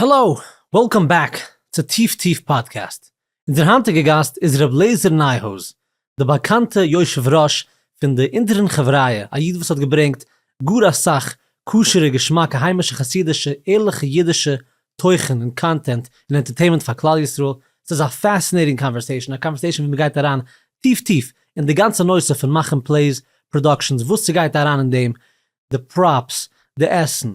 Hello! Welcome back צו טיף טיף פאדקעסט. אונזער היינטיגע גאסט איז ר' לעזער נייהויז, די באקאנטע יושב ראש פון די אונטערן חבריא, א איד וואס האט געברענגט גאר אסאך כשר'ע געשמאקע היימישע חסידישע ערליכע אידישע תוכן און content און entertainment פאר כלל ישראל. ס'איז א fascinating conversation, א conversation ווי מ'גייט אריין טיף טיף אין די גאנצע נושא פון מאכן plays, productions, וואס ס'גייט אריין אין דעם, די props, די עסן,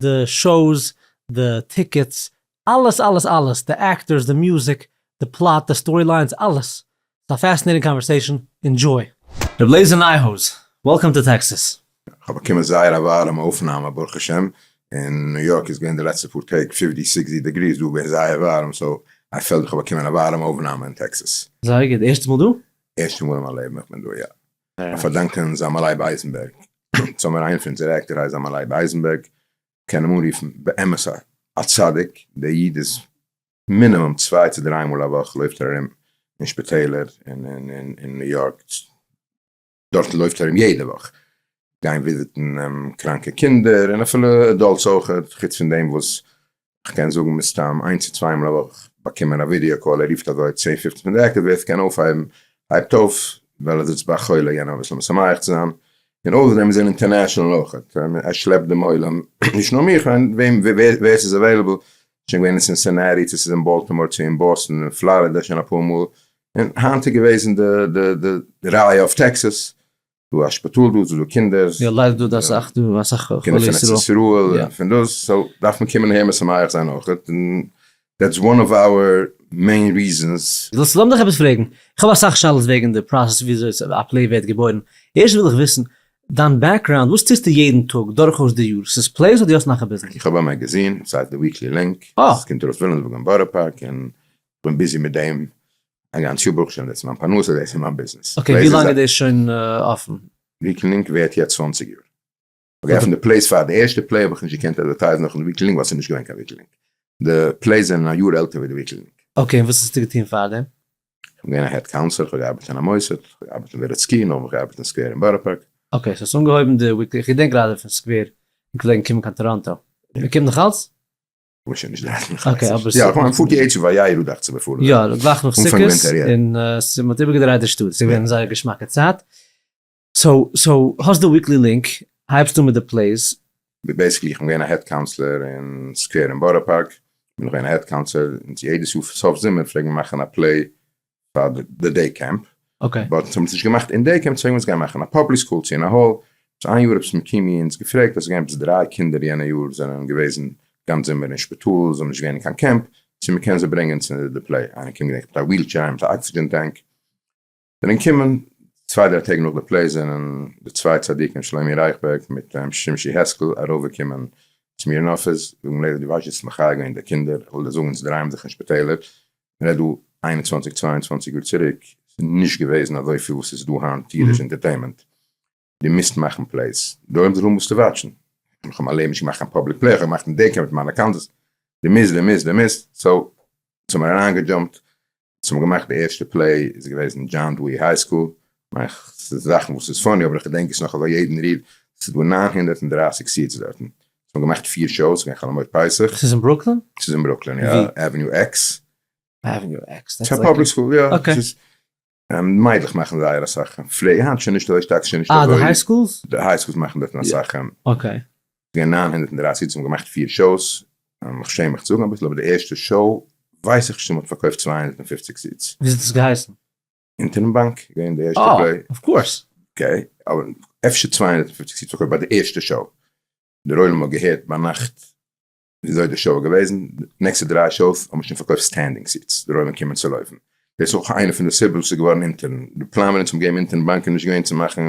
די shows, די tickets, אלעס אלעס אלעס, די actors, די מוזיק, די plot, די story lines, אלעס. ס'איז א fascinating conversation, enjoy. ר' לעזער נייהויז, welcome to Texas. כ'האב באקומען זייער א ווארעמע אויפנאמע ברוך השם, אין ניו יארק איז געווען די לעצטע פאר טעג fifty sixty degrees, דא איז געווען זייער ווארעם, so I felt איך האב באקומען א ווארעמע אויפנאמע אין טעקסעס. זייער גוט, ערשטע מאל דא? ערשטע מאל אין מיין לעבן איך בין דא יא. א פארדאנקען זלמן לייב אייזענבערג, צו האמיר איינער פון אונזערע actor הייסט זלמן לייב אייזענבערג, קען אים אנרופן באמת א צדיק, דער איד איז מינימום צוויי צו דריי מאל א וואך לויפט ער ארום אין שפיטעלער אין ניו יארק, דארט לויפט ער ארום יעדע וואך, גיין וויזיטן קראנקע קינדער און אפילו adults אויכעט, חוץ פון דעם וואס כ'קען זאגן מסתם איינס צו צוויי מאל א וואך באקומען א video call, ער רופט אזוי צען פופצן פון די actor ווער ס'קען אויפהייבן הייבט אויף, ווייל ער זיצט ביי א חולה יענעם אביסל משמח צו זיין, און אויסער דעם איז ער international אויכעט, ער שלעפט דעם עולם, נישט נאר מיך, וועם ווער ס'איז available, שוין געווען אין סינסינעטי צו ס'איז אין באלטימאר צו אין באסטאן אין פלארידע שוין אפאר מאל, און היינט איז געוועזן די די רייע אויף טעקסעס, דא א שפיטאל דא, ס'איז דא קינדער. יא ליידער דא אסאך דא אסאך חולי קינדער פון ארץ ישראל. ישראל און פון דאס, so דארף מען קומען אהער משמח זיין אויכעט, און that's one of our main reasons. זאלסט לאמיר דיך עפעס פרעגן, איך האב אסאך שאלות וועגן די process וויאזוי א play ווערט געבוירן, ערשט וויל איך וויסן דיין background, וואס טוסטו יעדן טאג דורכאויס די יאר, ס'איז plays אדער דו האסט נאך א ביזנעס? איך האב א magazine, ס'הייסט די וויקלי לינק, ס'קומט ארויס וויליאמסבורג און בארא פארק, און כ'בין busy מיט דעם א גאנץ יאר ברוך השם, דאס איז מיין פרנסה, דאס איז מיין ביזנעס. Okay, ווי לאנג איז דאס שוין אפן? וויקלי לינק ווערט יעצט 20 יאר. כ'האב געעפנט די plays פאר די ערשטע play האב איך נישט געקענט advertise ן נאכן וויקלי לינק ווייל ס'איז נישט געווען קיין וויקלי לינק. די plays זענען א יאר עלטער ווי די וויקלי לינק. Okay, און וואס האסטו געטון פארדעם? כ'בין געווען א head counselor, כ'האב געארבעט אין א מוסד, כ'האב געארבעט אין ווערעצקי, נאכדעם האב איך געארבעט אין סקווער אין בארא פארק. Okay, so האסט אנגעהויבן די וויקלי, איך געדענק גראדע פון סקווער, איך פלעגן קומען קיין טאראנטא. מ'קומט נאך אלץ? כ'בין שוין נישט דארט נאך. Okay, אבער יא, כ'מיין פארט יעצט וירא דאכט זיך בעפאר. יא, גלייך נאך סוכות, און מ'האט איבערגעדרייט די שטאט, ס'איז געווען זייער געשמאקע צייט. So, so, האסט די וויקלי לינק, הייבסט אן מיט די plays. Basically איך בין געווען א head counselor אין סקווער אין בארא פארק, בין איך געווען א head counselor, און יעדעס יאר סוף זומער פלעגן מיר מאכן א play פאר די day camp, but אונז האבן עס נישט געמאכט אין day camp, סאו אונז גייען מאכן א public school צו אין א hall, סאו איין יאר עפעס מקימי אונז געפרעגט אז עס געווען עפעס דריי קינדער יענע יאר זענען געוועזן גאנץ זומער אין שפיטאל, זיי האבן נישט געווען אין קיין קעמפ, צו מען קען זיי ברענגען צו די play, איינער קומט געדענק איך מיט א wheelchair איינער מיט א oxygen tank, זענען געקומען, צוויי דריי טעג נאך די play זענען די צוויי צדיקים שלומי רייכבערג מיט שמשי העסקל ארויפגעקומען צו מיר אין אפיס, זאגן לעזער דו ווייסט יעצט מחיה געווען די קינדער, איך וויל דיר זאגן אונז דרייען זיך אין שפיטעלער, מ'רעדט דא 21 22 יאר צוריק, ס'איז נישט געוועזן אזויפיל וואס ס'איז דא היינט אידיש entertainment, דו מוזט מאכן plays, דא האבן זיי וואס צו watch ן, איך האב מיין לעבן נישט געמאכט קיין public play, איך האב געמאכט אין day camp מיט מיינע accounts, דו מוזט, דו מוזט, דו מוזט, so, אונז האבן אריינגעדזשאמפט, אונז האבן געמאכט די ערשטע play איז געוועזן אין דזשאן דואי high school, מיין איך, ס'איז זאכן וואס איז funny אבער איך געדענק עס נאך אזוי יעדן ריר, ס'איז דא 930 seats דארטן, אונז האבן געמאכט פיר shows, ס'איז געווען חול המועד פסח. ס'איז אין ברוקלין? ס'איז אין ברוקלין יא, Avenue X. Avenue X, ס'איז א public school יא. Okay. מיידלעך מאכן זייער אסאך play, היינט שוין נישט אזוי שטארק, ס'שוין נישט אזוי. אה, די high schools? די high schools מאכן דארטן אסאך. Okay. געווען 930 seats, האבן געמאכט פיר shows, איך שעם מיך צו זאגן אביסל, אבער די ערשטע show ווייס איך נישט צו מ'האט פארקויפט 250 seats. וויאזוי האט עס געהייסן? אונטערן באנק, געווען די ערשטע play. אה, of course. Okay, אבער אפשר 250 seats פארקויפט ביי די ערשטע show. דער עולם האט געהערט ביינאכט וויאזוי די show איז געוועזן, די נעקסטע דריי shows האבן שוין פארקויפט standing seats, דער עולם קומען צו לויפן. דאס איז אויך איינע פון די סיבות וואס איז געווארן אונטערן, די פלאן ווען אונז האבן געגעבן אונטערן באנק איז נישט געווען צו מאכן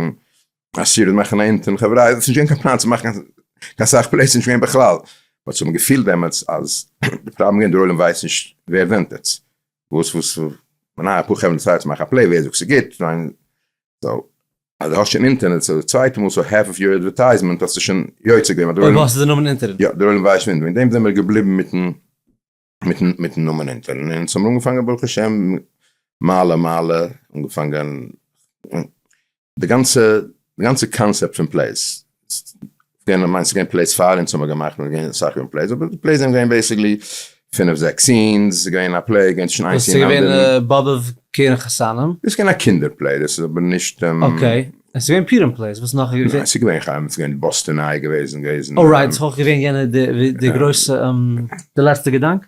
א series, מאכן א אונטערן חברה, עס איז נישט געווען קיין פלאן צו מאכן קיין סאך plays, נישט געווען בכלל, but זיי האבן געפילט דעמאלטס אז די פראבלעם איז געווען דער עולם ווייסט נישט ווער זענט עטס, וואס וואס, מ'נאר אפאר חברה צייט צו מאכן א play, ווער זאגט ס'איז גוט, so אז דו האסט שוין אינטערנעט so די צווייטע מאל so half of your advertisement האסטו שוין יוצא געווען אויב האסטו די נאמען אינטערנעט. יא, דער עולם ווייסט שוין, וועגן דעם זעמיר געבליבן מיטן מיטן מיטן נאמען אינטערנעט, און אונז האבן אנגעפאנגען ברוך השם מעלה מעלה, אנגעפאנגען די גאנצע די גאנצע קאנצעפט פון plays. געווען מיין ס'געווען plays פאר אונז האמיר געמאכט און געווען אסאך געווען plays אבער די plays זענען געווען basically פינף זעקס scenes ס'איז געווען א play געווען צווישן איין scene און אנדערן. דאס איז געווען באבוב קרן חתנים? דאס איז געווען א קינדער play דאס איז אבער נישט. okay, עס איז געווען פורים plays וואס נאך איז געווען? ניין ס'איז געווען חיים ס'איז געווען באסטעניי געוועזן געוועזן. oh right ס'איז אויך געווען יענע די גרויסע די לעצטע געדאנק?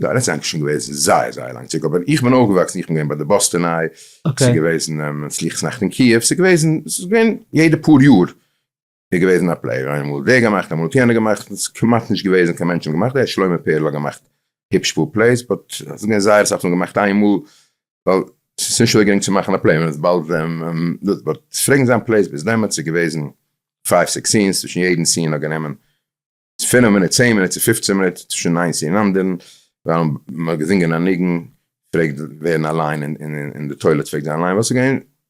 יא דאס איז אייגנטליך שוין געוועזן זייער זייער לאנג צוריק אבער איך בין אויפגעוואקסן איך בין געווען ביי די באסטעניי ס'איז געוועזן סליחות נאכט אין קיעוו ס'איז געוועזן ס'איז געווען יעדע פאר יאר איז געוועזן א play, איינמאל האט דער געמאכט אמאל האט יענער געמאכט, עס איז כמעט נישט געוועזן קיין מענטשן האבן געמאכט, דער שלמה פערל האט געמאכט היפש פאר plays, but עס איז געווען זייער אסאך וואס האבן געמאכט איינמאל, ווייל עס איז נישט אזוי גרינג צו מאכן א play, מען איז באלד דאס, but עס פלעגן זיין plays ביז דעמאלטס איז געוועזן five six scenes, צווישן יעדן scene האט גענומען פינף מינוט, צען מינוט צו פופצען מינוט, צווישן איין scene און אנדערן, ווייל מען האט געזינגען א ניגון, פלעגט ווערן א line אין די toilet פלעגט זיין א line, ווייל ס'איז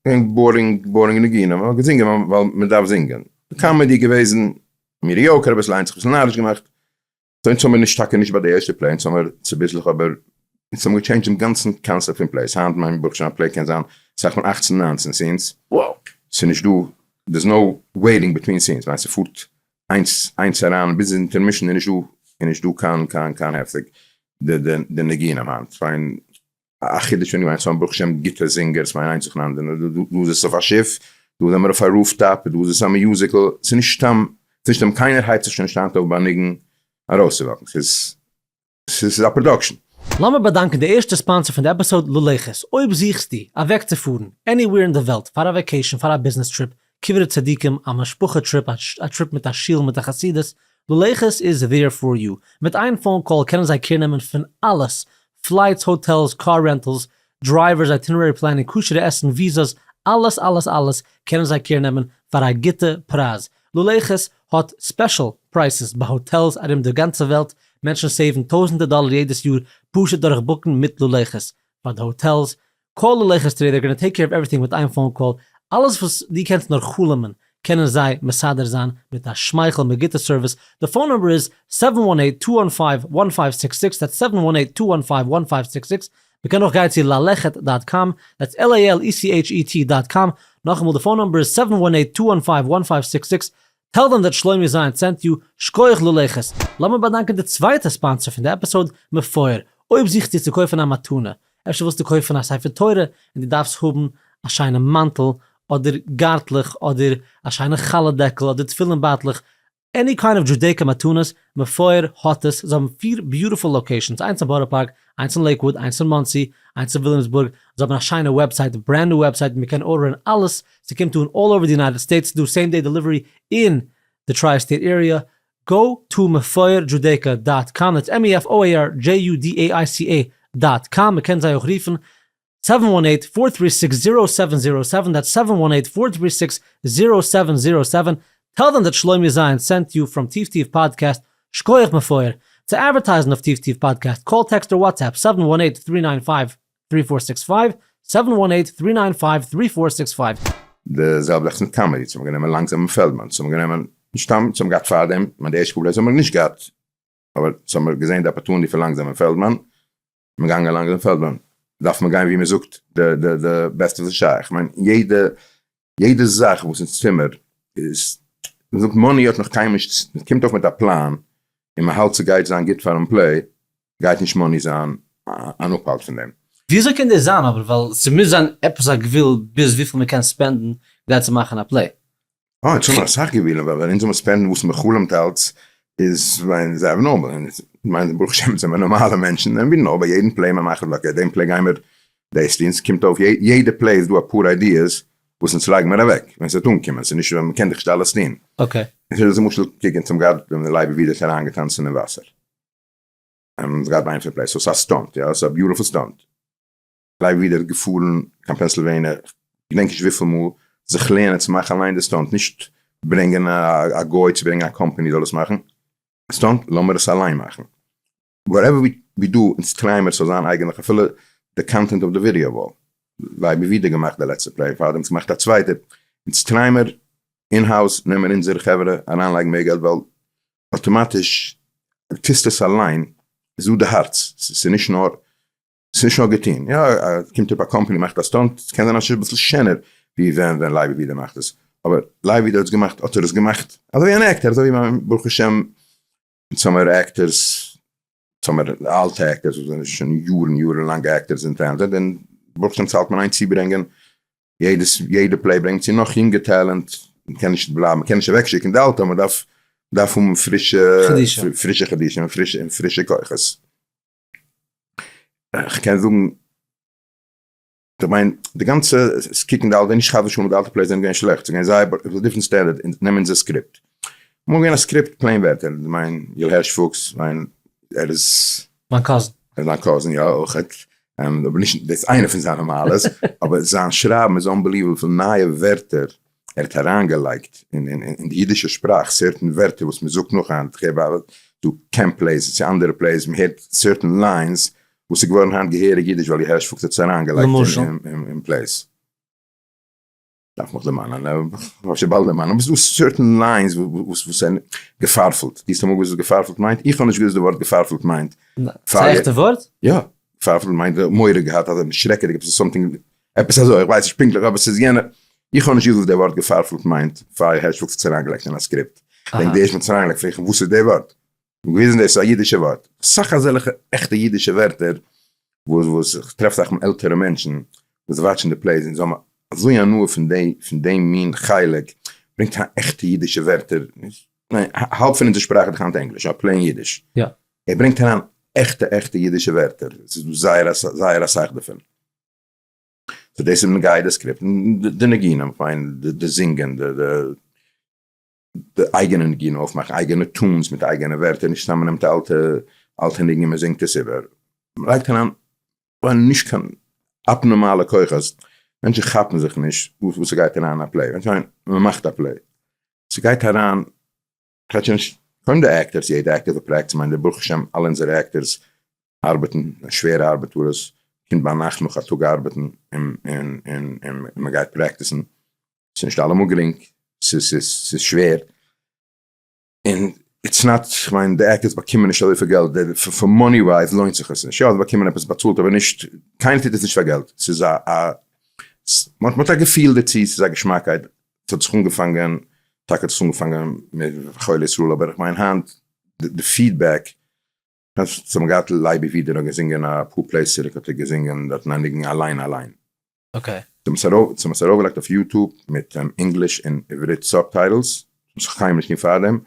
געווען boring boring ניגונים, מען האט געזינגען ווייל מען דארף זינגען. די comedy איז געוועזן mediocre, אביסל איינס זיך אביסל נאריש געמאכט, so אונז האמיר נישט טאקע נישט ביי די ערשטע play, אונז האמיר צוביסלעך אבער אונז האמיר גע change ט דעם גאנצן קאנסעפט פון plays, היינט מיין ברוך השם א play קען זיין אסאך מאל אכצן ניינצן scenes, ס'איז נישט דא, there's no waiting between scenes, מיין ס'פארט איינס איינס אריין ביז intermission איז נישט דא איז נישט דא קיין קיין קיין הפסק די די די ניגונים היינט פיין א חידוש פון געווען ס'האבן ברוך השם גוטע זינגערס מיין איינס נאכן אנדערן דא דא איז עס אויף א שיף דא זעמער אויף א rooftop דא איז עס א musical ס'איז נישט סתם ס'איז נישט סתם קיינער הייבט זיך שוין נישט היינט אויף ביי ניגון ארויסצו walk ן ס'איז ס'איז א production. לאמיר באדאנקען די ערשטע sponsor פון די episode ללכת, אויב זוכסטו אוועקצופארן anywhere אין די וועלט פאר א vacation פאר א ביזנעס trip, קברי צדיקים, א משפחה trip, א trip מיט א שול מיט א חסידות, ללכת איז there for you, מיט איין phone call קענען זיי care נעמען פון אלעס, flights, hotels, car rentals, drivers, itinerary planning, כשר'ע עסן, וויזאס, אלעס אלעס אלעס קענען זיי care נעמען פאר א גוטע פרייז, ללכת האט special prices ביי hotels ארום די גאנצע וועלט, מענטשן save ן טויזענטער דאלער יעדעס יאר פשוט דורך book ן מיט ללכת פאר די hotels, call ללכת today they're gonna take care of everything מיט איין phone call, אלעס וואס דו קענסט נאר חלומ'ן קענען זיי מסדר זיין מיט א שמייכל מיט גוטע service, די phone number איז seven one eight two one five one five six six that's seven one eight two one five one five six six, מ'קען אויך גיין צו ללכת dot com, that's L A L E C H E T dot com, נאכאמאל די phone number איז seven one eight two one five one five six six, tell them that שלומי זיין sent you, שקויעך ללכת. לאמיר באדאנקען די צווייטע sponsor פון די episode, מפואר. אויב זוכסטו צו קויפן א מתנה, אפשר ווילסטו קויפן א ספר תורה און דו דארפסט האבן א שיינע מאנטל, אדער גארטלעך, אדער א שיינע חלה דעקל, אדער תפילין בייטלעך, any kind of Judaica מתנות, מפואר האט עס, זיי האבן פיר beautiful locations, איינס אין בארא פארק, איינס אין לעיקוואוד, איינס אין מאנסי, איינס אין וויליאמסבורג, זיי האבן א שיינע website, brand new website, מען קען order ען אלעס, ס'קומט אן all over די United States, ס'דא same day delivery אין די tri state area, go to מפואר Judaica dot com, that's M E F O A R J U D A I C A dot com, מען קען זיי אויך רופן seven one eight four three six zero seven zero seven that's seven one eight four three six zero seven zero seven, tell them that שלומי זיין sent you from טיף טיף פאדקעסט, שקויעך מפואר, צו advertise ן אויף טיף טיף פאדקעסט, call text or WhatsApp seven one eight three nine five three four six five, seven one eight three nine five three four six five. די זעלבע זאך מיט comedy, צו האבן גענומען לאנגזאם פעלדמאן, צו האבן גענומען נישט סתם, צו האבן געהאט פארדעם, מיין די ערשטע פאר plays האבן מיר נישט געהאט, אבער צו האבן מיר געזען די opportunity פון לאנגזאם פעלדמאן, מען גאנגען לאנגזאם פעלדמאן, דארף מען גיין ווי מען זאגט די די די בעסטע וואס איז שייך, כ'מיין יעדע יעדע זאך וואס אונז טומער איז, מען זאגט money האט נאך קיינמאל נישט, מען קומט אויף מיט א פלאן און מען האלט ס'גייט זיין גוט פארן play, גייט נישט money זיין אן אפהאלט פון דעם. וויאזוי קען דאס זיין אבער ווייל ס'מוז זיין עפעס א גבול ביז וויפיל מ'קען spend ן כדי צו מאכן א play. אה, אונז האבן אסאך גבולים, ווייל ווען אונז זאל מיר spend ן וואס מען חלומ'ט אלץ, איז ווייל איז abnormal, און מיין ברוך השם זעמער נארמאלע מענטשן, און ווי נאר ביי יעדן play מען מאכט okay דעם play גיימער דאס טון, ס'קומט אויף יעדע play איז דא אפאר ideas וואס אונז לייגן מיר אוועק ווען ס'וועט אנקומען, ס'איז נישט מען קען דאך נישט אלעס טון. okay. למשל קוק אונז האבן געהאט ווען לייבי ווידער האט אריינגעטאנצן אין וואסער, און געהאט ביי איינס פון plays, so ס'איז א stunt, יא, ס'איז א beautiful stunt. לייבי ווידער האט געפארן קיין פענסילוועניע, כ'געדענק נישט וויפיל מאל, זיך לערנען צו מאכן אליין די stunt, נישט ברענגען א גוי צו ברענגען א קאמפאני זאל עס מאכן, stunt לאמיר עס אליין מאכן, whatever we do, אונז try מיר ס'זאל זיין אייגענליך אפילו די content אויף די video wall, לייבי ווידער געמאכט די לעצטע play, פארדעם געמאכט א צווייטע, אונז try מיר in house נעמען אונזערע חברה אריינלייגן מער געלט ווייל אטאמאטיש טוסט עס אליין, איז דא די הארץ, ס'איז נישט נאר ס'איז נישט נאר געטון, יא, קומט אפ א קאמפאני מאכט א stunt, ס'קען זיין אז ס'איז אביסל שענער ווי ווען ווען לייבי ווידער מאכט עס, אבער לייבי האט עס געמאכט, האט ער עס געמאכט אזוי ווי אן actor, אזוי ווי ברוך השם אונז האמיר actors, אונז האמיר אלטע actors וואס זענען שוין יארן יארן לאנג actors און talented, און ברוך השם ס'האלט מען איין צוברענגען יעדעס יעדע play ברענגט צו נאך יונגע talent, מען קען נישט בלייבן, מען קען נישט אוועקשיקן די אלטע, מען דארף דארף האבן פרישע פרישע חידושים און פרישע כוחות. איך קען זאגן, איך מיין די גאנצע קוקן די אלטע, נישט חס ושלום די אלטע plays זענען געווען שלעכט, ס'איז געווען זייער different standard, נעם אונזער script, אמאל געווען א script plain ווערטער, איך מיין יואל הערש פוקס, מיין ער איז. מיין cousin. ער איז דיין cousin יא אויכעט, אבער נישט דאס איז איינע פון זיינע מעלות, אבער זיין שרייבן איז unbelievable וויפיל נייע ווערטער ער האט אריינגעלייגט אין די אידישע שפראך, certain ווערטער וואס מען זאגט נאך היינט, איך הער ביי דא camp plays צו אנדערע plays, מען הערט certain lines וואס איז געווארן היינט געהעריג אידיש ווייל הערש פוקס האט עס אריינגעלייגט אין plays. דארף מיך דערמאנען, כ'האב שוין באלד דערמאנען, אבער ס'איז דא certain lines וואס זענען געפארפולט, דו האסט אמאל געוואוסט וואס געפארפולט מיינט? איך האב נישט געוואוסט די ווארט געפארפולט מיינט. ס'איז א עכטע ווארט? יא, געפארפולט מיינט מורא געהאט אדער שרעקעדיג, עפעס something, עפעס אזוי, איך ווייס נישט פונקטליך אבער ס'איז יענע, איך האב נישט געוואוסט וואס די ווארט געפארפולט מיינט פאר הערש פוקס האט עס אריינגעלייגט אין א script, כ'דענק די ערשטע מאל האט עס אריינגעלייגט פרעג איך אים וואס איז די ווארט? געוויזן דאס איז א אידישע ווארט. אסאך אזעלכע עכטע אידישע ווערטער וואס וואס איך טרעף זיך מיט עלטערע מענטשן וואס watch ן די plays און זיי האבן אזוי הנאה פון די פון דעם מין חלק, ברענגט אריין עכטע אידישע ווערטער, האלב פון אונזער שפראך איז דאך היינט ענגליש, א plain אידיש. יא. ער ברענגט אריין עכטע עכטע אידישע ווערטער, עס איז דא זייער זייער אסאך דערפון. so דאס איז נוגע די script, די ניגונים, כ'מיין די זינגען, די די אייגענע ניגונים אויפמאכן, אייגענע tunes מיט אייגענע ווערטער, נישט סתם מ'נעמט א אלטע אלטע ניגון און מ'זינגט עס איבער, מ'לייגט אריין נישט קיין אבנארמאלע כוחות, מענטשן כאפן זיך נישט וואס ס'גייט אריין אין א play, איך מיין מ'מאכט א play, ס'גייט אריין, כ'רעד שוין נישט קודם די actors, יעדע actor זאל practice ן, מיין ברוך השם אלע אונזערע actors ארבעטן, שווערע ארבעטארעס, קומט ביינאכט נאך א טאג ארבעטן און און און מ'גייט practice ן, ס'איז נישט אלעמאל גרינג, ס'איז שווער, און it's not, כ'מיין די actors באקומען נישט אזויפיל געלט, פאר money wise לוינט זיך עס נישט, יא זיי באקומען עפעס באצאלט אבער נישט, קיינער טוט עס נישט פאר געלט, ס'איז א א, מ'האט א געפיל דערצו, ס'איז א געשמאקייט, ס'האט זיך אנגעפאנגען, טאקע האט עס אנגעפאנגען מיט חולי ישראל אבער כ'מיין היינט די feedback, זיי האבן געהאט לייבי ווידער האט געזינגען אפאר plays צוריק האט ער געזינגען דארטן א ניגון אליין אליין. okay. זיי האבן עס ארויפגעלייגט אויף YouTube מיט ענגליש און עברית subtitles, וואס איך קיינמאל נישט געטון פארדעם,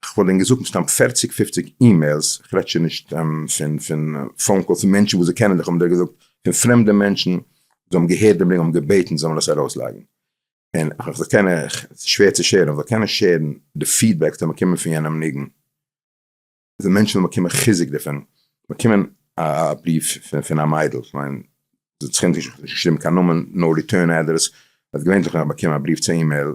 כ'וואלט דען געזאגט מסתם פערציג פופציג emails, כ'רעד שוין נישט פון פון phone calls פון מענטשן וואס זיי קענען דיך האבן דיר געזאגט, פון פרעמדע מענטשן וואס האבן געהערט דעם ניגון האבן געבעטן זאל מען עס ארויסלייגן, און איך זאל קענען, ס'איז שווער צו share ן, איך זאל קענען share ן די feedback וואס האבן באקומען פון יענעם ניגון. די מענטשן האבן באקומען חיזוק דערפון, באקומען א בריוו פון א מיידל, כ'מיין זי האט זיך נישט געשריבן קיין נאמען, נאר return address, אז געווענליך ווען איך באקום א בריוו צו אימעיל,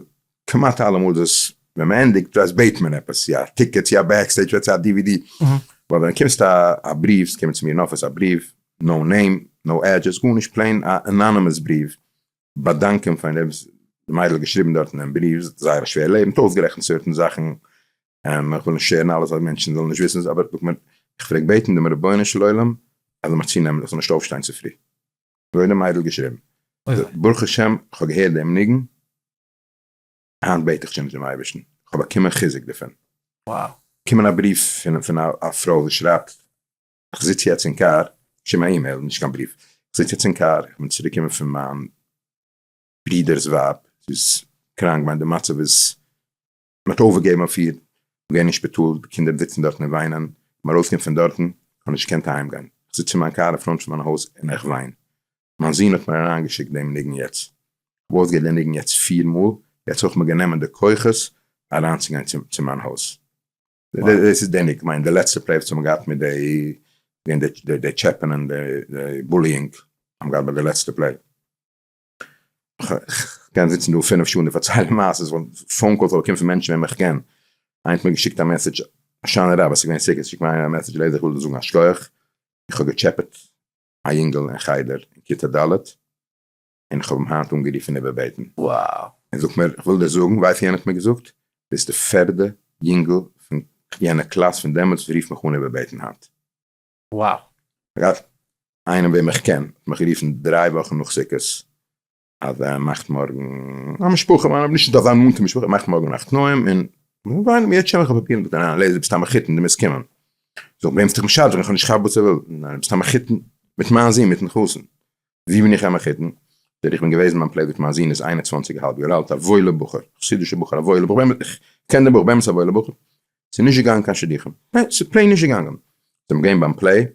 כמעט אלעמאל איז עס ווען מען ענדיגט דאס בעט מען עפעס, יא א ticket, יא א backstage, יא א DVD, אבער ווען קומסט א בריוו, ס'קומט צו מיר אין אפיס א בריוו, no name, no address, גארנישט, plain א anonymous בריוו, באדאנקען פאר דעם, די מיידל האט געשריבן דארט אינעם בריוו, זי האט זייער א שווער לעבן, האט אויסגערעכנט certain זאכן, איך וויל נישט share ן אלעס אז מענטשן זאלן נישט וויסן, אבער זאגט מען, איך פלעג בעטן דעם רבונו של עולם אז זאל מיך צונעמען איך זאל נישט אויפשטיין צופרי. אזוי האט די מיידל געשריבן. ברוך השם איך האב געהערט דעם ניגון, היינט בעט איך שוין נישט דעם אייבערשטן, איך האב באקומען חיזוק דערפון. באקומען א בריוו פון א פרוי וואס שרייבט, איך זיץ יעצט אין קאר, געשריבן א אימעיל, נישט קיין בריוו, איך זיץ יעצט אין קאר, איך בין צוריקגעקומען פון מיין ברודער'ס ווייב, זי איז קראנק, מיין די מצב איז מען האט אויפגעגעבן אויף איר, געווען אין שפיטאל, די קינדער זיצן דארטן און וויינען, כ'בין ארויסגעקומען פון דארטן, כ'האב נישט געקענט אהיים גיין, כ'זיץ אין מיין קאר אין front פון מיין הויז און איך וויין, מיין זון האט מיר אריינגעשיקט דעם ניגון יעצט, כ'האב אויסגעהערט דעם ניגון יעצט פיר מאל, יעצט האב איך מיר גענומען די כוחות אריינצוגיין צו מיין הויז. דאס איז די ניגון, כ'מיין די לעצטע play וואס האבן געהאט מיט די, די טשעפענען, די bullying, האבן געהאט ביי די לעצטע play. כ'קען זיצן דא פינף שעה און דיר פארציילן מעשות, phone calls האב איך באקומען פון מענטשן וועם איך קען, איינער האט מיר געשיקט א message, הושענא רבה, ס'איז געווען סוכות, שיקט מיר איינער א message, לעיזער איך וויל דיר זאגן א שכוח, איך האב געטשעפעט א יונגעל אין חדר אין כיתה ד', און איך האב אים היינט אנגערופן איבערבעטן. ער זאגט מיר, איך וויל דיר זאגן, ווייסט יענער האט מיר געזאגט, דאס איז די פערדע יונגעל פון יענע קלאס פון דעמאלטס וואס רופט מיך אן איבערבעטן היינט. Wow. אגב, איינער וועם איך קען האט מיך גערופן דריי וואכן נאך סוכות. אז ער מאכט מארגן א משפחה, מיין נישט אזא נאנטע משפחה, ער מאכט מארגן א תנאים און וויין מיר יעצט איך האב פאפירן מיט אריין לעזער ביסט א מחותן דו מוזט קומען, זאג וועם האסטו דיך משדך איך האב נישט כאפט וואס ער וויל, ניין ביסט א מחותן מיט מיין זון מיטן חתן, ווי בין איך א מחותן? זאגט ער איך בין געוועזן ביים play מיט מיין זון איז 21 א האלב יאר אלט א וואוילע בחור, חסידישע בחור א וואוילע בחור, באמת איך קען דעם בחור באמת א וואוילע בחור, ס'איז נישט געגאנגען קיין שידוכים, ס'איז plain נישט געגאנגען, זיי געווען ביים play,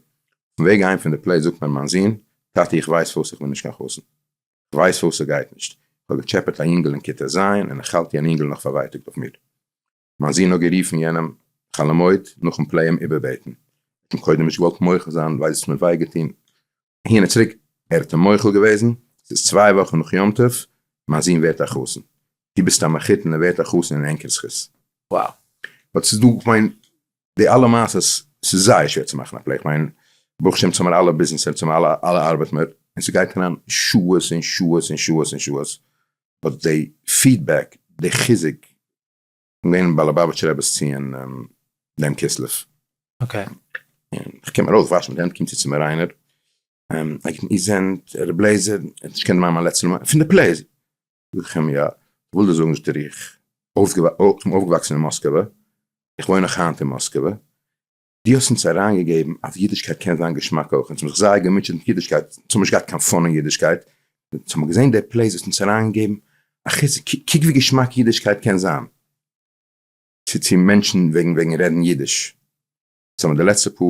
אויפן וועג אהיים פון די play זאגט מיר מיין זון, טאטי איך ווייס פארוואס איך בין נישט קיין חתן, איך ווייס פארוואס ס'גייט נישט, איך האב געטשעפעט א יונגעל אין כיתה ז' און איך האלט יענע יונגעל נאך פארווייטאגט אויף מיר. מיין זון האט גערופן יענעם חול המועד נאכן play אים איבערבעטן, ער האט אים קודם נישט געוואלט מוחל זיין ווייל עס האט מיר וויי געטון, אהין און צוריק, ער האט אים מוחל געוועזן, ס'איז צוויי וואכן נאך יום טוב, מיין זון ווערט א חתן, דו ביסט א מחותן ער ווערט א חתן אין ענקער זכות. Wow. But ס'איז דא, כ'מיין, די אלע מעשות, ס'איז זייער שווער צו מאכן א play, כ'מיין, ברוך השם צו האבן אלע ביזנעסער, צו האבן אלע, אלע ארבעט מיר, און ס'גייט אריין שעות און שעות און שעות און שעות, but די feedback, די חיזוק, פון דעם ביי ליובאוויטשער רבי'ס ציון דעם כסלו. Okay. און איך קום ארויס וואשן די הענט, קומט צו צו מיר איינער, איר זענט ר' לעזער? ער האט נישט געקענט מיין לעצטע נאמען, פון די plays. זאג איך אים יא, איך וויל דיר זאגן זאגט ער איך בין אויפגעוואקסן אין מאסקעווע, איך וואוין נאך היינט אין מאסקעווע, דו האסט אונז אריינגעגעבן אז אידישקייט קען זיין געשמאק אויך, אונז האבן זיך זייער געמוטשעט מיט אידישקייט, אונז האבן נישט געהאט קיין fun אין אידישקייט, אונז האבן געזען די plays האסט אונז אריינגעגעבן א חיזוק, קוק ווי געשמאק אידישקייט קען זיין צו צו מענטשן וועגן וועגן רעדן אידיש. סאו האבן די לעצטע פאר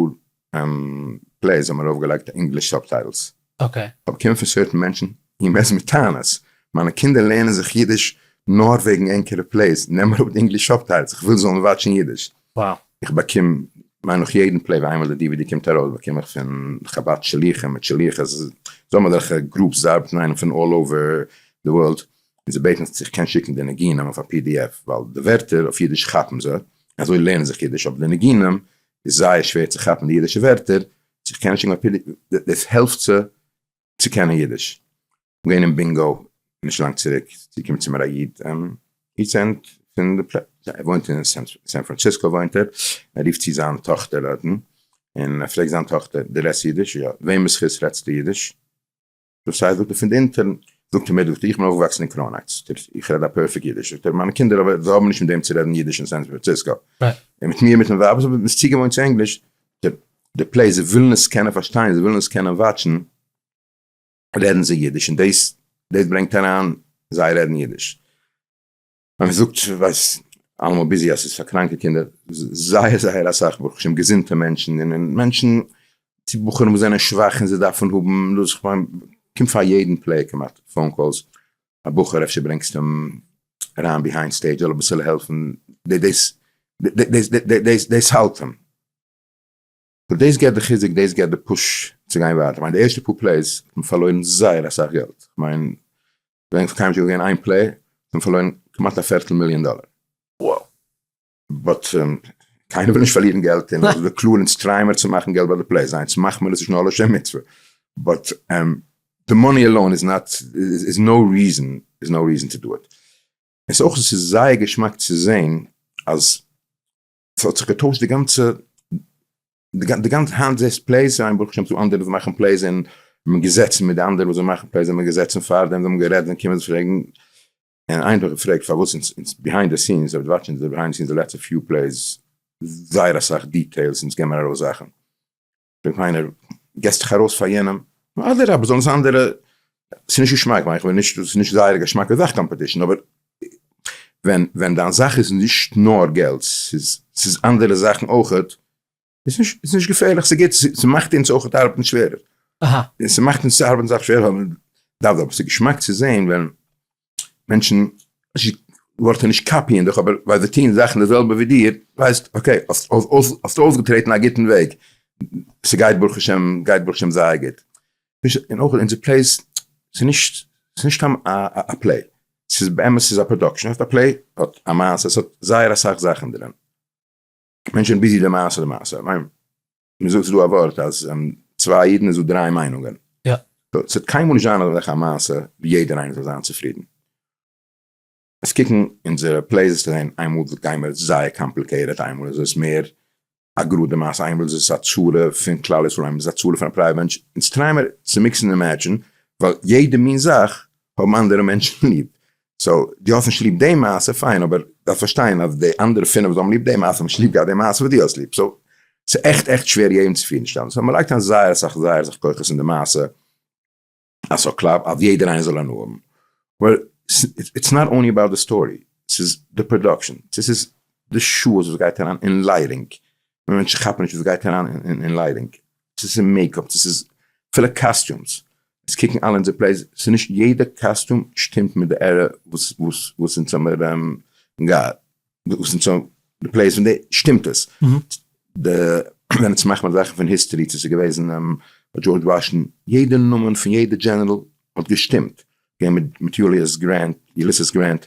plays האבן מיר ארויפגעלייגט English subtitles. Okay. כ'האב באקומען פון certain מענטשן emails מיט טענות, מיינע קינדער לערנען זיך אידיש נאר וועגן ענקערע plays, נעם אראפ די English subtitles, איך וויל זאלן watch ן אידיש. Wow. איך באקום מיין נאך יעדן play, ווי איינמאל די DVD קומט ארויס באקום איך פון חבד שליחים מיט שליחות, זיי האבן אזעלכע groups, זיי ארבעטן איינעם פון all over the world, און זיי בעטן צו איך קען שיקן די ניגונים אויף א PDF, ווייל די ווערטער אויף אידיש כאפן זיי, אזוי לערנען זיך אידיש, אבער די ניגונים איז זייער שווער צו כאפן די אידישע ווערטער, צו איך קען שיקן א PDF, דאס העלפט זיי צו קענען אידיש. געווען אין בינגא נישט לאנג צוריק, צוגעקומען צו מיר א איד, הי sent פון די play, ער וואוינט אין סען פראנציסקא וואוינט ער, ער רופט צו זיין טאכטער דארטן, און ער פרעגט זיין טאכטער, דו רעדסט אידיש? יא. וועמענס זכות רעדסטו אידיש? דאס הייסט זאגט ער פון די אונטערן, זאגט ער מיר, זאגט ער, איך בין אויפגעוואקסן אין קראון הייטס, איך רעד א perfect אידיש, זאגט ער, מיינע קינדער אבער זיי האבן נישט מיט וועם צו רעדן אידיש אין סען פראנציסקא, און מיט מיר מיטן ווייב, אזוי מ'איז צוגעוואוינט צו ענגליש, די play, זיי ווילן עס קענען פארשטיין, זיי ווילן עס קענען watch ן, רעדן זיי אידיש, און דאס דאס ברענגט אריין זיי רעדן אידיש. ווען מען זאגט, ווייסט, אלעמאל busy אז ס'איז פאר קראנקע קינדער, זייער זייער אסאך ברוך השם געזונטע מענטשן, און מענטשן, צו בחורים וואס זענען שוואך און זיי דארפן האבן דאס, כ'מיין, קומט פאר יעדן play כמעט phone calls, א בחור אפשר ברענגסטו אים אריין behind stage זאל אביסעלע העלפן, דאס דאס דאס דאס האלט אים. So דאס געבט די חיזוק, דאס געבט די push צו גיין ווייטער. כ'מיין די ערשטע פאר plays האט מען פארלוירן זייער אסאך געלט. כ'מיין, ווען כ'האב קיינמאל נישט געזען איין play, האט מען פארלוירן כמעט א פערטל מיליאן דאלער. Wow. But קיינער וויל נישט פארלירן געלט, און אזוי קלאר אונז try מיר צו מאכן געלט ביי די plays, אונז מאכן מיר עס נישט נאר לשם מצוה. But the money alone is not, is no reason, is no reason to do it. עס איז אויך, עס איז זייער געשמאק צו זען אז ס'האט זיך געטוישט די גאנצע, די גאנצע, היינט זעסט plays, היינט ברוך השם ס'דא אנדערע וואס מאכן plays און מען געזעצן מיט די אנדערע וואס מאכן plays און מען געזעצן פארדעם, זיי האבן גערעדט, זיי קומען זיך פרעגן, און איינער האט מיך געפרעגט פארוואס אונז אונז behind the scenes, אויב דו watch אונז די behind the scenes די לעצטע few plays, זייער אסאך details, אונז געבן ארויס זאכן. פרעגט מיך איינער, געסט דיך ארויס פאר יענעם? אדרבה, זאלן עס אנדערע, ס'איז נישט געשמאק, איך בין נישט, ס'איז נישט זייער געשמאקע זאך competition, אבער ווען ווען דיין זאך איז נישט נאר געלט, ס'איז ס'איז אנדערע זאכן אויכעט, איז נישט איז נישט געפערליך, ס'גוט, ס'מאכט אונז אויכעט ארבעטן שווערער. אהא. און ס'מאכט אונז ארבעטן זאך שווערער, ווייל מ'דארף, אבער ס'איז געשמאק צו זען ווען מענטשן, וואלט ער נישט copy ען דיך, אבער ווייל זיי טוען זאכן די זעלבע ווי דיר, ווייסט, okay, האסט אויסגעטרעטן א גוטן וועג, ס'גייט ברוך השם, גייט ברוך השם זייער גוט. און אויך אונזער plays, ס'איז נישט, ס'איז נישט סתם א play, ס'איז באמת ס'איז א production, א play האט א מעשה, ס'האט זייער אסאך זאכן דערין. מענטשן busy די מעשה די מעשה, כ'מיין, מ'זאגט ס'איז דא א ווארט אז צוויי אידן איז דא דריי מיינונגען. יא. ס'וועט קיינמאל נישט זיין אזעלכע א מעשה ווי יעדער איינער זאל זיין צופרידן. עס קוקן אונזערע plays וועסטו זען איינמאל גייען מיר זייער complicated, איינמאל איז עס מער א גראדע מעשה, איינמאל איז עס א צרה פון כלל ישראל, איינמאל איז עס א צרה פון א private מענטש, אונז try ען מיר צו mix ן און match ן, ווייל יעדע מין זאך האבן אנדערע מענטשן ליב. so דו האסט נישט ליב די מעשה, פיין, אבער דארפסט פארשטיין אז די אנדערע פינף וואס האבן ליב די מעשה האבן נישט ליב געהאט די מעשה וואס דו האסט ליב. so ס'איז עכט עכט שווער יעדעם צופרידנשטעלן. so מ'לייגט אריין זייער אסאך זייער אסאך כוחות אין די מעשה אז ס'זאל קלאפן, אז יעדער איינער זאל הנאה האבן. אבער it's not only about the story, ס'איז די production, ס'איז די שעות וואס גייט אריין אין lighting, מענטשן כאפן נישט וואס גייט אריין אין lighting, צו ס'איז makeup, צו ס'איז אפילו costumes, עס קוקן אלע אונזער plays, ס'איז נישט יעדע costume שטימט מיט די era וואס וואס אונז האמיר געהאט, וואס אונז האבן די plays פון די שטימט עס, די ווען אונז מאכן מיר זאכן פון history צו ס'איז געוועזן דזשארדזש וואשינגטאן, יעדע נאמען פון יעדע דזשענעראל האט געשטימט, געווען מיט יוליוס גרענט, יוליסעס גרענט,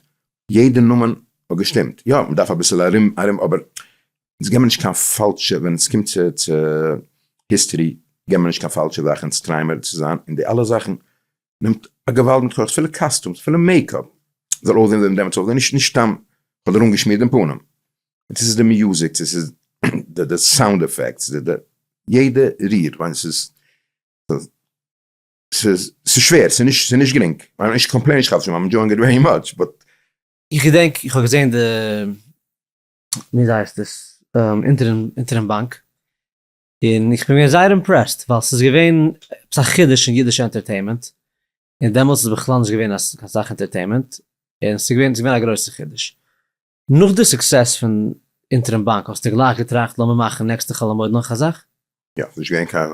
יעדע נאמען האט געשטימט, יא מ'דארף אביסל ארום ארום אבער אונז געבן נישט קיין פאלשע, ווען עס קומט צו צו history געבן מיר נישט קיין פאלשע זאכן, אונז try מיר צו זיין אין די אלע זאכן נעמט א געוואלד מיט כח, אפילו costumes, אפילו makeup זאל אויסזען ווי דעמאלטס אויסזען, נישט נישט סתם כ'האב דיר אנגעשמירט דעם פנים, און צו ס'איז די music, צו ס'איז די די sound effects, די די יעדע ריר, כ'מיין ס'איז ס'איז ס'איז שווער, ס'איז נישט ס'איז נישט גרינג, כ'מיין איך complain נישט חס ושלום, I'm enjoying it very much, but. איך געדענק איך האב געזען די ווי הייסט עס, אונטערן באנק, און איך בין געווען זייער impressed, ווייל ס'איז געווען עפעס א חידוש אין אידישע entertainment, און דעמאלטס איז בכלל נישט געווען קיין סאך entertainment, און ס'איז געווען ס'איז געווען א גרויסע חידוש. נאך די success פון אונטערן באנק האסטו גלייך געטראכט לאמיר מאכן נעקסטע חול המועד נאך א זאך? יא, ס'איז נישט געווען קיין,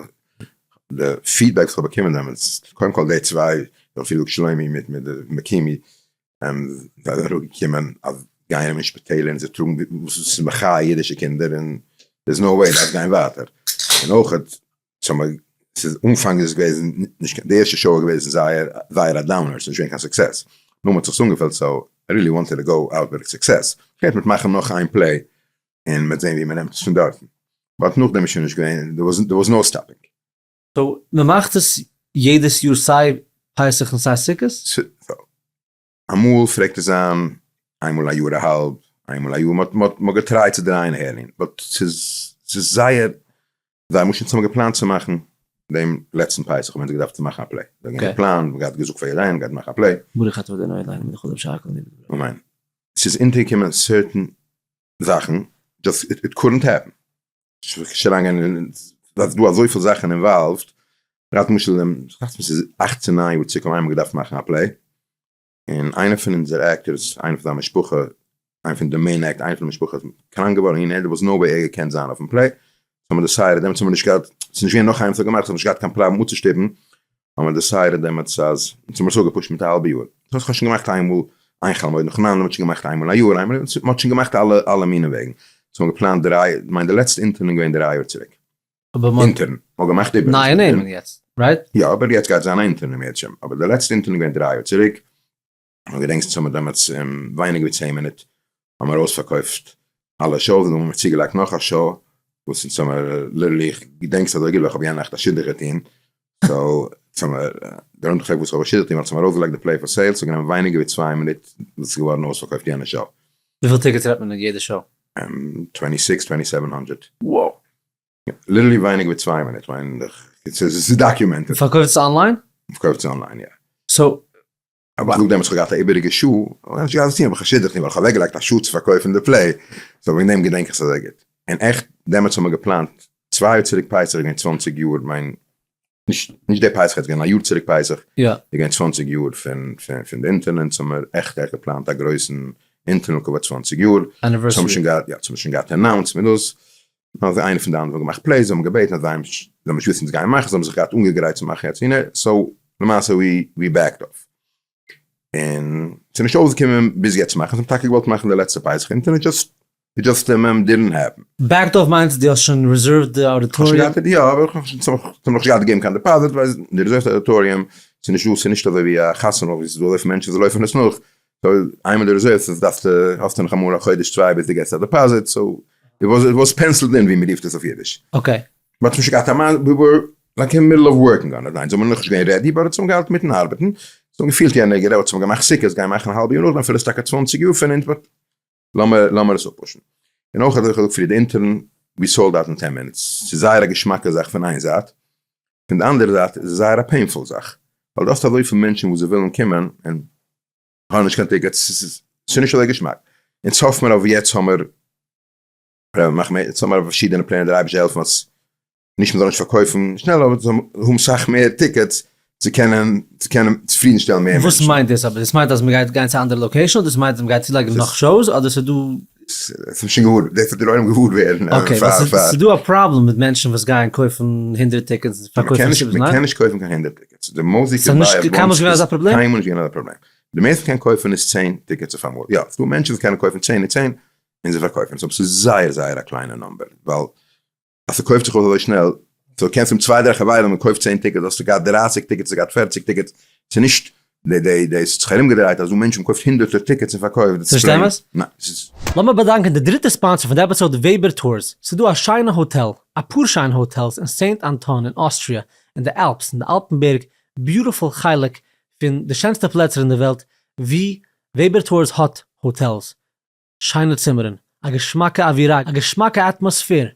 די feedback וואס כ'האב באקומען דעמאלטס, קודם כל די צוויי, ר' פיליקס שלומי מיט מיט די מקימי, זיי זענען אראפגעקומען אז גייען אין שפיטעלער און זיי טראגן וואס איז מחיה אידישע קינדער און there's no way דארף גיין ווייטער, און אויך ס'איז אנפאנג איז עס געוועזן נישט די ערשטע show איז געוועזן זייער זייער א downer ס'איז נישט געווען קיין success, נאכדעם האט זיך עס אנגעפילט so I really wanted to go out with success, גייט מיט מאכן נאך איין play און מ'וועט זען ווי מ'נעמט עס פון דארטן, but נאכדעם איז שוין נישט געווען there was no stopping. so מ'מאכט עס יעדעס יאר סיי פסח און סיי סוכות? אמאל פלעגט עס זיין איינמאל א יאר א האלב, איינמאל א יאר, מ'האט געטרייט צו דרייען הערין, but ס'איז זייער, זיי האבן שוין צוזאמען געפלאנט צו מאכן דעם לעצטן פסח האבן זיי געדארפט צו מאכן א play, זיי האבן געפלאנט, מ'האט געהאט געזאגט פאר יעדער איינער מ'גייט מאכן א play. ברוך אתה ה' אלהינו מלך העולם שהכל נהיה בדברו. אמן. ס'איז אונטערגעקומען certain זאכן, just it couldn't happen. נישט אריינגיין אין, ס'איז דא אזויפיל זאכן involved, גראד למשל דעם, כ'דאכט מיר ס'איז אכט צו ניין יאר צוריק האבן איינמאל געדארפט מאכן א play, און איינער פון אונזער actors, איינער פון זיין משפחה, איינער פון די main actor, איינער פון די משפחה איז קראנק געווארן און there was no way ער געקענט זיין אויפן play, האבן מיר decided, דעמאלטס האבן מיר נישט געהאט, ס'איז נישט געווען נאך איינער וואס האט געמאכט, ס'האט נישט געהאט קיין פראבלעם אפצושטופן, האבן מיר decided דעמאלטס אז, אונז האבן עס אפגעפושט מיט א האלבע יאר, דאס האט שוין געמאכט איינמאל איין חול המועד נאכאנאנד, מ'האט שוין געמאכט איינמאל א יאר, איינמאל, מ'האט שוין געמאכט אלע אלע מיני וועגן, סאו מ'האט געפלאנט דריי, כ'מיין די לעצטע אינטערן איז געווען דריי יאר צוריק. אינטערן, מ'האט געמאכט איבער. נייע נעמען יעצט, right? יא, אבער יעצט גייט זיין א אינטערן אם ירצה השם, אבער די לעצטע אינטערן איז געווען דריי יאר צוריק, און געדענקסט אונז האמיר דעמאלטס אין ווייניגער ווי צען מינוט האמיר אויספארקויפט אלע shows, און האמיר צוגעלייגט נאך א show, וואס אונז האמיר literally, איך געדענק עס אזוי גוט ווייל איך האב יענע נאכט א שידוך געטון, so אונז האמיר, דער עולם האט געפרעגט וואס איך האב א שידוך געטון, ווייל אונז האמיר ארויסגעלייגט די play for sale, ס'האט גענומען ווייניגער ווי צוויי מינוט ביז ס'איז געווארן אויספארקויפט יענע show. וויפיל tickets רעדט מען אין יעדע show? twenty six, twenty seven hundred. Wow! Literally ווייניגער ווי צוויי מינוט, מיין איך, ס'איז documented. פארקויפט עס אנליין? פארקויפט עס אנליין, יא. So. אבער איך זאג דעמאלטס איך האב געהאט א איבעריגע שעה, איך האב נישט געהאט וואס צו טון, האב איך א שידוך געטון ווייל איך האב אוועקגעלייגט א שעה צו פארקויפן די play, so וועגן דעם געדענק איך עס אזוי גוט. און עכט, דעמאלטס האבן מיר געפלאנט, צוויי יאר צוריק פסח איז געווען צוואנציג יאר, מיין, נישט נישט די פסח, איז געווען א יאר צוריק פסח, איז געווען צוואנציג יאר פון פון די אינטערנעט, האבן מיר עכט עכט געפלאנט א גרויסן אינטערנעט לכבוד צוואנציג יאר, anniversary. האבן שוין געהאט, יא, האבן שוין געהאט announced מיט דאס, נאר איינער פון די אנדערע האבן געמאכט plays, זיי האבן געבעטן אז זיי האבן נישט געוואוסט וואס גייען מאכן, זיי האבן זיך געהאט אנגעגרייט צו מאכן יעצט הנה, so למעשה we backed off. און ס'איז נישט אויסגעקומען ביז יעצט מאכן, זיי האבן טאקע געוואלט מאכן די לעצטע פסח אינטערנעט, just it just didn't happen. Backed off מיינט דו האסט שוין reserved די auditorium? יא, אבער איך האב נאך נישט געהאט געגעבן קיין deposit, ווייל די reserved auditorium, ס'איז נישט דא, ס'איז נישט אזוי ווי א חתונה ווי ס'איז דא אזויפיל מענטשן וואס לויפן עס נאך, so איינמאל דו רעזערווסט עס דארפסטו, האסטו נאך אמאל א חודש צוויי ביז דו געסט א deposit, so it was penciled in ווי מ'רופט עס אויף אידיש. Okay. מ'האט נישט געהאט א מיין, we were like in middle of working on it, ניין, זיי האבן נאכנישט געווען ready, but זיי האבן געהאלטן מיטן ארבעטן, זיי האבן געפילט יענער גערעדט, זיי האבן געמאכט סוכות, גיי מאכן א האלבע יאר נאכדעם, אפילו ס'איז טאקע צוואנציג יאר פון אונז, but לאמיר לאמיר עס אפפושן. און אויך אזוי ווי כ'האב געזאגט פריער, די אינטערן, we sold out in ten minutes, ס'איז זייער א געשמאקע זאך פון איין זייט, פון די אנדערע זייט איז עס זייער א painful זאך. ווייל דו האסט אזויפיל מענטשן וואס זיי ווילן קומען און האבן נישט קיין tickets, ס'איז נישט אזוי געשמאק. אונז האף מיר אויף יעצט האמיר, מאכן מיר, יעצט האמיר פארשידענע פלענער דער אייבערשטער העלפן אז נישט מ'זאל נישט פארקויפן שנעל אבער זאל האבן סאך מער tickets צו קענען צו קענען צופרידן שטעלן מער וואס מענטשן. מיינט דאס אבער? דאס מיינט אז מ'גייט גיין צו אנדערע location אדער דאס מיינט אז מ'גייט צולייגן נאך shows אדער ס'איז דא. ס'איז שוין געוואר, דאס וועט דער עולם געוואר ווערן. okay, ווייל ס'איז דא א פראבלעם מיט מענטשן וואס גייען קויפן הונדרעט tickets און פארקויפן עס איבער, ניין? מ'קען נישט קויפן קיין הונדרעט tickets. די most ס'איז נישט קיינמאל נישט געווען אזא פראבלעם? קיינמאל נישט געווען אזא פראבלעם. די מערסט מ'קען קויפן איז צען tickets אויף אמאל. יא, ס'דא מענטשן וואס קענען קויפן צען און צען און זיי פארקויפן עס, אבער ס'איז זייער זייער א קליינע number, ווייל אז ס'קויפט זיך אויס אזוי שנעל, so קענסט האבן צוויי דריי חברים און קויף צען tickets האסטו געהאט דרייסיג tickets האסטו געהאט פערציג tickets, ס'איז נישט די די די ס'האט זיך ארומגעדרייט אז דא מענטשן קויפט הונדערטער tickets און פארקויפט, ס'נישט אמת? ניין, ס'איז. לאמיר באדאנקען די דריטע sponsor פון די episode Weber Tours, ס'איז דא א שיינע האטעל, אפאר שיינע hotels אין סעינט אנטאן אין אוסטריע, אין די Alps, אין די אלפן בערג, beautiful חלק פון די שענסטע פלעצער אין די וועלט, ווי Weber Tours האט hotels, שיינע צימערן, א געשמאקע אווירה, א געשמאקע אטמאספער,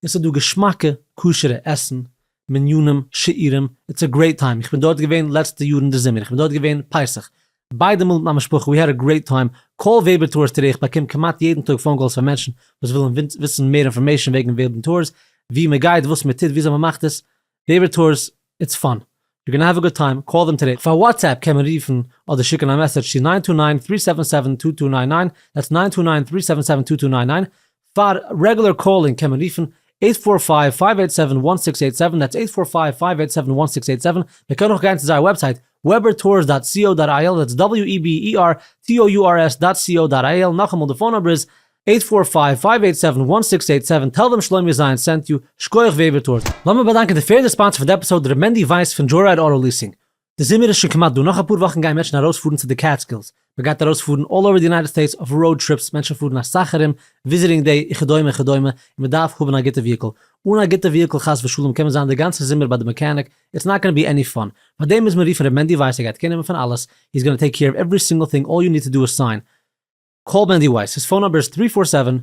און ס'איז דא געשמאקע כשר'ע עסן, מנינים, שיעורים, it's a great time, איך בין דארט געווען לעצטע יאר אין די זומער, איך בין דארט געווען פסח, ביידע מאל מיט מיין משפחה, we had a great time, call Weber Tours today, איך באקום כמעט יעדן טאג phone calls פון מענטשן וואס ווילן וויסן מער information וועגן Weber Tours, ווי מ'גייט, וואס מ'טוט, וויאזוי מ'מאכט עס, Weber Tours it's fun. You're gonna have a good time, call them today. פאר WhatsApp קען מען רופן אדער שיקן א message צו nine two nine three seven seven two two nine nine, that's nine two nine three seven seven two two nine nine. פאר regular calling קען מען רופן eight four five five eight seven one six eight seven, that's eight four five five eight seven one six eight seven. מען קען אויך גיין צו זייער website webertours dot co dot il, that's W E B E R T O U R S dot C O dot I L. נאכאמאל די phone number איז eight four five five eight seven one six eight seven tell them שלומי זיין sent you, שקויעך Weber Tours. לאמיר באדאנקען די פערדע sponsor פון די episode ר' מענדי ווייס פון Joyride Auto Leasing. די זומער איז שוין כמעט דא, נאך אפאר וואכן גייען מענטשן ארויספארן צו די Catskills, מען גייט ארויספארן all over די United States אויף road trips, מענטשן פארן אסאך ארום, visiting day וכדומה וכדומה, און מען דארף האבן א גוטע vehicle. אן א גוטע vehicle חס ושלום קען מען זיין די גאנצע זומער ביי די mechanic, it's not gonna be any fun. פארדעם מוז מען רופן ר' מענדי ווייס ער גייט care נעמען פון אלעס, he is gonna take care of every single thing all you need to do is sign. Call מענדי ווייס, his phone number איז three four seven,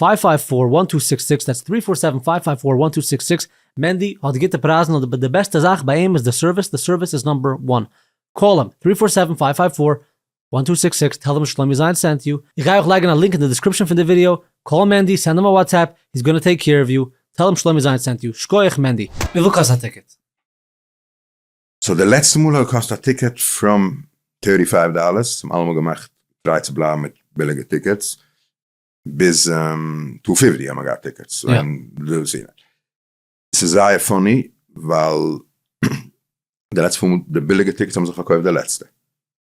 five five four, one two six six, that's three four seven five five four one two six six, מענדי האט גוטע פרייזן אבער די בעסטע זאך ביי אים איז די service, די service איז number one, call אים, three four seven five five four, one two six six, tell אים שלומי זיין sent you, איך גיי אויך לייגן א link אין די description פון די ווידיאו, call מענדי, send אים א WhatsApp, he's gonna take care of you, tell אים שלומי זיין sent you, שקויעך מענדי. וויפיל קאסט א ticket? So די לעצטע מאל האט געקאסט א ticket from thirty five dollars, האבן אלעמאל געמאכט try צו בלייבן מיט ביליגע tickets, ביז two fifty האבן מיר געהאט tickets, ס'איז זייער funny ווייל די לעצטע פאר מאל די ביליגע tickets האבן זיך פארקויפט די לעצטע.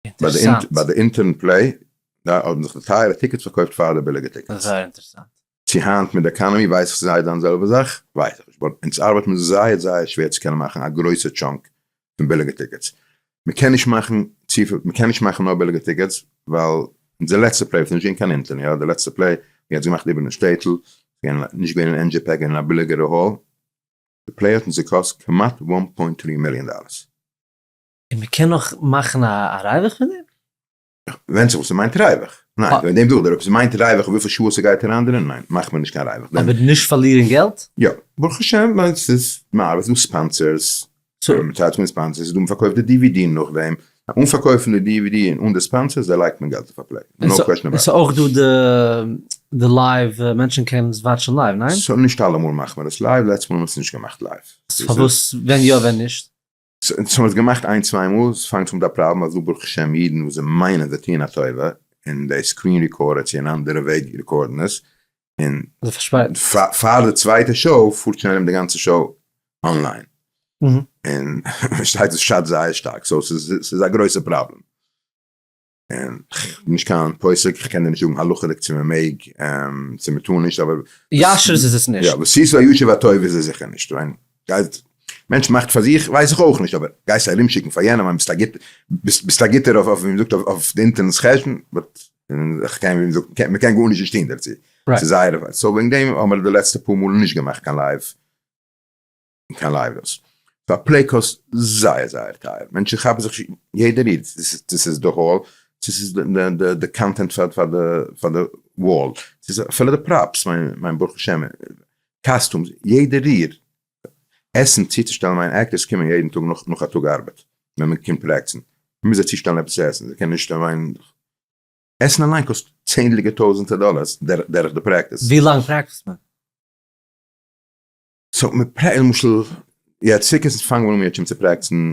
אינטערעסאנט. ביי די אינטערן play האבן זיך די טייערע tickets פארקויפט פאר די ביליגע tickets. זייער אינטערעסאנט. צו היינט מיט די economy ווייס איך ס'איז זייער די זעלבע זאך, ווייס איך נישט, but אונז ארבעט מיר זייער זייער שווער צו קענען מאכן א גרויסע chunk פון ביליגע tickets. מ'קען נישט מאכן צופיל, מ'קען נישט מאכן נאר ביליגע tickets, ווייל אונזער לעצטע play וואס איז נישט געווען קיין אינטערן, יא, די לעצטע play מ'האט געמאכט איבערן שטעטל, נישט געווען אין NJPAC, אין א ביליגערע hall, די play האט אונז געקאסט כמעט one point three million dollars. און מען קען נאך מאכן א ריווח פון דעם? ווענדט זיך וואס ס'מיינט ריווח. ניין, וועגן דעם זאג איך דיר, אויב ס'מיינט ריווח וויפיל שעות ס'גייט אריין דערין, ניין, מאכט מען נישט קיין ריווח. אבער נישט פארלירן געלט? יא, ברוך השם, ווייל ס'איז מערב, ס'איז דא sponsors, מ'צאלט פון sponsors, ס'איז דא מ'פארקויפט די DVD נאכדעם, אן פארקויפן די DVD און אן די sponsors דערלייגט מען געלט אויף א play, no question about it. ס'איז אויך דא די live, מענטשן קענען עס watch ן live, ניין? סאו נישט אלעמאל מאכט מען עס live, לעצטע מאל האט מען עס נישט געמאכט live. פארוואס ווען יא ווען נישט? אונז האבן עס געמאכט איין צוויי מאל, עס פאנגט זיך אן מיט א פראבלעם אז דא ברוך השם אידן וואס זיי מיינען זיי טוען א טובה, און די screen recorder צו אן אנדערע וועג record ן עס, און פאר די צווייטע show פארט שוין ארום די גאנצע show online, און פארשטייט זיך שאדט זייער שטארק, so ס'איז א גרויסע פראבלעם. און כ'בין נישט קיין פוסק, כ'קען דיר נישט זאגן הלכה'דיג צו מ'מעג, צו מ'טאר נישט, אבער. ישרות איז עס נישט. יא, ועשית הישר והטוב איז עס זיכער נישט, כ'מיין, גייט, מענטש מאכט פאר זיך, ווייס איך אויך נישט, אבער גייסט ארום שיקן פאר יענעם אז ביסט א גוט, ביסט א גוטער אויף ווי מ'זאגט אויף די אינטערנעט'ס חשבון, but כ'קען ווי מ'זאגט, מ'קען גארנישט נישט טון דערצו, ס'איז זייער, so וועגן דעם האבן מיר די לעצטע פאר מאל נישט געמאכט קיין live. קיין live דאס. So א play קאסט זייער זייער טייער, מענטשן כאפן זיך יעדער איד, צו ס'איז די hall, צו ס'איז די content פאר די wall, צו ס'איז אפילו די props, מיין ברוך השם, costumes, יעדע ריר, עסן צוצושטעלן מיין actors קומען יעדן טאג נאך א טאג ארבעט. ווען מען קומט practice ן, מען מוז זיי צושטעלן עפעס צו עסן, זיי קענען נישט אליין, עסן אליין קאסט צענדליגע טויזענטער דאלארס דורך די practice. ווי לאנג practice ט מען? so מען practice למשל יעצט סוכות פאנגן מיר אן יעצט שוין צו practice ן,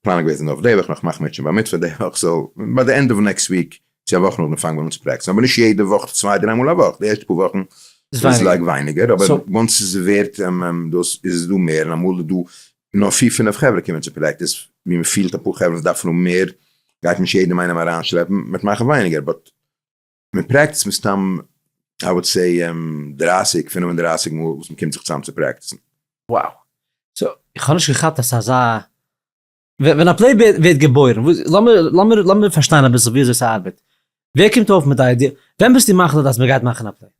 פלאן געוועזן אויף די וואך נאך מאכן מיר שוין בר מצוה די וואך so ביי די end of next week צו א וואך נאכדעם פאנגן מיר אן צו practice ן אבער נישט יעדע וואך צוויי דריי מאל א וואך די ערשטע פאר וואכן איז like ווייניגער אבער once עס ווערט דאס איז דא מער און אמאל איז דא נאר פיר פינעף חברה קומען צו practice ווי מען פילט אפאר חברה וואס דארפן האבן מער גייט נישט יעדעם איינעם אריינשלעפן מען וועט מאכן ווייניגער but מען practice ט מסתם I would say 30 35 מאל וואס מען קומט זיך צוזאם צו practice ן. Wow. so איך האב נישט געכאפט אז ס'איז אזא ווען א play ווערט געבוירן, לאמיר לאמיר לאמיר פארשטיין אביסל ווי אזוי ס'ארבעט, ווער קומט אויף מיט די idea, ווען ביסטו מחליט אז מ'גייט מאכן א play?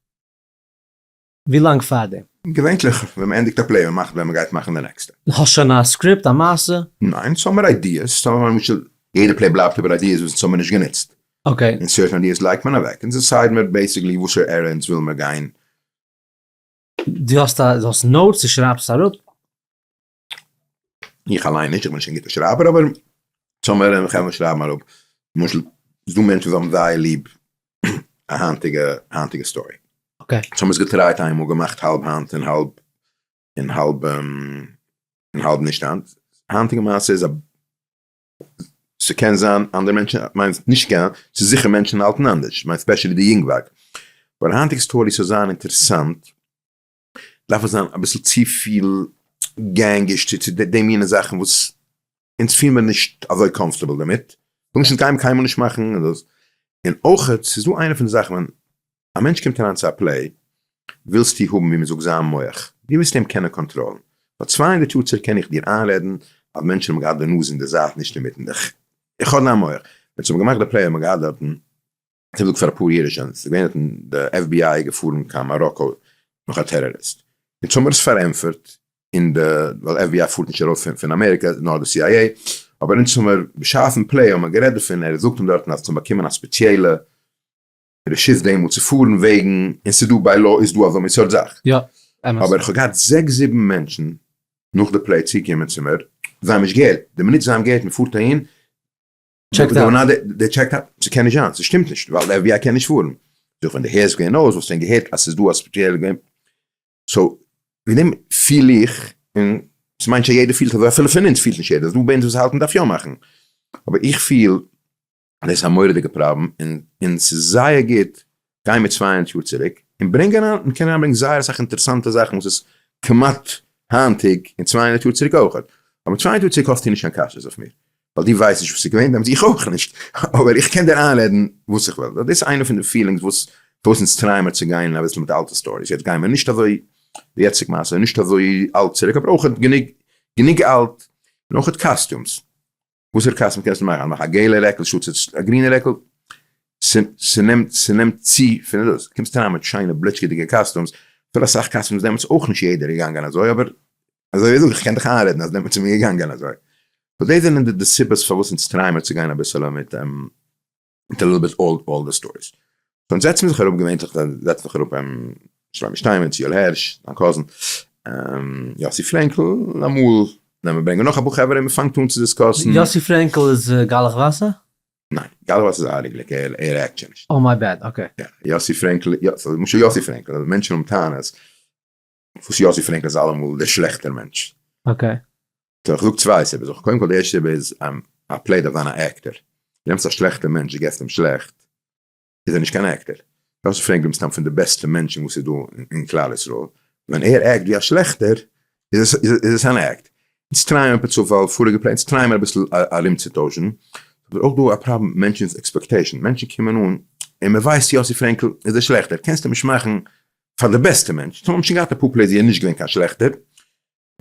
ווי לאנג פארדעם? געווענטליך ווען מ'ענדיגט א play מ'מאכט ווען מ'גייט מאכן די נעקסטע. האסט שוין א script א מעשה? ניין, ס'האמער ideas, ס'האמער למשל יעדע play בלייבט איבער ideas וואס אונז האמער נישט גענוצט. okay. און certain ideas לייגט מען אוועק, אונז decide מיר basically וואסער era אונז וויל מיר גיין. דו האסט א דו האסט notes דו שרייבסט אראפ? איך אליין נישט, איך בין נישט קיין גוטער שרייבער, אבער טאמער און חברה שרייבן אראפ, למשל ס'דא מענטשן וואס האבן זייער ליב א היינטיגע היינטיגע story. okay. so האבן עס גע try ט איינמאל, געמאכט האלב היינט און האלב און האלב און האלב נישט היינט. היינטיגע מעשה איז א ס'קען זיין אנדערע מענטשן, מיין נישט קען, ס'איז זיכער מענטשן האלטן אנדערש, מיין specially די יונגווארג. אבער היינטיגע story ס'זאל זיין אינטערעסאנט דארף עס זיין אביסל צופיל gang איש צו די מינע זאכן וואס אונז פיל מיר נישט אזוי comfortable דערמיט, זאג נישט אונז גיימיר קיינמאל נישט מאכן דאס, און אויכעט ס'איז דא איינע פון די זאכן ווען א מענטש קומט אריין צו א play ווילסטו האבן ווי מ'זאגט זיין מח, דו ווילסט אים קענען קאנטראלן, פאר 200 יאר צוריק קען איך דיר איינרעדן אז מענטשן האבן געהאט די נאז אין די זייט נישט אינמיטן, איך האב דיין מח, ווען ס'האבן געמאכט די play האט מען געהאט דארטן איך זאג פאר אפאר יאר שוין, ס'איז געווען דארטן די FBI געפארן קיין מאראקא נאך א טעראריסט, אונז האמיר עס פארענטפערט אין די, ווייל FBI פארט נישט ארויף פון אמעריקא נאר די CIA, אבער אונז האמיר בשעת'ן play האמיר גערעדט דערפון, ער זאגט אים דארטן אז צו באקומען א ספעציעלע רשות דעמאלט צו פארן וועגן, און ס'איז דא ביי law איז דא אזא מין סארט זאך. יא, אמת. אבער איך האב געהאט זעקס זיבן מענטשן נאך די play צוגעקומען צו מיר, זיי האבן נישט געהערט, די מינוט זיי האבן געהערט מ'פארט אהין, checked out. די checked out, ס'קען נישט זיין, ס'שטימט נישט, ווייל די FBI קען נישט פארן. זאג איך, ווען די הערסט געווען אויס, וואלסטו ווען געהערט אז ס'איז דא א ספעציעלע געווען. so, וועגן דעם פיל איך, און ס'מיינט נישט אז יעדער פילט אזוי, אפילו פון אונז פילט נישט יעדער, ס'דא ביי אונז וואס האלטן מ'דארף יא מאכן. אבער איך פיל אז דאס איז א מורא'דיגע פראבלעם, און ס'איז זייער גוט גיין מיט 200 יאר צוריק, און ברענגען אריין, מ'קען אריינברענגען זייער אסאך אינטערעסאנטע זאכן וואס איז כמעט היינטיג, און 200 יאר צוריק אויך. אבער 200 יאר צוריק האסטו נישט קיין קשיות אויף מיר. ווייל דו ווייסט נישט וואס איז געווען דעמאלטס, איך אויך נישט, אבער איך קען דיר איינרעדן וואס איך וויל. דאס איז איינע פון די feelings וואס פארוואס אונז try ען מיר צו גיין אביסל מיט אלטע stories, יעצט גייען מיר נישט אזוי, די יעצטיגע מעשה איז נישט אזוי אלט צוריק, אבער אויך גענוג גענוג אלט, און אויך costumes, וואסערע costume קענסטו מאכן? מאך א געלע רעקל שטאט א גרינע רעקל, ס'נעמט ס'נעמט צו פון דאס, קומסט אריין מיט שיינע בליטשקעדיגע costumes, אפילו אסאך costumes דעמאלטס אויך נישט יעדער איז געגאנגען אזוי, אבער אזוי ווי זאג איך קען דיך איינרעדן אז דעמאלטס איז מען געגאנגען אזוי. so דאס זענען די סיבות פארוואס אונז try ען מיר צו גיין אביסעלע מיט מיט א little bit older stories. so אונז זעצן מיר זיך אראפ געווענטליך זעצט זיך אראפ שלומי שטיינמעץ, יואל הערש, דיין cousin, יאסי פרענקל, און אמאל נעמען ברענגען נאך אפאר חברה און מען פאנגט אן צו discuss ן. יאסי פרענקל איז גלח וואסער? ניין, גלח וואסער איז ארי גליק, ער act שוין נישט. oh my bad, okay. יא, יאסי פרענקל, יא, למשל יאסי פרענקל, מענטשן האבן טענות וואס יאסי פרענקל איז אלעמאל דער שלעכטער מענטש. okay. so איך זאג צוויי סיבות, קודם כל די ערשטע סיבה איז א play דארף זיין א actor, דו נעמסט א שלעכטע מענטש דו געבסט אים שלעכט, איז ער נישט קיין actor. יאסי פרענקל איז מסתם פון די בעסטע מענטשן וואס איז דא אין כלל ישראל, ווען ער act ווי א שלעכטער איז עס אן act. אונז try ען מיר פער צופאל פאריגע play, אונז try ען מיר אביסל ארומצוטוישן, אבער אויך דא א פראבלעם מיט מענטשנ'ס expectation, מענטשן קומען אן און מען ווייסט יאסי פרענקל איז דער שלעכטער, קענסט אים נישט מאכן פאר די בעסטע מענטש, סאו האבן שוין געהאט אפאר plays ווי ער איז נישט געווען קיין שלעכטער,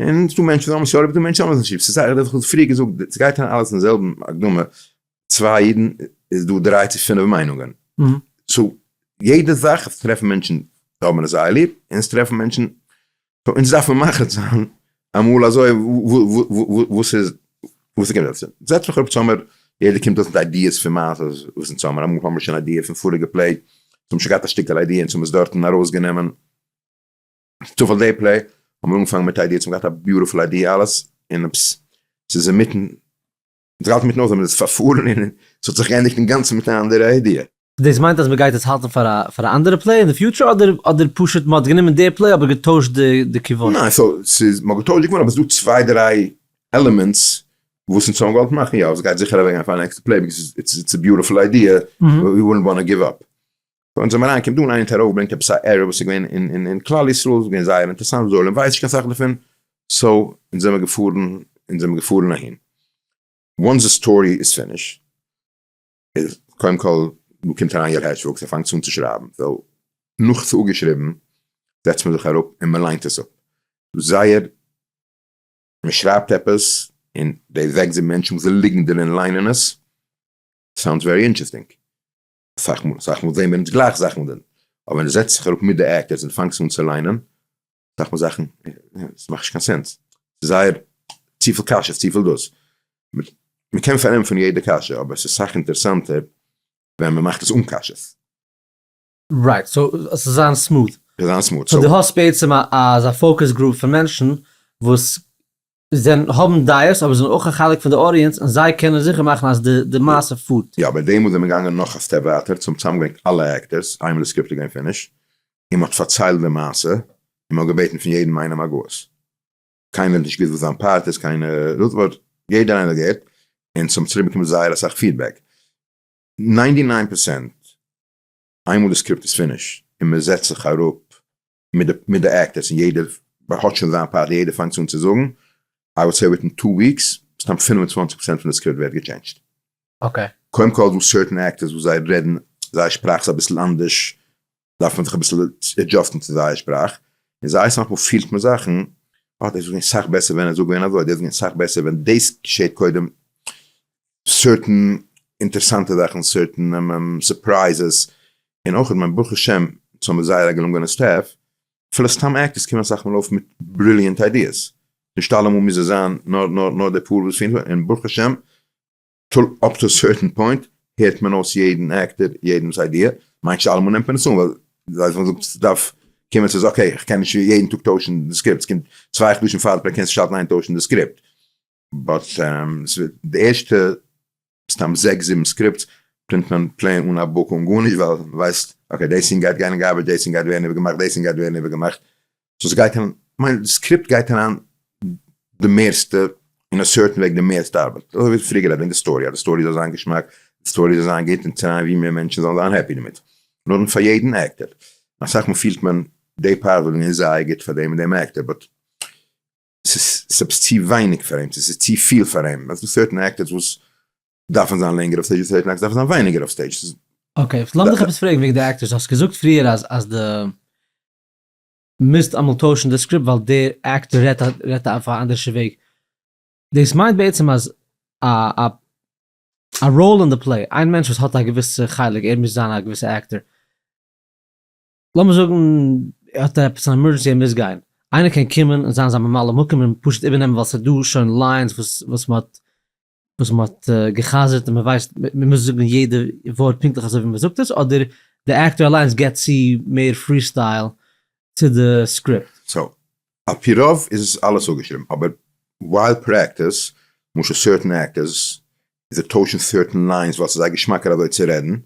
און ס'דא מענטשן וואס האבן עס יא ליב, ס'דא מענטשן וואס האבן עס נישט ליב, ס'איז זייער, איך האב פריער געזאגט, ס'גייט אריין אלעס אין זעלבן הקדמה, צוויי אידן איז דא דריי צו פינף מיינונגען, so יעדע זאך, עס טרעפן מענטשן האבן עס זייער ליב, און עס טרעפן מענטשן so אונז דארף מען מחליט זיין אמאל אזוי וואס איז וואס קומט דערצו. זעץ מיך אראפ צאמער, יעדער קומט אויס מיט ideas פון מעשות וואס אונז האמער, אמאל האמער שוין idea פון פאריגע play, אונז האבן שוין געהאט א שטיקעל idea אונז האבן עס דארטן ארויסגענומען, צופאל די play האבן מיר אנגעפאנגען מיט ideas, אונז האבן געהאט א beautiful idea אלעס, און עפעס ס'איז אינמיטן. אונז האלטן מיטן אויס אז מען איז פארפארן און ס'האט זיך געענדיגט אינגאנצן מיט א אנדערע idea. דאס מיינט אז מ'גייט עס האלטן פאר א פאר א אנדערע play אין די future אדער אדער פשוט מ'האט גענומען די play אבער געטוישט די די כיוון? ניין so ס'איז מ'האט געטוישט די כיוון אבער ס'איז דא צוויי דריי elements וואס אונז האבן געוואלט מאכן יא ס'גייט זיכער אוועקגיין פאר א נעקסטע play because it's a beautiful idea we wouldn't wanna give up. אונז זעמער אריין קומט אן איינער האט ארויפגעברענגט עפעס א error וואס איז געווען אין כלל ישראל איז געווען זייער אינטערסאנט די עולם ווייסט נישט קיין סאך דערפון so אונז זעמער געפארן אונז זעמער געפארן אהין once די story איז finish איז קודם כל דא קומט אריין יעל הערש וואוקס ער פאנגט אן צו שרייבן so נאך ס'איז אפגעשריבן זעצט מען זיך אראפ און מען ליינט עס אפ זייער מען שרייבט עפעס און די זעקס זיבן מענטשן וואס ליגן דערין ליינען עס sounds very interesting. אסאך מאל, אסאך מאל זעהן מיר אונז גלייך זאכן דען, אבער ווען דו זעצט זיך אראפ מיט די actors און פאנגסט אן צו ליינען, אסאך מאל זאכן, עס מאכט נישט קיין sense, ס'איז זייער צופיל קשיות, צופיל דאס, מען קען פארענטפערן יעדע קשיא, אבער עס איז סאך אינטערעסאנטער ווען מען מאכט עס אן קשיות. right, so עס זאל זיין smooth. עס זאל זיין smooth. so דו האסט בעצם אזא focus group פון מענטשן וואס זענען האבן דעות אבער זענען אויך א חלק פון די audience און זיי קענען זיכער מאכן אז די די מעשה פארט. יא, ביי דעם איז מען געגאנגען נאך א step ווייטער, צום צוזאמגעברענגט אלע actors, איינמאל די script איז געווען finish, און מען האט פארציילט די מעשה, און מען האט געבעטן פון יעדן איינעם הגהות. קיינער האט נישט געוואוסט וואס זיין part איז, קיינער, דאס ווארט, יעדער איינער האט געהערט, און צום צוריק באקומען זייער אסאך feedback. ninety nine percent, איינמאל די script איז finish, און מען זעצט זיך אראפ מיט די מיט די actors און יעדער האט שוין זיין part יעדער פאנגט אן צו זאגן, I would say within two weeks, מסתם 25 פראצענט פון די script ווערט געטשענדזשט. okay. קודם כל איז דא certain actors וואס זיי רעדן, זייער שפראך איז אביסל אנדערש, דארף מען זיך אביסל adjust ן צו זייער שפראך, און זייער אסאך מאל פילט מען זאכן, אה דאס איז געווען סאך בעסער ווען ער זאגט געווען אזוי, דאס איז געווען סאך בעסער ווען דאס געשעט קודם, certain אינטערעסאנטע זאכן, certain surprises, און אויך מיין ברוך השם אונז האבן זייער א געלונגענע staff, אפילו סתם actors קומען אסאך מאל אויף מיט brilliant ideas, נישט אלעמאל מוז עס זיין נאר נאר נאר די פאר וואס פירן, און ברוך השם up to certain point הערט מען אויס יעדן actor יעדעמס idea, מיינט נישט אלעמאל נעמט מען עס אן ווייל זיי זאגן ס'דארף קומען ס'איז okay איך קען נישט יעדן טאג טוישן די script, ס'קומט צוויי חדשים פאר די play קענסט נישט האלטן איין טוישן די script, but די ערשטע סתם זעקס זיבן scripts print מען plain אן א book אן גארנישט ווייל מ'ווייסט okay די scene גייט גיין אין garbage די scene גייט ווערן איבערגעמאכט די scene גייט ווערן איבערגעמאכט so ס'גייט אריין כ'מיין די script גייט אריין די מערסטע אין א certain וועג די מערסטע ארבעט אזוי ווי פריער גערעדט וועגן די story אז די story זאל זיין געשמאק די story זאל זיין גוט און צו אריין ווי מער מענטשן זאלן זיין happy דערמיט נאכדעם פאר יעדן actor אסאך מאל פילט מען די part וואלט געווען זייער גוט פאר דעם און דעם actor but ס'איז עפעס צו ווייניג פאר אים, ס'איז צו פיל פאר אים, ס'איז דא certain actors וואס דארפן זיין לענגער אויף stage, certain actors דארפן זיין ווייניגער אויף stage. okay, לאמיר דיך עפעס פרעגן וועגן די actors, האסט געזאגט פריער אז אז די מוזט אמאל טוישן די script ווייל דער actor רעדט רעדט אויף א אנדערשע וועג, דאס מיינט בעצם אז א א א role אין די play, איין מענטש וואס האט א געוויסע חלק, ער מוז זיין א געוויסע actor, לאמיר זאגן ער האט עפעס אן emergency ער מוז גיין, איינער קען קומען און זיין זיין ממלא מקום און פשוט איבערנעמען ווייל ס'איז דא שוין lines וואס וואס מ'האט וואס מ'האט גע'חזר'ט און מ'ווייסט מ'מוז זאגן יעדע ווארט פונקטליך אזוי ווי מ'זאגט עס, אדער די actor אליינס געבט צו מער freestyle צו די script? so על פי רוב איז עס אלעס אפגעשריבן, אבער while practice, למשל certain actors, זיי טוישן certain lines ווייל ס'איז זיי געשמאקער אזוי צו רעדן,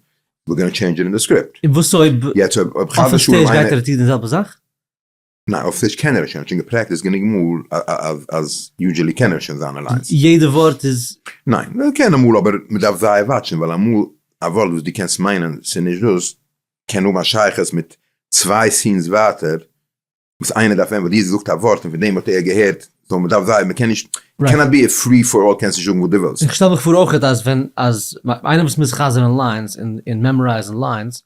we're gonna change it אין די script. און וואס אויב יעצט אויב אויף חס אויפן ושלום stage איינער גייט ער טון די זעלבע זאך? ניין אויף stage קען ער עס שוין, ער האט שוין געפרעקטיסט גענוג מאל אז אז usually קען ער שוין זיינע lines. יעדע ווארט איז. ניין, ער קען אמאל אבער מ'דארף זייער וואטשן ווייל אמאל א ווארט וואס דו קענסט מיינען ס'איז נישט דאס קען האבן א שייכות מיט צוויי scenes ווייטער וואס איינער דארף ווען ווייל דו האסט געזאגט א ווארט און פון דעם האט ער געהערט, so מען דארף זייער, מען קען נישט, קענאט בי א free for all קענסט נישט זאגן וואס דו ווילסט. איך שטעל מיך פאר אויכעט אז ווען אז איינער וואס מוז חזר'ן lines און מעמארייזן lines,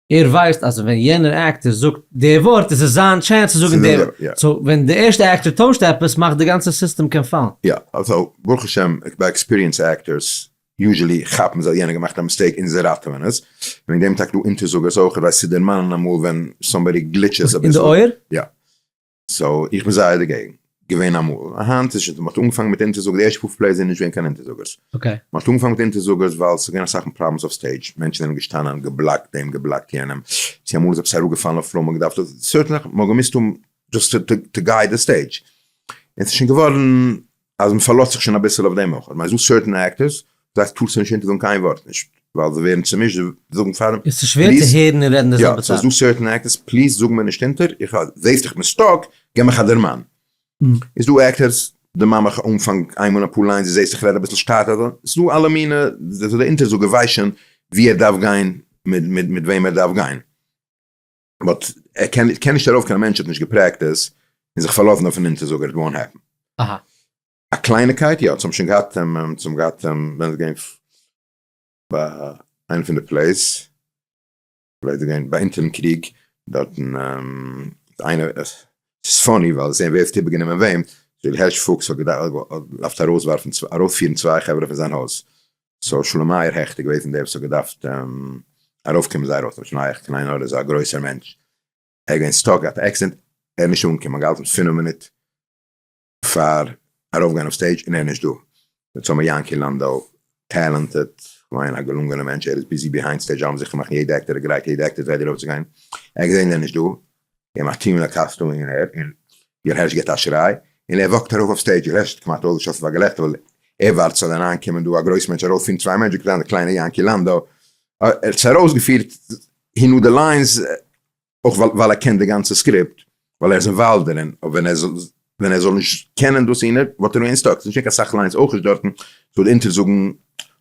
ער ווייסט אז ווען יענער actor זאגט די ווארט איז עס זיין chance צו זאגן די ווארט, so ווען די ערשטע actor טוישט עפעס מאכט די גאנצע סיסטעם קען פאלן. יא, so ברוך השם ביי experienced actors usually כאפן זיי יענער געמאכט א mistake און זיי ראטעווען עס, וועגן דעם טאקע דא אונטערזאגערס אויך כדי צו דערמאנען אמאל ווען somebody glitches אביסל. אין די אויער? יא. so איך בין זייער דערגעגן. געווען אמאל. היינט איז שוין, מ'האט אנגעפאנגען מיט אונטערזאגער, די ערשטע פאר plays זענען נישט געווען קיין אונטערזאגערס. okay. מ'האט אנגעפאנגען מיט אונטערזאגערס ווייל ס'איז געווען אסאך problems אויף stage, מענטשן זענען געשטאנען, געבלאקט דעם, געבלאקט יענעם, צו אמאל איז עפעס אראפגעפאלן אויף floor, מ'האט געדארפט, certain זאכן, מ'האט געמוזט האבן just to guide די stage. און ס'איז שוין געווארן א. אז מ'פארלאזט זיך שוין אביסל אויף דעם אויך. כ'מיין ס'דא certain actors, זיי טארסטו נישט אונטערזאגן קיין ווארט נישט, ווייל זיי ווערן צומישט, זיי זאגן פאר דעם, עס איז שווער צו הערן און רעדן די זעלבע צייט. יא, ס'איז דא certain actors, please זאג מיר נישט אונטער, איך זעסט איך בין stuck, גיב מיך א דערמאן. איז דא actors, דערמאן מיך אנפאנג איינמאל אפאר lines, דו זעסט איך רעד אביסל שטאט אדער, ס'איז דא אלע מיני, די אונטערזאגער ווייסט שוין ווי ער דארף גיין, מיט וועם ער דארף גיין. but ער קען קען נישט ארויף קיין מענטש האט נישט גע practice און זיך פארלאזן אויפן אונטערזאגער it won't happen. אהא. א קלייניקייט יא, אונז האבן שוין געהאט אונז האבן געהאט ווען איז געווען ביי איינע פון די plays אולי איז געווען ביי אונטערן קריג דארטן איינער ס'איז funny ווייל זעהן ווער האט איבערגענומען וועם, זאל הערש פוקס האט געדארפט ארויסווארפן ארויספירן צוויי חברה פון זיין הויז, so שלום מאיר העכט איז געוועזן דער וואס האט געדארפט ארויפקומען זיי ארויס, שלום מאיר העכט קיין עין הרע איז א גרויסער מענטש, ער איז געווען stuck געהאט א accident, ער איז נישט אנגעקומען, געהאלטן פינף מינוט פאר ארויפגיין אויף stage און ער איז נישט דא, יעצט האבן מיר יענקי לאנדא, talented, כ'מיין א געלונגענע מענטש, ער איז busy behind stage אלעם זיכער מאכן יעדע actor איז גרייט, יעדע actor איז ready ארויפצוגיין, ער האט געזען ער איז נישט דא, געבן א טיעם א costume און ער און יואל הערש געבט א שריי און ער walk ט ארויף אויף stage, יואל הערש האט כמעט אויסגעשאסן פאר געלעכטער ווייל ער ווארט ס'זאל אריין קומען דא א גרויס מענטש ארויספירן צוויי מענטשן קליינע קליינע יענקי לאנדא, ער האט עס ארויסגעפירט he knew the lines אויך ווייל ער קען די גאנצע script ווייל ער איז involved דערין, אבער ווען ער זאל ווען ער זאל נישט קענען דאס און ער וואלט ער געווען stuck, ס'איז נישט געווען קיין סאך lines אויך נישט דארטן, so די אונטערזאגן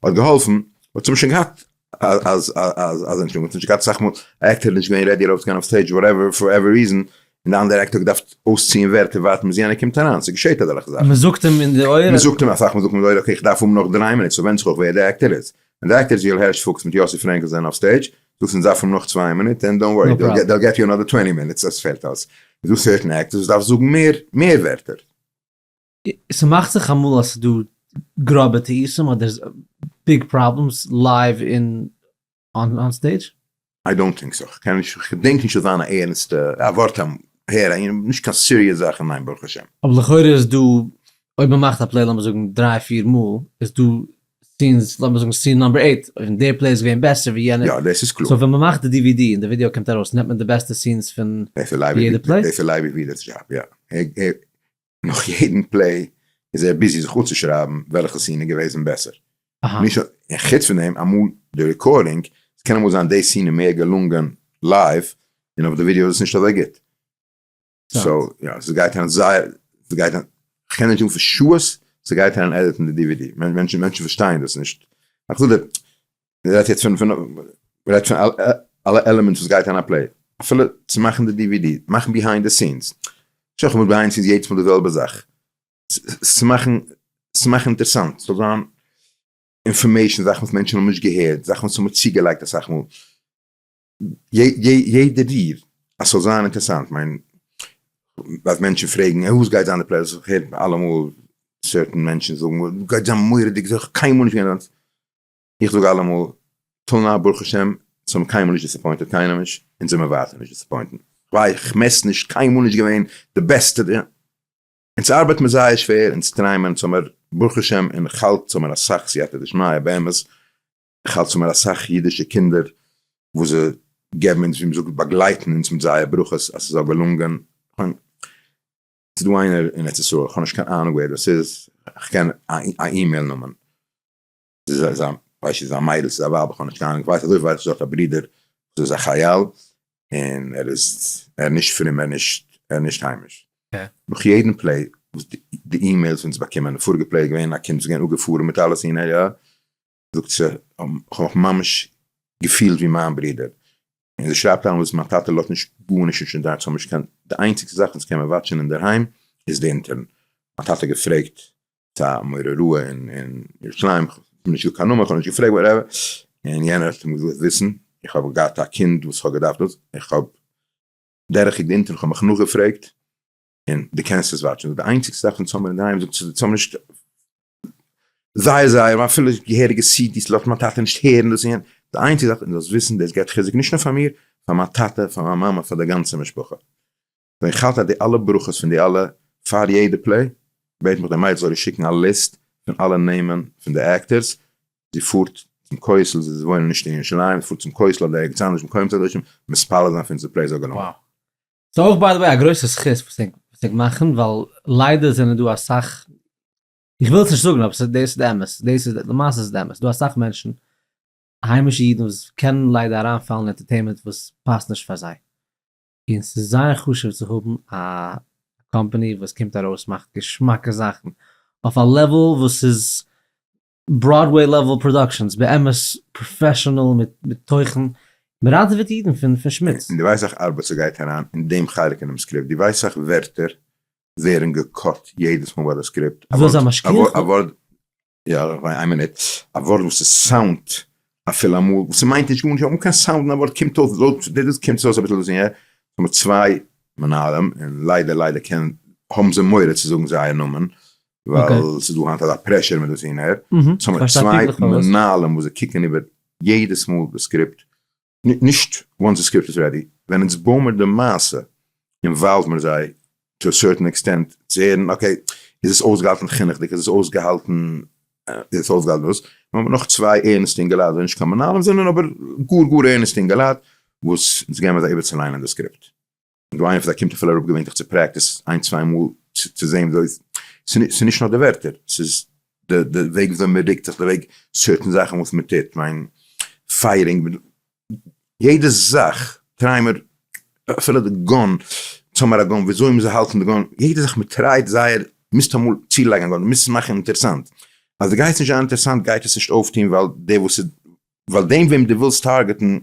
האט געהאלפן, but ס'האבן שוין געהאט אז אז אז אנטשולדיגונג, ס'נישט געהאט אסאך מאל א actor איז נישט געווען ready ארויפצוגיין אויף stage whatever for whatever reason, און די אנדערע actor האט געדארפט אויסציען ווערטער ווארטן ביז יענער קומט אריין, ס'געשעט אזעלכע זאכן. מ'זאגט אים אין די אויער. מ'זאגט אים אסאך מאל זאגט מען אין די אויער okay איך דארף האבן נאך דריי מינוט, סאו ווענדט זיך אויך ווער די actor איז, ווען די actor איז יואל הערש פוקס מיט יוסי פרענקל זענען אויף stage, זאגסט אונז דארף האבן נאך צוויי מינוט, then don't worry, they'll get you another twenty minutes אז ס'פעלט אויס. איז דא certain actors וואס דארף זאגן מער מער ווערטער. ס'מאכט זיך אמאל אז ס'דא גראבע טעותים אדער big problems live אין on stage? I don't think so, כ'קען נישט, כ'געדענק נישט אזאנע ערנסטע, א ווארט אהער אהין, נישט קיין serious זאכן ניין ברוך השם. אבער לכאורה איז דא, אויב מ'מאכט א play לאמיר זאגן דריי פיר מאל, איז דא scenes, לאמיר זאגן scene number eight, און דער play איז געווען בעסער ווי יענער. יא דאס איז קלאר. so ווען מ'מאכט די DVD און די ווידעא קומט ארויס נעמט מען די בעסטע scenes פון יעדע play? דאס איז לייבי ווידער'ס דזשאב, יא. נאך יעדן play איז ער busy זיך אפצושרייבן וועלכע scene איז געוועזן בעסער. נישט און חוץ פון דעם אמאל די recording, עס קען אמאל זיין די scene איז מער געלונגען live און אויף די ווידעא איז עס נישט אזוי גוט. so יא, ס'גייט אריין זייער, ס'גייט אריין, כ'קען נישט זאגן פון שעות, ס'גייט אריין edit ן די DVD, מענטשן מענטשן פארשטייען דאס נישט. איך זאג דיר, מ'רעדט יעצט פון פון מ'רעדט פון אלע elements וואס גייט אריין א play, אפילו צו מאכן די DVD, מאכן behind the scenes, נישט נאכאמאל behind scenes יעדעס מאל די זעלבע זאך, צו מאכן צו מאכן אינטערעסאנט, ס'זאל זיין information, זאכן וואס מענטשן האבן נישט געהערט, זאכן וואס האבן מיר צוגעלייגט אסאך מאל, יעדע ריר אז ס'זאל זיין אינטערעסאנט, כ'מיין אז מענטשן פרעגן וואס גייט זיין די play, איך הער אלעמאל certain מענטשן זאגן גייט זיין מורא'דיג, ס'איז קיינמאל נישט געווען אזאנס, איך זאג אלעמאל, till now ברוך השם, אונז האבן קיינמאל נישט disappointed קיינעם נישט, אונז זעמיר ווייטער נישט disappoint ן, כ'ווייס כ'מעסט נישט, קיינמאל נישט געווען די בעסטע, אונז ארבעט מיר זייער שווער, אונז try מיר, אונז האמיר ברוך השם און כ'האלט אונז האמיר אסאך סייעתא דשמיא באמת, כ'האלט אונז האמיר אסאך אידישע קינדער וואס זיי געבן אונז ווי מ'זאגט באגלייטן אונז מיט זייער ברכות אז ס'זאל געלונגען, כ'מיין ס'איז דא איינער אין ארץ ישראל, כ'האב נישט קיין אהנונג ווער דאס איז, כ'קען א אימעיל נאמען, ס'איז א ווייס נישט א מיידל ס'איז א ווייב איך האב נישט קיין אהנונג כ'ווייס אזויפיל ווייס איך זי האט א ברודער וואס איז א חייל און ער איז ער נישט פרום ער נישט ער נישט היימיש נאך יעדן play וואס די emails אונז באקומען פאריגע play איז געווען א קינד וואס איז געווען אפגעפארן מיט אלעס און ער זאגט זי כ'האב מיך ממש געפילט ווי מיין ברודער און זי שרייבט אריין וואס מיין טאטע לאזט נישט גארנישט נישט אינדערהיים ס'האב נישט קיין די איינציגסטע זאך וואס קען מען watch ן אינדערהיים איז די אינטערן מיין טאטע געפרעגט צו א מורה הוראה אין ירושלים, כ'האב נישט געזאגט קיין נאמען, כ'האב נישט געפרעגט whatever, און יענער האט אים געזאגט וויסן, איך האב געהאט א קינד וואס כ'האב געדארפט דאס, איך האב דורכגעקוקט די אינטערנעט, כ'האב מיך נאכגעפרעגט, און דו קענסט עס watch ן, די איינציגסטע זאך וואס האמיר אינדערהיים, זאגט זי, האמיר נישט זייער זייער, אפילו געהעריגע CDs לאזט מיין טאטע נישט הערן דאס און יענץ, די איינציגסטע זאך, און זאלסט וויסן, דאס געבט חיזוק נישט נאר פאר מיר, פאר מיין טאטע, פאר מיין מאמע, פאר די גאנצע משפחה. ווען איך האלט אז די אלע ברכות פון די אלע פאר יעדע play, בעט מיך די מיידל זאל איר שיקן א list פון אלע נעמען פון די actors, זי פארט צום כותל, זיי וואוינען נישט אין ירושלים, זי פארט צום כותל אדער ערגעץ אנדערש מקומות הקדושים, מתפלל זיין פאר אונזער play זאל געלונגען. Wow. ס'איז אויך by the way א גרויסע זכות וואס ענק מאכן, ווייל ליידער זענען דא אסאך. איך וויל עס נישט זאגן אבער דאס איז די אמת, דאס איז למעשה איז די אמת, ס'דא אסאך מענטשן, היימישע אידן וואס קענען ליידער אריינפאלן אין entertainment וואס פאסט נישט פאר זיי, און ס'איז זייער חשוב צו האבן א קאמפאני וואס קומט ארויס מאכט געשמאקע זאכן אויף א level וואס איז Broadway level productions, באמת professional מיט תוכן, מען ראטעוועט אידן פון שמוץ. און דו ווייסט אויך ארבעט ס'גייט אריין אין דעם חלק אינעם script, דו ווייסט אויך ווערטער ווערן גע cut ט יעדעס מאל ביי די script, וויל זיין משכיח? א ווארט, יא איין מינוט, א ווארט וואס עס sound ט אפילו אמאל, וואס ס'מיינט נישט גארנישט, אן קיין סאונד אין א ווארט קומט אויס לויט ווי דאס קומט אויס אביסל דאס און יענץ, האבן מיר צוויי מנהלים און ליידער ליידער קען האבן זיי מורא צו זאגן זייער נאמען, ווייל ס'איז דא היינט אזא pressure מיט דאס און הער, סאו האבן מיר צוויי מנהלים וואס זיי קוקן איבער יעדעס מאל די script, נישט once די script איז ready, ווען אונז בויען מיר די מעשה involve מיר זיי to a certain extent צו הערן okay איז עס אויסגעהאלטן חינוך'דיג, איז עס אויסגעהאלטן איז עס אויסגעהאלטן דאס, נאר האבן נאך צוויי ערנסטע אינגעלייט זענען נישט קיין מנהלים זענען אבער גאר גאר ערנסטע אינגעלייט וואס אונז געבן זיי איבער צו ליינען די script. און דא איינער פון זיי קומט אפילו אראפ געווענליך צו practice איין צוויי מאל צו זעהן וויאזוי, ס'איז נישט נאר די ווערטער, ס'איז די די וועג וויאזוי מען רוקט זיך, די וועג certain זאכן וואס מען טוט, מיין firing, יעדע זאך try מיר, אפילו די gun, צו האבן א gun, וויאזוי מען זאל האלטן די gun, יעדע זאך מען try ט זייער, מוזט אמאל צולייגן א gun, מוזט עס מאכן אינטערעסאנט, אז די גייסט נישט זיין אינטערעסאנט גייט עס נישט אויפטון ווייל דער וואס איז ווייל דעם וועם דו ווילסט target ן,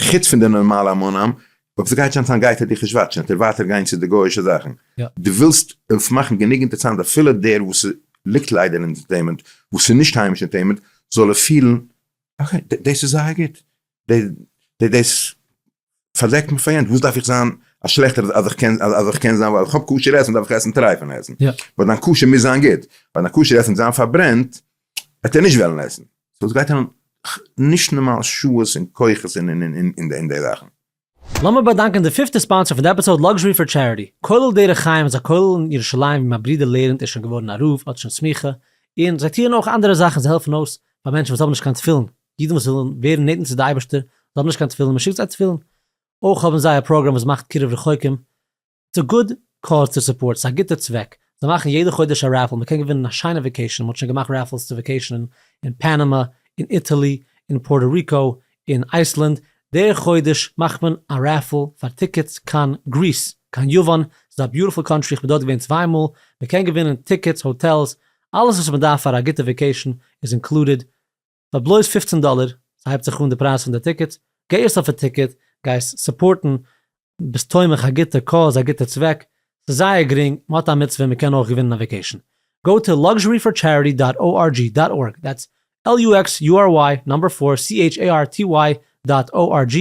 חוץ פון די נארמאלע המון עם, אויב ס'גייט שוין זיין גייט ער דיך נישט watch ן, וועט ער ווייטער גיין צו די גוי'אישע זאכן. דו ווילסט עס מאכן גענוג אינטערעסאנט אפילו דער וואס ליגט ליידער אין entertainment, וואס איז נישט היימיש entertainment, זאל ער פילן, okay, דאס איז זייער גוט, דאס פארדעקט מיר פאר יענץ, וואס דארף איך זיין א שלעכטער אז איך קען אז איך קען זיין ווייל איך האב כשר עסן דארף איך עסן טרייפן עסן, but דיין כשר מוז זיין גוט, ווייל דיין כשר עסן וועט זיין פארברענט וועט ער נישט וועלן עסן, so עס גייט אריין נישט נארמאל שעות און כוחות אין די זאכן. לאמיר באדאנקען די פיפטע sponsor פון די episode Luxury for Charity. כולל דרך חיים איז א כולל אין ירושלים ווי מיין ברודער לערנט איז שוין געווארן א רב האט שוין סמיכה און זיי טוען אויך אנדערע זאכן זיי העלפן אויס פאר מענטשן וואס האבן נישט קיין תפילין אידן וואס ווילן ווערן נענטער צו די אייבערשטער זיי האבן נישט קיין תפילין מען שיקט זיי תפילין אויך האבן זיי א פראגראם וואס מאכט קירוב רחוקים it's a good cause to support, ס'איז א גוטע צוועק, זיי מאכן יעדע חודש א raffle, מ'קען געווינען א שיינע vacation, מ'האט שוין געמאכט raffles צו vacation ען אין פאנאמא, אין Italy, אין פארטא ריקא, אין אייסלענד, דער חודש מאכט מען א raffle פאר tickets קיין Greece, קיין יוון, ס'איז א beautiful country, איך בין דארט געווען צוויי מאל, מ'קען געווינען tickets, hotels, אלעס וואס מ'דארף פאר א גוטע vacation איז included, פאר בלויז 15 דאלער, ס'הייבט זיך אן די פרייז פון די tickets, get yourself א ticket, גייסט support ן, ביסט תומך א גוטע cause א גוטע צוועק, ס'איז זייער גרינג, מ'האט א מצוה און מ'קען אויך געווינען א vacation. Go to luxuryforcharity dot org dot org, that's LUXURY number four CHARTY dot ORG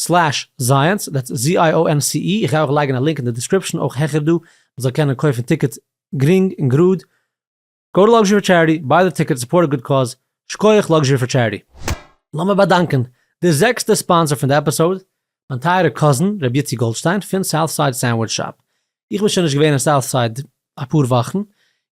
slash Zionce, that's ZIONCE, איך גיי אויך לייגן א link אין די description אויך העכער דא, מ'זאל קענען קויפן tickets גרינג און גראד. Go to Luxury for Charity, buy the ticket, support a good cause, שקויעך Luxury for Charity. לאמיר באדאנקען די זעקסטע sponsor פון די episode, מיין טייערע cousin ר' יצי גאלדשטיין פון Southside Sandwich Shop. איך בין שוין נישט געווען אין Southside אפאר וואכן, און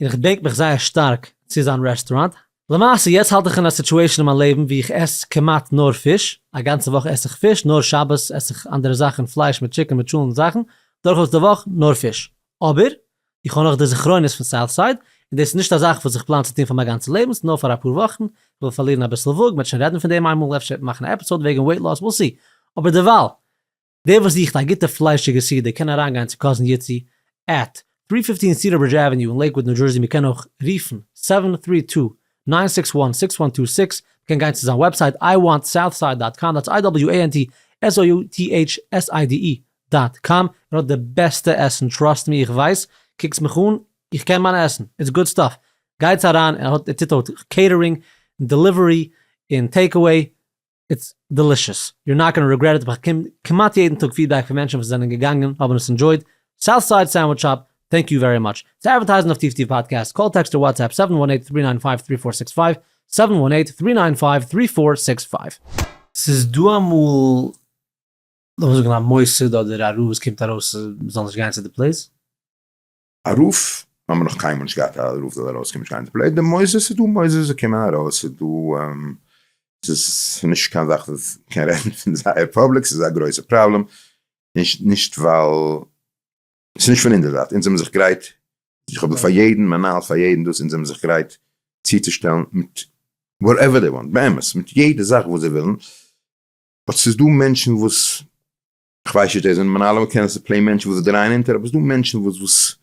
איך בענק מיך זייער שטארק צו זיין רעסטוראנט. למעשה יעצט האלט איך אין א situation אין מיין לעבן ווי איך עס כמעט נאר פיש, א גאנצע וואך עס איך פיש, נאר שבת עס איך אנדערע זאכן, פלייש מיט chicken מיט טשולנט זאכן, דורכאויס די וואך נאר פיש. אבער איך האב נאך די זכרונות פון Southside, און דאס איז נישט א זאך וואס איך פלאן צו טון פאר מיין גאנצע לעבן, ס'איז נאר פאר אפאר וואכן, איך וויל פארלירן אביסל וואג, מ'וועט שוין רעדן פון דעם איינמאל, אפשר וועט מען מאכן א episode וועגן weight loss, we'll see. אבער דערווייל, דער וואס זוכט א גוטע פליישיגע סעודה קען אריינגיין צו cousin יצי at three fifteen Cedar Bridge Avenue אין לעיקוואד ניו דזשערסי, מ'קען אויך רופן seven three two nine six one six one two six, מ'קען גיין צו זיין website I want Southside dot com, that's I W A N T S O U T H S I D E dot com, ער האט די בעסטע עסן, trust me איך ווייס, קוקטס מיך אן, איך קען מיין עסן, it's good stuff, גייטס אריין, ער האט ער טוט אויך catering, delivery, און take away, it's delicious, you're not gonna regret it, איך באקום כמעט יעדן טאג feedback פון מענטשן וואס זענען געגאנגען, האבן עס enjoyed, Southside Sandwich Shop, thank you very much. צו advertise ן אויף טיף טיף פאדקעסט, call text אדער WhatsApp seven one eight three nine five three four six five, seven one eight three nine five three four six five. ס'איז דא אמאל לאמיר זאגן א מוסד אדער א רב וואס קומט ארויס מ'זאל נישט גיין צו די plays? א רב האבן מיר נאך קיינמאל נישט געהאט א רב זאל ארויסקומען נישט גיין צו די plays, די מוסדות ס'איז דא מוסדות וואס קומען ארויס ס'איז דא ס'איז נישט קיין זאך וואס מ'קען רעדן פון זייער public ס'איז א גרויסע פראבלעם נישט נישט ווייל ס'איז נישט פון אונזער זייט אונז זעמיר זיך גרייט. איך האב פאר יעדן מנהל פאר יעדן דאס אונז זעמיר זיך גרייט צוצושטעלן מיט whatever they want, באמת, מיט יעדע זאך וואס זיי ווילן, but ס'איז דא מענטשן וואס, כ'ווייס נישט, דאס זענען מנהלים קענען עס plain מענטשן וואס דרייען אונטער, אבער ס'איז דא מענטשן וואס וואס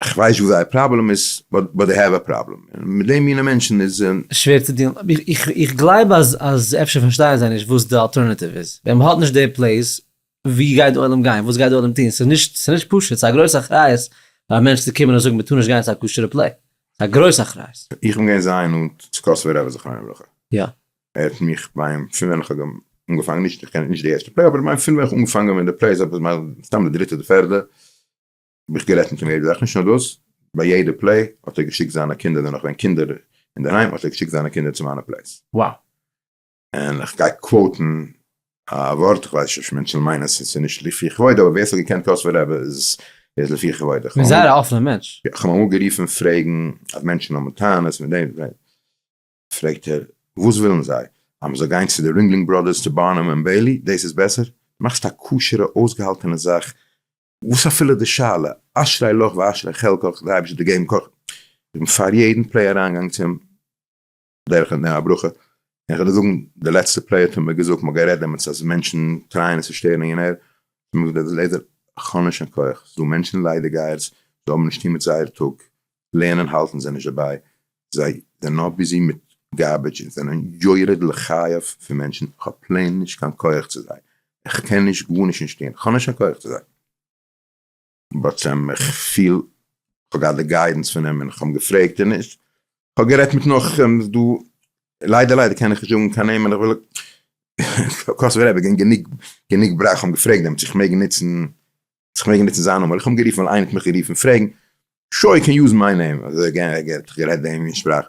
כ'ווייס נישט וואס זייער פראבלעם איז, but they have a problem, און מיט די מינע מענטשן איז. שווער צו deal ן, איך גלייב אז אז אפשר פארשטייען זיי נישט וואס די alternative איז, ווען מ'האט נישט די plays, ווי גייט די עולם גיין, וואס גייט די עולם טון, ס'איז נישט ס'איז נישט פשוט, ס'איז א גרויס אחריות פאר א מענטש צו קומען און זאגן מ'טאר נישט גיין צו א כשר'ע play, ס'איז א גרויס אחריות. איך בין געווען זייער נאנט צו קאסובער רבי זכרונו לברכה. יא. ער האט מיך ביים פון ווען איך האב אנגעפאנגען, נישט איך קען נישט די ערשטע play, אבער ביים פון ווען איך האב אנגעפאנגען מיט די plays, סתם די דריטע די פערדע, האב איך גערעדט מיט אים יעדע זאך, נישט נאר דאס, ביי יעדע play האט ער געשיקט זיינע קינדער, זענען נאך געווען קינדער אינדערהיים, האט ער געשיקט זיינע קינדער צו מיינע plays. Wow. און איך גיי quote ן א ווארט, איך ווייס נישט מענטשן מיינען עס איז נישט לפי כבודו, אבער ווער ס'האט געקענט קאסובער רבי איז איז לפי כבודו. כ'בין זייער א אפענער מענטש. יא, כ'האב אמאל גערופן פרעגן אז מענטשן האבן טענות מיט דעם מיט דעם, פרעגט ער וואס ווילן זיי? אז מ'זאל גיין צו די רינגלינג בראדערס צו בארנום און בעילי, דאס איז בעסער? מאכסט א כשר'ע אויסגעהאלטענע זאך, וואס אפילו די שאלה, אשרי לך ואשרי חלקך, די אייבערשטער האט דיר געגעבן כח, איך בין פאר יעדן play אריינגעגאנגען צום דרך נעם א ברכה, און איך וועל דיר זאגן, די לעצטע play האט ער מיר געזאגט, מ'האט גערעדט דעמאלטס אז מענטשן try ען עס צו שטערן און ער האט מיר געזאגט לעיזער, איך האב נישט קיין כח, ס'איז דא מענטשן ליידיגייערס, זיי האבן נישט טון מיט זייער טאג, לערנען האלטן זיי נישט דערביי, זיי זענען נאר busy מיט garbage און זענען יורד לחייו פון מענטשן, איך האב plain נישט קיין כח צו זיי, איך קען נישט גארנישט נישט טון, איך האב נישט קיין כח צו זיי. but איך פיל איך האב געהאט די guidance פון אים און איך האב אים געפרעגט און נישט, איך האב גערעדט מיט נאך דא, ליידער ליידער קען איך נישט זאגן קיין נעמען, איך וויל קאסובער רבי געווען גענוג גענוג ברייט, איך האב אים געפרעגט דעמאלטס איך מעג נוצן איך מעג נוצן זיין נאמען, איך האב אים גערופן ווייל איינער האט מיך גערופן פרעגן, sure you can use my name, אזוי האט ער גערעדט די מין שפראך,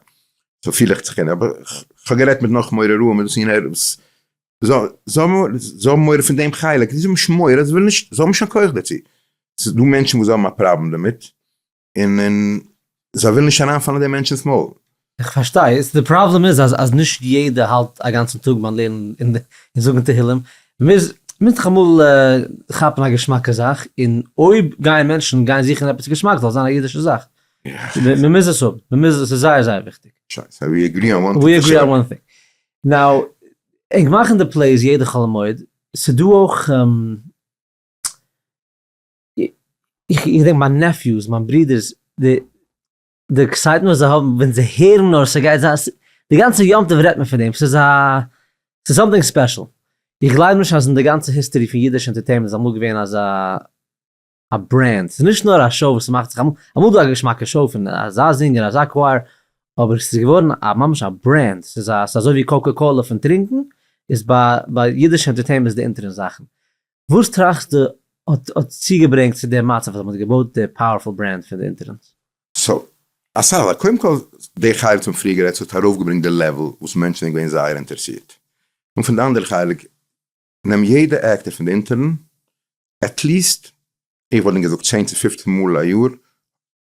so פיל איך זיך קענען, אבער איך האב גערעדט מיט נאך מורה הוראה מיט דאס און יענער, זיי האבן מורא פון דעם חלק, זיי האבן נישט מורא, זיי ווילן נישט, זיי האבן נישט קיין כח דערצו, ס'איז דא מענטשן וואס האבן א פראבלעם דערמיט, און און זיי ווילן נישט אריינפאלן אין די מענטשנ'ס מויל. איך פארשטיי, די פראבלעם איז אז אז נישט יעדער האלט א גאנצן טאג ביים לערנען און זאגן תהילים, מ'מוז מ'מוז דאך אמאל כאפן א געשמאקע זאך, און אויב גייען מענטשן גיין זוכן עפעס געשמאק זאל עס זיין א אידישע זאך, מ'מוז עס האבן, מ'מוז, עס איז זייער זייער וויכטיג. שוין, so we agree on one thing. We agree on one thing. Now, ענק מאכן די plays יעדע חול המועד, ס'דא אויך. איך געדענק מיין nephews, מיין ברידערס, די די excitement וואס זיי האבן ווען זיי הערן נאר ס'גייט זיין, די גאנצע יום טוב רעדט מען פון דעם, ס'איז א, ס'איז something special. איך גלייב נישט אז אין די גאנצע history פון אידיש entertainment איז אמאל געווען אזא א brand, ס'איז נישט נאר א show וואס ס'מאכט זיך אמאל, אמאל דא א געשמאקע show פון אזא זינגער אזא choir, אבער ס'איז געווארן א ממש א brand, ס'איז א, ס'איז אזוי ווי קאקע קאלע פון טרינקן, איז ביי ביי אידיש entertainment איז די אונטערן זאכן. וואס טראכסטו האט האט צוגעברענגט צו די מצב אז מ'האט געבויט די powerful brand פון די אינטערנס? So, אסאך זאכן. קודם כל, די חלק פון פריער גערעדט ס'האט ארויפגעברענגט די level וואס מענטשן זענען געווען זייער אינטערעסירט. און פון די אנדערע חלק, נעם יעדע actor פון די אינטערן, at least, איך וואלט געזאגט 10 צו 15 מאל א יאר,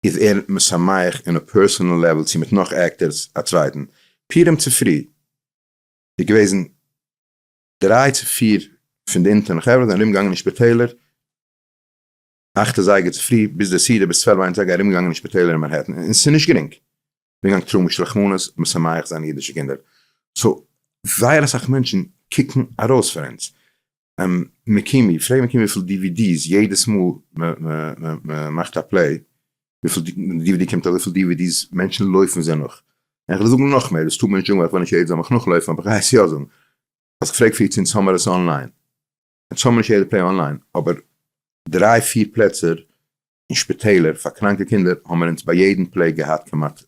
איז ער משמח אין א personal level צו מיט נאך actors א צווייטן. פורים צופרי איז געוועזן דריי צו פיר פון די אינטערן חברה זענען ארומגעגאנגען אין שפיטעלער אכט אזייגער צופרי ביז די סעודה ביז 12 איינס אזייגער ארומגעגאנגען אין שפיטעלער אין מאנהעטן און ס'איז נישט גרינג ארומגעגאנגען טראגן משלוח מנות משמח זיין אידישע קינדער so זייער אסאך מענטשן קוקן ארויס פאר אונז מקימי פרעג מקימי וויפיל DVDs יעדעס מאל מ'מאכט א play וויפיל DVD קומט ארויס וויפיל DVDs מענטשן לויפן זיי נאך און איך וועל זאגן נאך מער דאס טאר מען נישט זאגן ווייל איך וויל נישט יעדער זאל מיך נאכלויפן אבער איך גיי עס יא זאגן האסט געפרעגט פריער צו אונז האמער עס online, אונז האמער נישט יעדע play online, אבער דריי פיר פלעצער אין שפיטעלער פאר קראנקע קינדער האמער אונז ביי יעדן play געהאט כמעט, זיי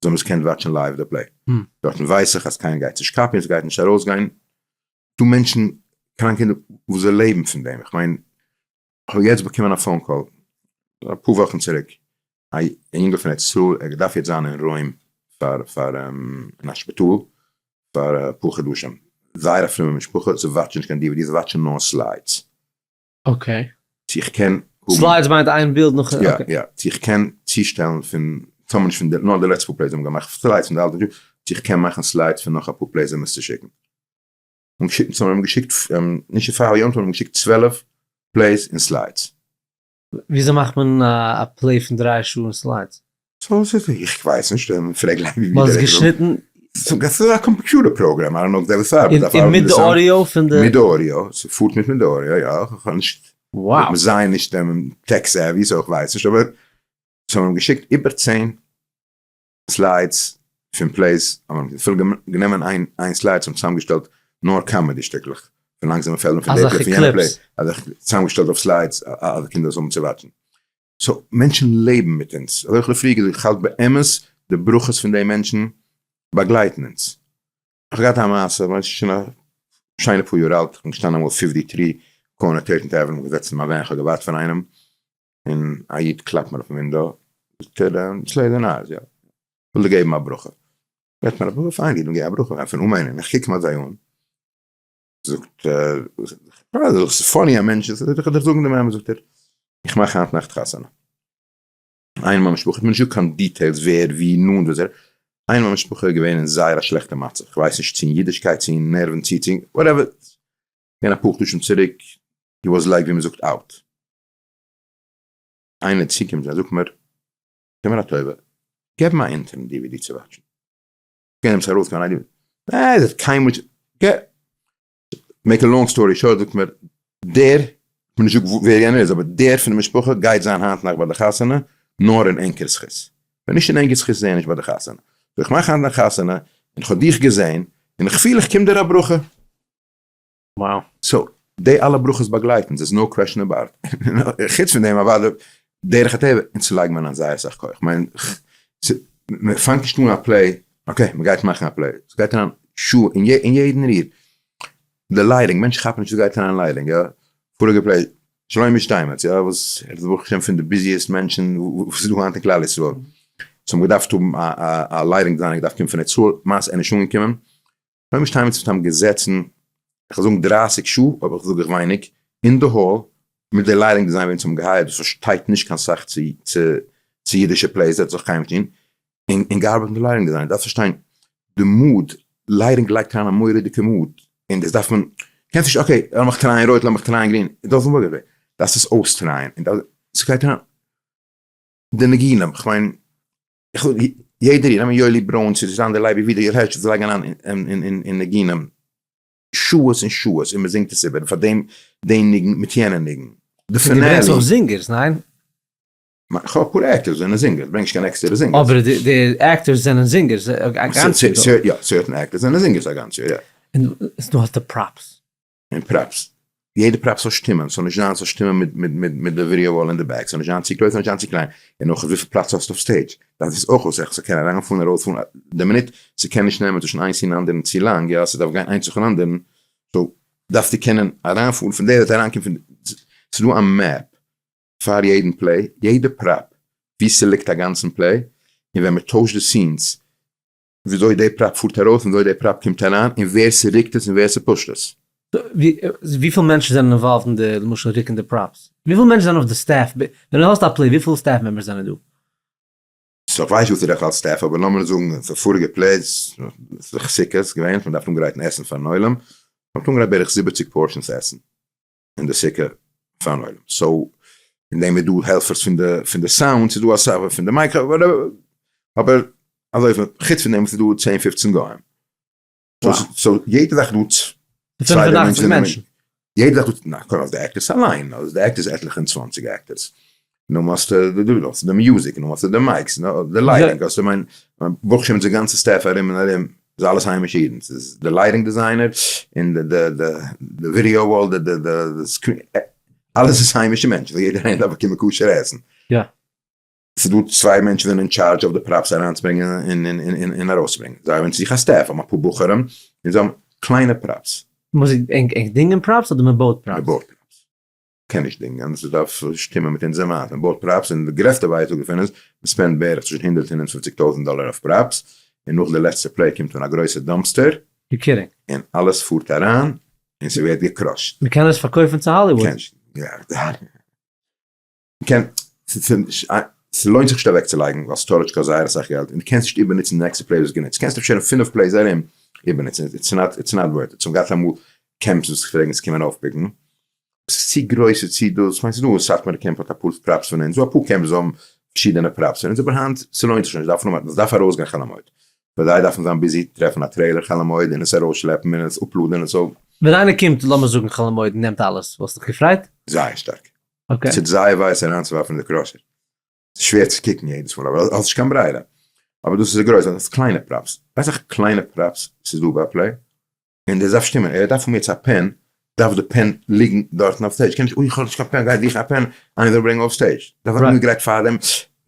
האבן עס געקענט watch ן live די play, דארטן ווייס איך אז קיינער גייט נישט copy ען, ס'גייט נישט ארויסגיין, דא מענטשן קראנקע קינדער וואס זיי לעבן פון דעם, איך מיין כ'האב יעצט באקומען א phone call אפאר וואכן צוריק, א יונגעל פון ארץ ישראל, ער דארף יעצט זיין אין רוים פאר פאר אין א שפיטאל פאר אפאר חדשים, זייער א פרומע משפחה, זיי watch ן נישט קיין DVD, זיי watch ן נאר slides. Okay. צו איך קען האבן. Slides מיינט איין בילד נאך. יא יא, צו איך קען צושטעלן פון, טאמער נישט פון די, נאר די לעצטע פאר plays האבן געמאכט slides פון די אלטע, צו איך קען מאכן slides פון נאך אפאר plays אים עס צו שיקן. און געשיקט, זיי האבן געשיקט, נישט פאר יום טוב, האבן געשיקט 12 plays און slides. וויאזוי מאכט מען א play פון דריי שעה אין slides? so ס'איז, איך ווייס נישט, פרעג לייבי ווי דער. מ'האט עס געשניטן? ס'איז א computer program, I don't know ווער עס ארבעט. און מיט די audio פון די. מיט די audio, ס'פארט מיט מיט די audio, יא, כ'האב נישט. Wow. מיר זענען נישט tech savvy, so איך ווייס נישט, אבער זיי האבן אים געשיקט איבער 10 slides פון plays, האבן אפילו גענומען איין איין slide און צוזאמגעשטעלט נאר comedy שטיקלעך פון לאנגזאמע פעלדער פון די play פון יענע play, אזעלכע צוזאמגעשטעלט אויף slides אז די קינדער זאלן האבן צו watch ן. so מענטשן לעבן מיט אונז, אזוי האב איך פריער געזאגט, איך האלט באמת די ברכות פון די מענטשן באגלייטן אונז. איך האב געהאט א מעשה, כ'מיין ס'איז שוין א שיינע פאר יאר אלט, כ'בין געשטאנען אמאל 53 corner 13th Avenue, געזעצן אין מיין van, כ'האב געווארט פאר איינעם, און א איד קלאפט מיר אויפן window, זאגט ער, ס'לעזער נייעס, יא, כ'וויל דיר געבן א ברכה. געבט מיר א ברכה, פיין, גיב מיר א ברכה, פון אמן, און איך קוק מיר אזוי אן, זאגט ער, ס'איז funny א מענטש, זאגט ער, איך וועל דיר זאגן דעם אמת, זאגט ער, איך מאך היינט נאכט חתונה. איינער אין מיין משפחה, איך בין נישט דא קיין details ווער ווי נאנט וואס ער, איינער אין מיין משפחה איז געווען אין זייער א שלעכטע מצב, איך ווייס נישט צו אין אידישקייט צו אין נערוון צו צו whatever, געווען אפאר חדשים צוריק, he was like ווי מען זאגט out. איינער צוקומט און זאגט מיר, טו מיר א טובה, געב מיר א intern DVD צו watch ן. קען עפעס ארויסקומען א DVD? נע, עס האט קיינמאל נישט, make a long story short זאגט מיר דער, כ'בין נישט זאגן ווער יענער איז, אבער דער פון די משפחה גייט זיין היינט נאכט ביי די חתונה נאר אין ענקער זכות, ווען נישט אין ענקער זכות איז ער נישט ביי די חתונה, so איך מאך היינט א חתונה און כ'האב דיך געזען און כ'פיל איך קום דיר א ברכה. Wow. so די אלע ברכות באגלייטן אונז, there's no question about it. חוץ פון דעם אוודאי דרך הטבע, אונז לייגן מיר אריין זייער אסאך כח, כ'מיין מען פאנגט נישט אן א play, okay מען גייט מאכן א play, ס'גייט אריין שעה אין יעדן ריר, די lighting, מענטשן כאפן נישט וואס גייט אריין אין lighting, יא, פאריגע play, שלומי שטיינמעץ, יא, וואס ער איז ברוך השם פון די busiest מענטשן וואס איז דא היינט אין כלל ישראל, so האבן געדארפט האבן א lighting designer געדארפט קומען פון ארץ ישראל, למעשה ער איז נישט אנגעקומען, שלומי שטיינמעץ האט אים געזעצן, איך וועל זאגן 30 שעה, אבער איך זאג איך ווייניג, אין די hall, מיט די lighting designer וועם זיי האבן גע hire ט, וואס פארשטייט נישט קיין סאך צו צו אידישע plays, ער האט זיך קיינמאל נישט און און געארבעט מיט די lighting designer, דארפסט פארשטיין די mood, lighting לייגט אריין א מורא'דיגע mood, און דאס דארף מען, קענסט נישט okay לאמיך try ען רויט לאמיך try ען גרין, it doesn't work that way, דארפסט עס אויס try ען, און ס'גייט אריין די ניגונים, כ'מיין יעדער איד, יואלי ברוין צו זיין די לייבי ווידער, יואל הערש, זיי לייגן אריין אין ניגונים שעות און שעות און מען זינגט עס איבער, פאר דעם די ניגון מיט יענע ניגון, די finale. דו ברענגסט אויך זינגערס, ניין? כ'האב אפאר actors זענען זינגערס, ברענג נישט קיין עקסטערע זינגערס. אבער די actors זענען זינגערס א גאנץ יאר. יא, certain actors זענען זינגערס א גאנץ יאר, יא. און דו האסט די props. און props. יעדע prop זאל שטימען, ס'זאל נישט זיין, ס'זאל שטימען מיט מיט מיט מיט די video wall אין די back, ס'זאל נישט זיין צו גרויס, ס'זאל נישט זיין צו קליין, און נאך וויפיל פלאץ האסטו אויף stage, דארף עס אויך אויסרעכענען, ס'זאל קענען אריינפארן ארויספארן, די מינוט ס'קען נישט נעמען צווישן איינס און אנדערן צו לאנג, יא, ס'דארף גיין איינס נאכן אנדערן, so דארפסטו קענען אריינפארן פון די זייט אריינקומען פון די, ס'איז דא א map פאר יעדן play, יעדע prop ווי ס'ליגט א גאנצן play, און ווען מ'טוישט די scenes וויאזוי די prop פארט ארויס און וויאזוי די prop קומט אריין און ווער ס'רוקט עס און ווער ס' push ט עס. וויפיל מענטשן זענען involved אין די למשל רוקן די props? וויפיל מענטשן זענען אויף די staff? ווען דו האסט א play וויפיל staff members זענען דא? so כ'ווייס נישט וואס איז אלס staff אבער לאמיר זאגן פאר פאריגע plays איז דאך סוכות געווען מ'דארף אנגרייטן עסן פארן עולם, מ'האט אנגעגרייט בערך 70 portions עסן אין די סוכה פארן עולם, so אין דעם איז דא העלפערס פון די פון די sound, ס'איז דא אסאך פון די mic whatever, אבער אזוי חוץ פון דעם איז דא צען פופצן גוים, so יעדע זאך דא צוויי דריי מענטשן, יעדע זאך דא, נא קודם אז די actors אליין, אז די actors עטליכע און צוואנציג actors, נו האסטו די music, נו האסטו די mics, נו די lighting, האסטו מיין, ברוך השם די גאנצע staff ארום און ארום, איז אלעס היימישע אידן, ס'איז די lighting designer, און די די די video wall, די די די screen, אלעס איז היימישע מענטשן, ווייל יעדער איינער דארף באקומען כשר עסן. יא. ס'איז דא צוויי מענטשן זענען אין טשארדזש אויף די props אריינצוברענגען און ארויסצוברענגען, זיי האבן צו זיך א staff, האבן אפאר בחורים, און זיי האבן קליינע props. מוז ענק דינגען props אדער מ'בויט props? מ'בויט props. קען נישט דינגען, ס'דארף שטימען מיט אונזער מאס, מען בויט props און די גרעסטע ווייטאג דערפון איז, מען spend ט בערך צווישן הונדערט און 150 טויזנט דאלער אויף props, און נאך די לעצטע play קומט אן א גרויסע dumpster, You're kidding. און אלעס פארט אריין און ס'ווערט גע crush ט. מען קען עס פארקויפן צו האליוואד. קען נישט, יא. מ'קען, ס'לוינט זיך נישט אוועקצולייגן ווייל storage קאסט זייער אסאך געלט און דו קענסט נישט איבערנוצן די נעקסטע play וואס גענוצט, קענסט אפשר אין פינף plays ארום איבערנוצן, it's not worth it, ס'האבן געהאט אמאל camps וואס פלעגן עס קומען אויפ pick ן. ס'איז צו גרויס, ס'איז צו דאס, כ'מיין ס'איז דא סאטמארע camp האט אפאר props פון אונז, ס'דא אפאר camps וואס האבן פארשידענע props פון אונז, אבער היינט ס'לוינט זיך שוין נישט, דארף מען האבן, ס'דארף ארויסגיין חול המועד, ווייל זיי דארפן זיין busy טרעפן א trailer חול המועד און עס ארויסשלעפן און עס אפלאדענען so. ווען איינער קומט לאמיר זאגן חול המועד און נעמט אלעס, וואלסט דיך געפרייט? זייער שטארק. Okay. ס'טוט זייער וויי עס אריינצואווארפן אין די crusher. ס'איז שווער צו קוקן יעדעס מאל אבער האסט נישט קיין ברירה. אבער דאס איז די גרויסע, דאס קליינע props. ווייסט וועלכע קליינע props ס'איז דא ביי א play? און דער דארף שטימען, ער דארף פון מיר יעצט א pen, דארף די pen ליגן דארטן אויף stage, קען נישט אוי איך האב נישט קיין pen, גיי זוך א pen, איינער זאל ברענגען אויף stage, דארף זיין אנגעגרייט פארדעם,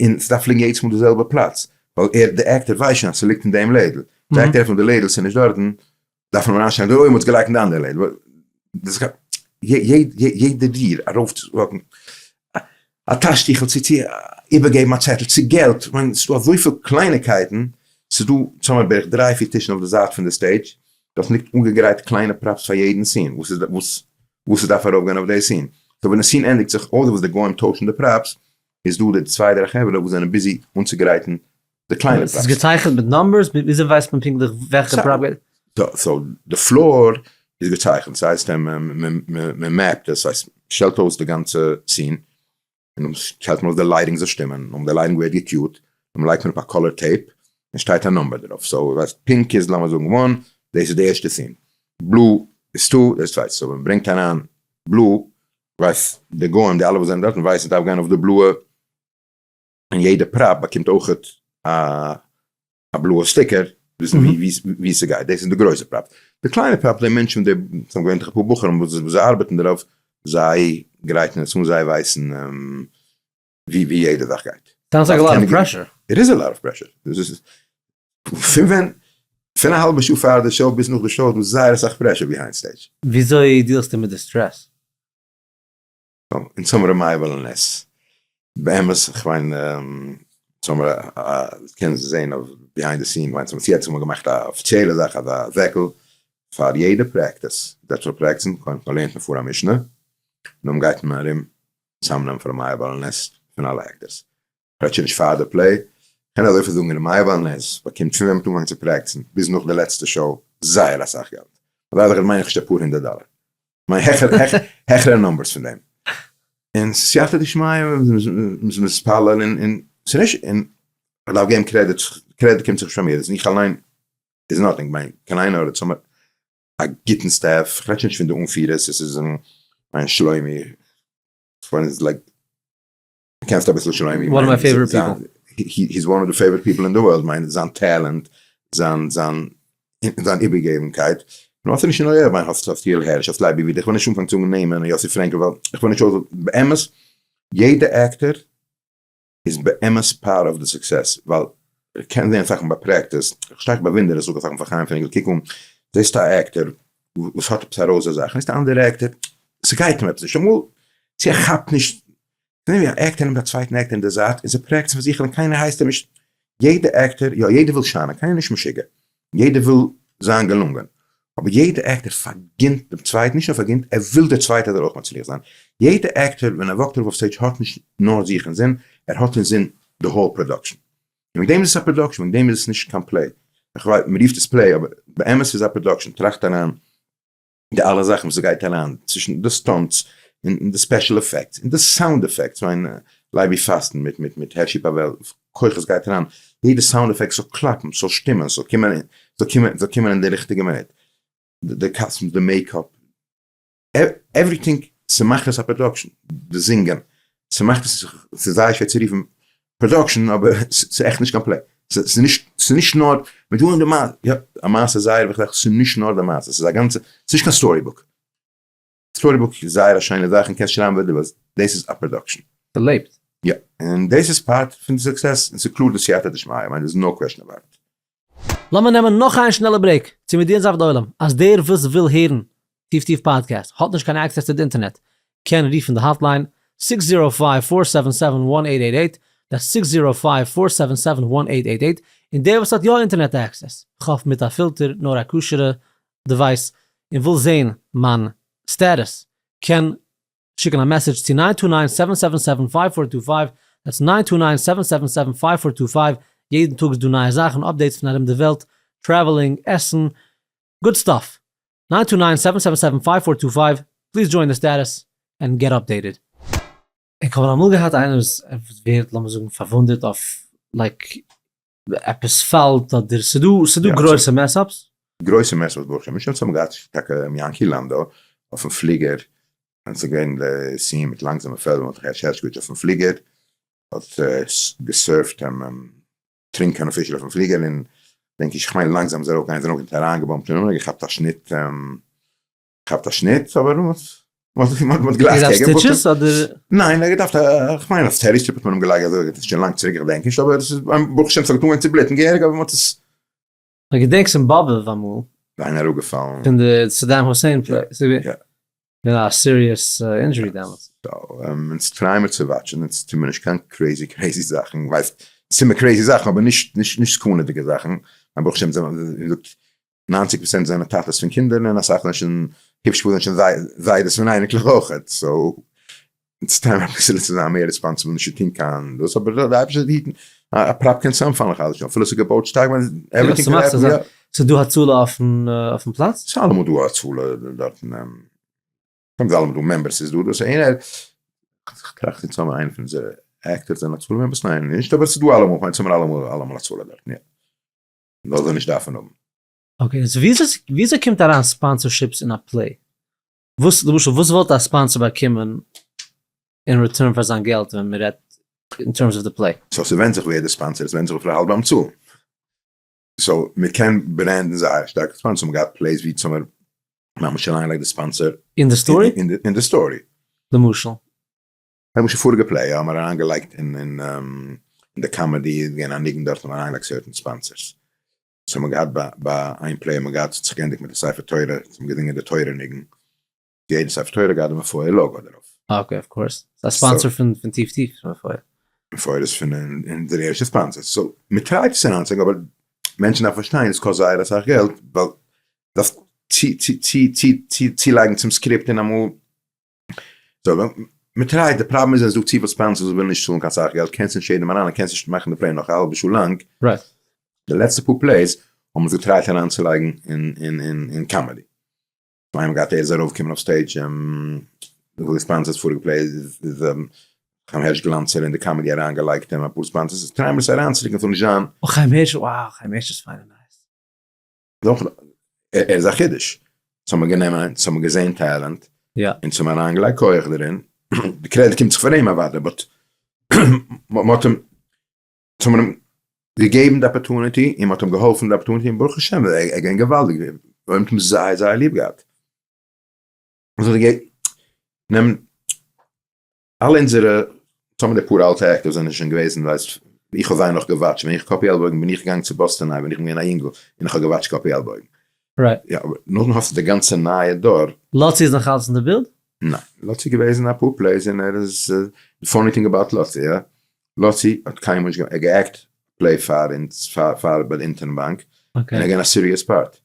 און ס'דארף ליגן יעדעס מאל די זעלבע פלאץ, ווייל ער די actor ווייסט שוין אז ס'ליגט אין דעם לעדל, די actor עפנט די לעדל ס'איז נישט דארטן, דארף מען אריינשרייען אוי מ'האט עס געלייגט אין די אנדערע לעדל, דאס יעדע ריר ארויפצואוואקן א טאש טיכל צו צו איבערגעבן א צעטל צו געלט, כ'מיין ס'איז דא אזויפיל קלייניקייטן, ס'איז דא צאמען בערך דריי פיר טישן אויף די זייט פון די stage, דארט ליגט אנגעגרייט קליינע props פאר יעדן scene וואס איז וואס וואס ס'דארף ארויפגיין אויף די scene, so ווען די scene ענדיגט זיך אויסער וואס די גוים טוישן די props, איז דא די צוויי דריי חברה וואס זענען busy אנצוגרייטן די קליינע props. ס'איז געצייכנט מיט numbers? וויאזוי ווייסט מען פונקטליך וועלכע prop גייט? So די floor איז געצייכנט, ס'הייסט מען map ט עס, ס'הייסט מ'שטעלט אויס די גאנצע scene, און דאן שטעלט מען אויס די lighting זאל שטימען, און די lighting ווערט גע cue ט, און לייגט מען אפ א color tape, און שטייט א number דערויף, so ווייסט pink איז לאמיר זאגן one, דאס איז די ערשטע scene, blue איז two, דאס איז צווייטע, so ווען מ'ברענגט אריין blue, ווייסט די גוים די אלע וואס זענען דארטן ווייסן ס'דארף גיין אויף די בלויע, און יעדע prop באקומט אויכעט א בלויע sticker, וויסן ווי ס'גייט, דאס איז די גרויסע prop. די קליינע prop, די מענטשן, די ס'האבן געווענטליך אפאר בחורים וואס זיי ארבעטן דערויף, זיי גרייטן עס אן, זיי ווייסן ווי יעדע זאך גייט. Sounds like a lot of pressure. It is a lot of pressure. פון ווען, פון א האלבע שעה פאר די show ביז נאך די show איז דא זייער אסאך pressure behind stage. וויאזוי deal סטו מיט די סטרעס? אונז האמיר ר' מאיר בעל הנס, באמת איך מיין אונז האמיר א, קענסט זעהן אויף behind the scene, מיינס האמיר יעצט האמיר געמאכט א אפיציעלע זאך אזא זעקל פאר יעדע practice, דעטס וואט פרעקטיסן, קודם כל לערנט מען פאר א משנה, נאכדעם גייט מען ארום צוזאמנעמען פאר ר' מאיר בעל הנס פון אלע actors, כ'רעד שוין נישט פאר די play, כ'קען אזויפיל זאגן, ר' מאיר בעל הנס באקומט פון ווען מ'האט אנגעפאנגען צו פרעקטיסן ביז נאך די לעצטע show זייער אסאך געלט, אזא זאך מיין איך נישט אפאר הונדערט דאלער, מיין העכערע numbers פון דעם, און סייעתא דשמיא מ'איז מתפלל און ס'נישט, און כ'דארף געבן credit, credit קומט זיך נישט פאר מיר, איך אליין איז nothing, מיין קיין איינער האט צאמער א גוטן staff, כ'רעד שוין נישט פון די אנפירערס, עס איז מיין שלומי, כ'מיין איז like קענסט אביסל שלומי? One of my favorite people. He is one of the favorite people in the world, מיין זיין talent, זיין זיין זיין איבערגעבנקייט, און האסט נישט נאר ער, מיין האסט האסט יואל הערש, האסט לייבי ווידער, איך וויל נישט אנפאנגען צו זאגן נעמען, יוסי פרענקל, ווייל איך וויל נישט אויס, באמת יעדע actor איז באמת part of the success, ווייל איך קען זען אסאך מאל ביי practice, איך שטארק באווינדער איך זאג אסאך מאל פאר חיים פרענקל, קוק אן, זעסט א actor וואס האט עפעס ארויס די זאך, זעסט א אנדערע actor, ס'גייט אים עפעס נישט, אמאל צו ער כאפט נישט, ס'איז ווי א actor נעמט א צווייטן actor אין די זייט און זיי פרעקטיסן פאר זיך און קיינער הייסט אים נישט, יעדע actor, יא יעדער וויל שיינען, קיינער איז נישט משוגע, יעדער וויל זיין געלונגען, אבער יעדע actor פארגינט דעם צווייטן, נישט נאר פארגינט, ער וויל דער צווייטער זאל אויך מצליח זיין, יעדע actor ווען ער walk ט ארויף אויף stage האט נישט נאר זיך אינזין, ער האט אינזין די whole production, און וועגן דעם איז עס א production, וועגן דעם איז עס נישט קיין play, איך ווייס מען רופט עס play אבער באמת איז א production, טראכט אריין די אלע זאכן וואס גייט אריין צווישן די stunts און די special effects און די sound effects, מיין לייבי פאסטן מיט מיט מיט הערשי פאוועל כוחות גייט אריין, יעדע sound effect זאל קלאפן, ס'זאל שטימען, ס'זאל קומען, ס'זאל קומען, ס'זאל קומען אין די ריכטיגע מינוט, די costumes, די makeup, everything, ס'מאכט עס א production, די זינגען, ס'מאכט עס, ס'איז זייער שווער צו רופן production אבער ס'איז עכט נישט קיין play, ס'איז נישט, ס'איז נישט נאר, מ'דא אין די מעשה, יא, א מעשה איז זייער וויכטיג, ס'איז נישט נאר די מעשה, ס'איז א גאנצע, ס'איז נישט קיין story book, story book איז זייער א שיינע זאך און קענסט שרייבן וואס דו ווילסט, דאס איז א production. ס'לעבט. יא, און דאס איז part פון די success, און ס'איז קלאר די סייעתא דשמיא, I mean there's no question about it. לאמיר נעמען נאך איין שנעלע break צו מודיע זיין פאר די עולם אז דער וואס וויל הערן טיף טיף פאדקעסט האט נישט קיין access צו די אינטערנעט קען רופן די hotline six zero five four seven seven one eight eight eight that's six zero five four seven seven one eight eight eight און דער וואס האט יא אינטערנעט access, כ'האף מיט א פילטער נאר א כשר'ע device, און וויל זעהן מיין status קען שיקן א message צו nine two nine seven seven seven five four two five, that's nine two nine seven seven seven five four two five, יעדן טאג איז דא נייע זאכן, updates פון ארום די וועלט, traveling, עסן, good stuff! Nine two nine seven seven seven five four two five, please join the status. and get updated. איך האב אמאל געהאט איינער וואס ווערט לאמיר זאגן פארוואונדעט אויף like עפעס פאלט אדער ס'דא ס'דא גרויסע mess ups? גרויסע mess ups ברוך השם נישט, אונז האבן געהאט טאקע יענקי לאנדא אויפן פליגער ווען ס'איז געווען די scene מיט לאנגזאמע פעלדער האט הערש הערשקאוויטש אויפן פליגער האט געסערווט טרינקען אפישעל אויפן פליגער און דענק איך כ'מיין לאנגזאם איז ער ארויף געגאנגען איז ער אריין געבאמפט אין אים געכאפט א שניט כאפט א שניט אבער מ'האט גלייך קעגן stitches אדער? ניין ער האט געדארפט א כ'מיין א steri strip האט מען אים געלייגט אזוי עס איז שוין לאנג צוריק איך דענק נישט אבער עס איז ברוך השם ס'האט אנגעהויבן צו בלוטן געהעריג אבער מ'האט עס איך געדענק ס'אין באבוב אמאל. איינער אראפגעפאלן. פון די סאדאם הוסעין play. געווען א serious injury דעמאלטס. אונז try מיר צו watch ן, אונז טוה מיר נישט קיין crazy crazy זאכן, ווייסט, טוה מיר crazy זאכן אבער נישט נישט סכנה'דיגע זאכן, ברוך השם ווי מ'זאגט 90 פראצענט זענען טאטעס פון קינדער און אסאך זענען שוין היפש פאר זענען שוין זיידעס פון אייניקלעך אויכעט, so אונז try מיר אביסעלע צו זיין מער responsible נישט צו טון קיין דאס אבער די אייבערשטער זאל היטן א prop קען צוזאמפאלן חס ושלום אפילו ס'איז געבויט שטארק everything can happen יא. ס'איז דא הצלה אויפן פלאץ? ס'איז אלעמאל דא הצלה דארטן, ס'איז אלעמאל דא members איז דא דאס איינער, כ'טראכט יעצט האבן איינער פון אונזערע actors זענען הצלה members ניין נישט אבער ס'איז דא אלעמאל כ'מיין ס'האבן אלעמאל אלעמאל הצלה דארטן יא. זאל זיי נישט דארפן האבן. okay, so וויאזוי קומט אריין sponsorships אין א play? וואס למשל וואס וואלט א sponsor באקומען אין return פאר זיין געלט ווען מען רעדט in terms of די play? so ס'ווענדט זיך ווער די sponsor איז, ס'ווענדט זיך וויפיל ער האלט ביים צאלן. so מ'קען brand ן זייער שטארק sponsor, מ'האט געהאט plays ווי צומער ממש אריינגעלייגט די sponsor אין די story? אין די story. למשל? למשל פאריגע play האבן מיר אריינגעלייגט אין די comedy איז געווען א ניגון דארט האבן מיר אריינגעלייגט certain sponsors. so האבן מיר געהאט ביי איין play האבן מיר געהאט ס'האט זיך געענדיגט מיט די ספר תורה, ס'האט מען געזינגען די תורה ניגון, יעדע ספר תורה געהאט די מפואר logo דערויף. okay of course, ס'איז א sponsor פון טיף טיף מפואר. מפואר איז פון אונזערע ערשטע sponsors, so מען try ט עס אריינצולייגן אבער מענטשן דארפן פארשטיין עס קאסט זייער אסאך געלט ווייל דארפסט צולייגן צום script און אמאל so מען try ט, די פראבלעם איז אז ס'דא צופיל sponsors וואס ווילן נישט צאלן קיין סאך געלט, קענסט נישט יעדעם אריין און קענסט נישט מאכן די play נאך א האלבע שעה לאנג. די לעצטע פאר plays האבן מיר גע try ט אריינצולייגן אין comedy. איינמאל געהאט ער איז ארויפגעקומען אויף stage די sponsors פאריגע play איז חיים הערש גלאנצער אין די comedy אריינגעלייגט אים אפאר sponsors, try מיר עס אריינצוריקן ס'זאל נישט זיין. אוי חיים הערש, wow חיים הערש איז פיין און nice. דאך, ער איז א חידוש. ס'האט מען גענומען, ס'האט מען געזען talent, און ס'האט מען אריינגעלייגט כח דערין, די credit קומט זיך פאר אים אוודאי, but מ'האט אים, ס'האט מען אים געגעבן די opportunity, און מ'האט אים געהאלפן די opportunity, און ברוך השם, ער איז געווען געוואלדיג, מיר האבן אים זייער זייער ליב געהאט. נעם אלע אונזערע, צאם מיט די פאר אלטע actors זענען שוין געוועזן, ווייסט, איך האב זיי נאך גע watch ט, ווען איך קאפי עלבויגן בין איך געגאנגען צו באסטאן היי ווען איך בין געווען א יונגל, און איך האב גע watch ט קאפי עלבויגן. יא, אבער נאכדעם האסטו די גאנצע נייע דור. לאצי איז נאך אלץ אין די בילד? ניין, לאצי איז געוועזן אפאר plays און ער איז, די funny thing about לאצי, יא, לאצי האט קיינמאל נישט געמאכט, ער האט גע act play פאר אונז, פאר ביי די אונטערן באנק, און ער איז געווען א serious part.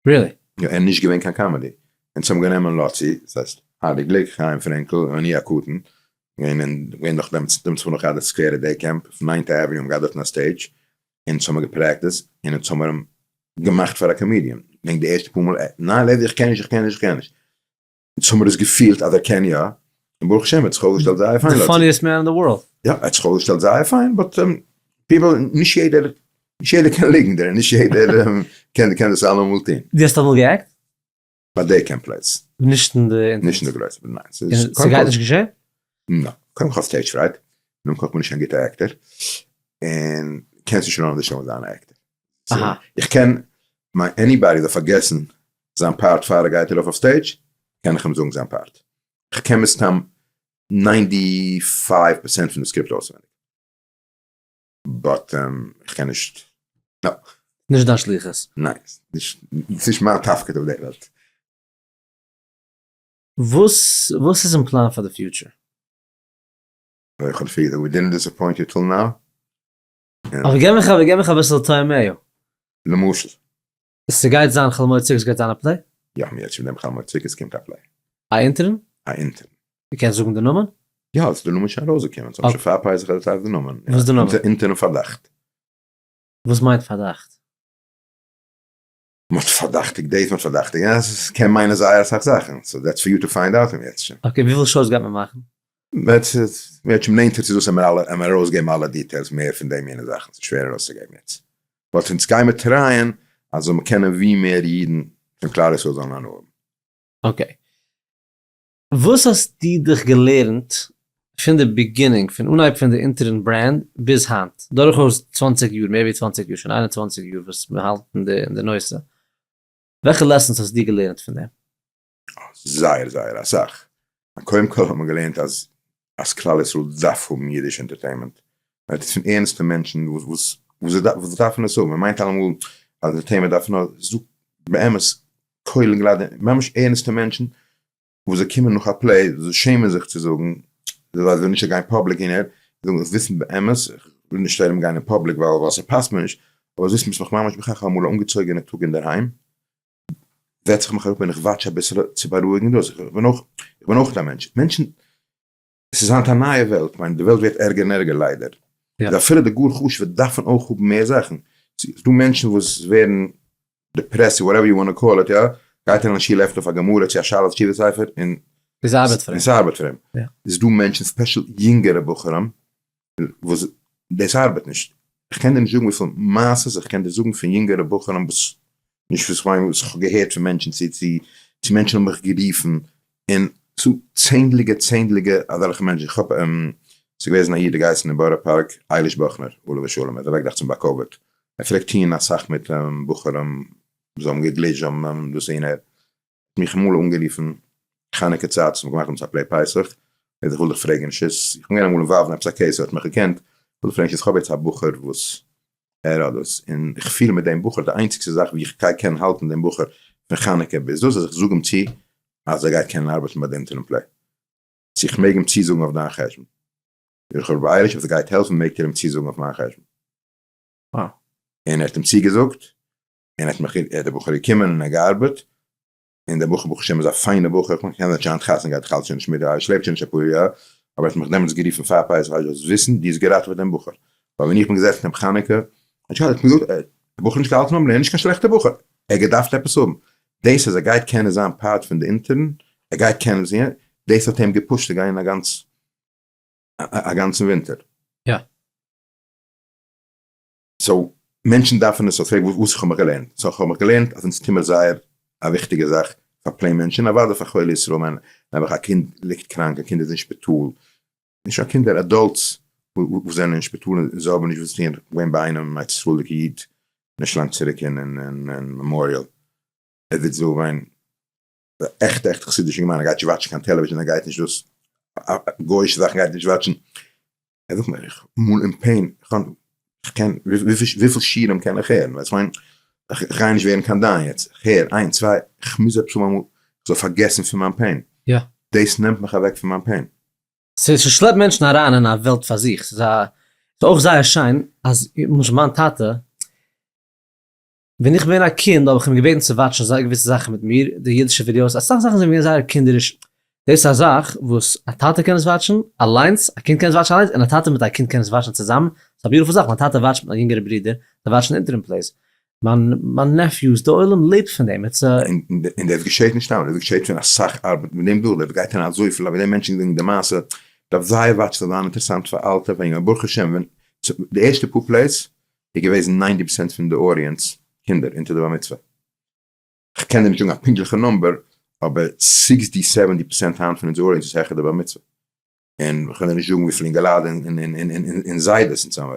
Really? יא, ער איז נישט געווען קיין comedy. אונז האבן גענומען לאצי, דאס הייסט ארי גליק, חיים פרענקל, און אני הקטן, געווען אין, געווען נאך דעמאלטס, דעמאלטס האבן מיר נאך געהאט די סקווערע day camp, אויף Ninth Avenue האבן געהאט דארטן א stage, אונז האבן גע practice ט, און אונז האבן אים געמאכט פאר א comedian. געדענק די ערשטע פאר מאל, ניין לוי איך קען נישט, איך קען נישט, איך קען נישט. אונז האבן מיר עס געפילט אז ער קען יא, און ברוך השם ער האט זיך אויפגעשטעלט זייער פיין. The funniest man in the world. יא, ער האט זיך אויפגעשטעלט זייער פיין, but people, נישט יעדער, נישט יעדער קען ליגן דערין, נישט יעדער קען קען דאס אלעמאל טון. דו האסט אמאל גע act ט? ביי day camp plays. נישט אין די. נישט אין די גרויסע, ניין. ס'גייט נישט געשען? ניין. קודם כל stage fright, נאכדעם קודם בין איך נישט קיין גוטע actor, און קענסט נישט run ען די show אן זיין א actor. איך קען מיין anybody זאל פארגעסן זיין part פאר ער גייט ארויף אויף stage, קען איך אים זאגן זיין part. איך קען מסתם 95 פראצענט פון די script אויסווענדיג. But איך קען נישט, no. נישט דיין שליחות. ניין, ס'נישט מיין תפקיד אויף די וועלט. וואס וואס איז אין פלאן פאר די future? איך האב פריער געזאגט, we didn't disappoint you till now. אבער געב מיך געב מיך אביסל טעמעיו. למשל? ס'גייט זיין חול המועד סוכות גייט זיין א play? יא מיר יעצט דעם חול המועד סוכות קומט א play. א אונטערן? א אונטערן. דו קענסט זאגן די נאמען? יא ס'איז די נאמען שוין ארויסגעקומען, ס'האט שוין פאר פסח ערציילט די נאמען. וואס איז די נאמען? אונטערן פארדאכט. וואס מיינט פארדאכט? מ'האט פארדאכטיגט דאס, מ'האט פארדאכטיגט יענץ, עס קען מיינען זייער אסאך זאכן, so that's for you to find out אם ירצה. Okay, וויפיל shows גייט מען מאכן? מ'וועט שוין נענטער צו דאס עמער ארויסגעבן אלע details מער פון די מינע זאכן, ס'איז שווער ארויסצוגעבן יעצט, but אונז גיימער try ען אז זאל מען קענען ווי מער אידן פון כלל ישראל זאלן הנאה האבן. Okay. וואס האסטו דיך געלערנט פון די beginning, פון אנהייב פון די אונטערן brand ביז היינט, דורכאויס 20 יאר, מער ווי 20 יאר, שוין 21 יאר וואס מען האלט אין די נושא, וועלכע lessons האסטו געלערנט פון דעם? זייער זייער אסאך. קודם כל האט מען געלערנט אז אז כלל ישראל דארף האבן אידיש entertainment. מען רעדט פון ערנסטע מענטשן וואס וואס דארפן עס האבן. מען מיינט אלעמאל אז entertainment דארף נאר, ס'איז דא באמת כולל אינגעלייט, ממש ערנסטע מענטשן וואס זיי קומען נאך א play, זיי שעמען זיך צו זאגן, זיי ווילן נישט גיין public און ער, זיי זאגן וויסן באמת, איך וויל נישט ארום גיין אין public ווייל ווייל ס'פאסט מיר נישט, אבער זיי וויסן ביסט מיך ממש בכך אמאל א אנגעצויגענע טאג אינדערהיים, זעץ איך מיך אראפ און איך watch אביסעלע צו בארואיגן דאס, איך בין אויך, איך בין אויך א מענטש, מענטשן, עס איז היינט א נייע וועלט, כ'מיין די וועלט ווערט ערגער און ערגער ליידער, איז אפילו די גאר חשוב'ע דארפן אויך האבן מער זאכן, ס'איז דא מענטשן וואס ווערן depressed whatever you want call it יא, גייט ער אין שול עפנט אויף א גמרא צו א שאלה תשובה ספר און עס ארבעט פאר אים. עס ארבעט פאר אים. איז דא מענטשן special יונגערע בחורים וואס דאס ארבעט נישט, איך קען דיר נישט זאגן וויפיל מעשות איך קען דיר זאגן פון יונגערע בחורים וואס, נישט וואס כ'מיין וואס כ'האב געהערט פון מענטשן צו צו צו מענטשן האבן מיך גערופן און צו צענדליגע צענדליגע אזעלכע מענטשן, איך האב ס'איז געוועזן א איד געהייסן אין בארא פארק אייליש באכנער עליו השלום ער איז אוועק דאכט זיך ביי קאוויד, ער פלעגט טוהן אסאך מיט בחורים וואס האבן געגליטשט האבן דאס און ער האט מיך אמאל אנגערופן חנוכה צייט, האט מען געמאכט אונז א play פסח, ער זאגט איך וויל דיך פרעגן רשות, איך בין געווען אמאל involved אין עפעס א case, ער האט מיך געקענט, איך וויל דיך פרעגן רשות, איך האב יעצט א בחור וואס ער האט דאס, און איך פיל מיט דעם בחור, די איינציגסטע זאך ווי איך גיי קענען האלטן דעם בחור פון חנוכה ביז דאס, אז איך זאג אים צו אז ער גייט קענען ארבעטן ביי די אונטערן play, צו איך מעג אים צוזאגן אויף דיין חשבון? איך האב רבי אייליש, אויב ס'גייט העלפן מעגט איר אים צוזאגן אויף מיין חשבון. און ער האט אים צוגעזאגט, און האט מיך, האט דער בחור געקומען און ער געארבעט, און דער בחור ברוך השם איז א פיינער בחור, איך קען זיין שוין חתונה געהאט, איך האלט שוין נישט מיט, ער שלעפט שוין נישט אפאר יאר, אבער ער האט מיך דעמאלטס גערופן פאר פסח, אז זאלסט וויסן, דו האסט געראטעוועט דעם בחור, ווייל ווען איך בין געזעצן אום חנוכה, האט שוין געזאגט, דער בחור נישט געהאלטן ביים לערנען, נישט קיין שלעכטער בחור, ער האט געדארפט עפעס האבן, דאס אז ער גייט קענען זיין part פון די אונטערן, ער גייט קענען זיין, דאס האט אים גע push ט צו גיין א גאנצן ווינטער. יא. So מענטשן דארפן עס, so פרעג וואס איך האב מיך געלערנט, so איך האב מיך געלערנט אז אונז טוהן מיר זייער א וויכטיגע זאך פאר plain מענטשן, אוודאי פאר חולי ישראל, מיין נעבעך א קינד ליגט קראנק, א קינד איז אין שפיטאל, נישט נאר קינדער, adults וואס זענען אין שפיטאל און זיי האבן נישט וואס צו טוהן, איך בין געווען ביי איינעם א ארץ ישראל'דיגע איד נישט לאנג צוריק אין מעמאריעל, ער זיצט דא ווען עכט עכט חסידישע אינגערמאן, ער גייט נישט watch ן קיין television, ער גייט נישט דאס, גוי'אישע זאכן גייט ער נישט watch ן, ער זאגט מיר איך מאל אין pain, איך קען, וויפיל שיעורים קען איך הערן, ווייסט כ'מיין, איך גיי נישט ווערן קיין דיין יעצט, איך הער איינס צוויי, איך מוז עפעס האבן אמאל, איך זאל פארגעסן פון מיין pain, דאס נעמט מיך אוועק פון מיין pain. ס'שלעפט מענטשן אריין אין א וועלט פאר זיך, ס'איז אויך זייער שיין אז למשל מיין טאטע, ווען איך בין געווען א קינד האב איך אים געבעטן צו watch ן זייער געוויסע זאכן מיט מיר, די אידישע ווידיאוס, אסאך זאכן זענען געווען זייער קינדעריש, דאס איז א זאך וואס א טאטע קען עס watch ן אליינס, א קינד קען עס watch ן אליינס, און א טאטע מיט א קינד קען עס watch ן צוזאמען, ס'איז א beautiful זאך, מיין טאטע watch ט מיט מיין יונגערע ברודער, זיי watch ן אונטערן plays, מיין מיין nephews, די עולם לעבט פון דעם, it's a. און דאס געשעט נישט סתם, דאס געשעט פון אסאך ארבעט, מיט דעם דאס גייט אריין אזויפיל, אבער די מענטשן זאגן די מעשה, דארף זייער watch ן ס'זאל זיין אינטערעסאנט פאר אלטע, פאר יונגע, ברוך השם ווען די ערשטע פאר plays איז געוועזן ninety percent פון די audience קינדער אונטער די בר מצוה. כ'קען דיר נישט זאגן א פונקטליכע number, אבער sixty seventy percent היינט פון אונזער audience איז העכער די בר מצוה. און כ'קען דיר נישט זאגן וויפיל אינגעלייט און זיידעס אונז האמיר.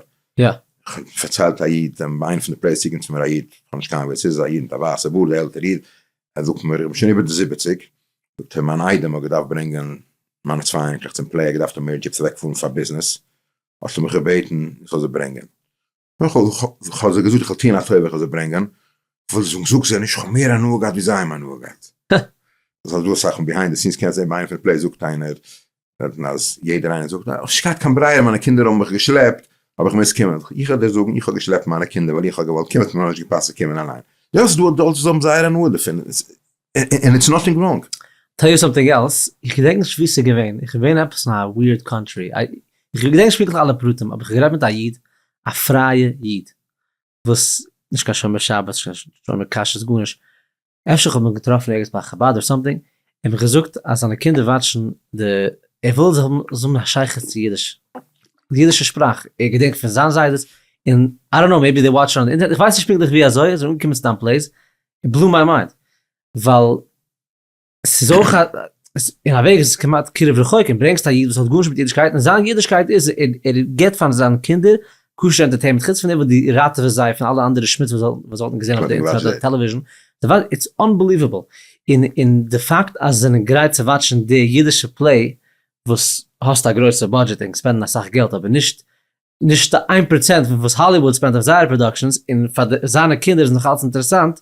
פארציילט א איד, ביי איינע פון די plays צוגעקומען צו מיר א איד, כ'האב נישט קיין אנונג ווער ס'איז, א איד מיט א ווייסע בארד, א עלטער איד, ער זאגט מיר, איך בין שוין איבער די זיבעציג, זאגט ער, מיין איידעם האט געדארפט ברענגען מיינע צוויי אייניקלעך צום play, ער האט געדארפט האבן מער jeeps אוועקפארן פאר ביזנעס, האט ער מיך געבעטן איך זאל זיי ברענגען. איך האב זיי געזאגט איך וועל טוען א טובה איך וועל זיי ברענגען, איך וויל זאגן זאג זיי נישט איך האב מער הנאה געהאט ווי זיי האבן הנאה געהאט. ס'איז דא אסאך פון behind the scenes קענסט זען ביי איינע פון די plays זאגט איינער דארטן אז יעדער איינער זאגט איך האב נישט געהאט קיין ברירה מיינע קינדער האבן מיך געשלעפט האב איך געמוזט קומען, איך וועל דיר זאגן איך האב געשלעפט מיינע קינדער ווייל איך האב געוואלט קומען ס'האט מיר נאר נישט געפאסט צו קומען אליין. יא ס'איז דא adults וואס האבן זייער הנאה דערפון און it's nothing wrong. Tell you something else, איך געדענק נישט וואו ס'איז געווען, איך בין געווען עפעס אין א weird country, איך געדענק נישט פונקטליך אלע פרטים, אבער איך האב גערעדט מיט א איד, א פרייע איד, וואס. נישט קיין שומר שבת, נישט קיין שומר כשרות, גארנישט, אפשר כ'האב אים געטראפן ערגעץ ביי חבד or something, ער האט מיך געזאגט אז זיינע קינדער watch ן די, ער וויל זיי האבן א שייכות צו אידיש, די אידישע שפראך, ער געדענקט פון זיין זיידעס, און I don't know maybe they watch on internet, איך ווייס נישט פונקטליך ווי אזוי, ער איז אנגעקומען צו דיין plays, it blew my mind, ווייל ס'איז אויך א, אין א וועג איז עס כמעט קירוב רחוקים, ברענגסט א איד וואס האט גארנישט מיט אידישקייט און זיין אידישקייט איז ער ער גיבט פאר זיינע קינדער כשר entertainment חוץ פון דעם וואס דו ראטעוועסט זיי פון אלע אנדערע שמוץ וואס זיי וואלטן געזען אויף די אינטערנעט אדער television, it's unbelievable, און און די פאקט אז זיי זענען גרייט צו watch ן די אידישע play וואס האסט א גרויסע budget און spend ן אסאך געלט אבער נישט נישט 1% פון וואס Hollywood spend ט אויף זייערע productions און פאר זיינע קינדער איז נאך אלץ אינטערעסאנט,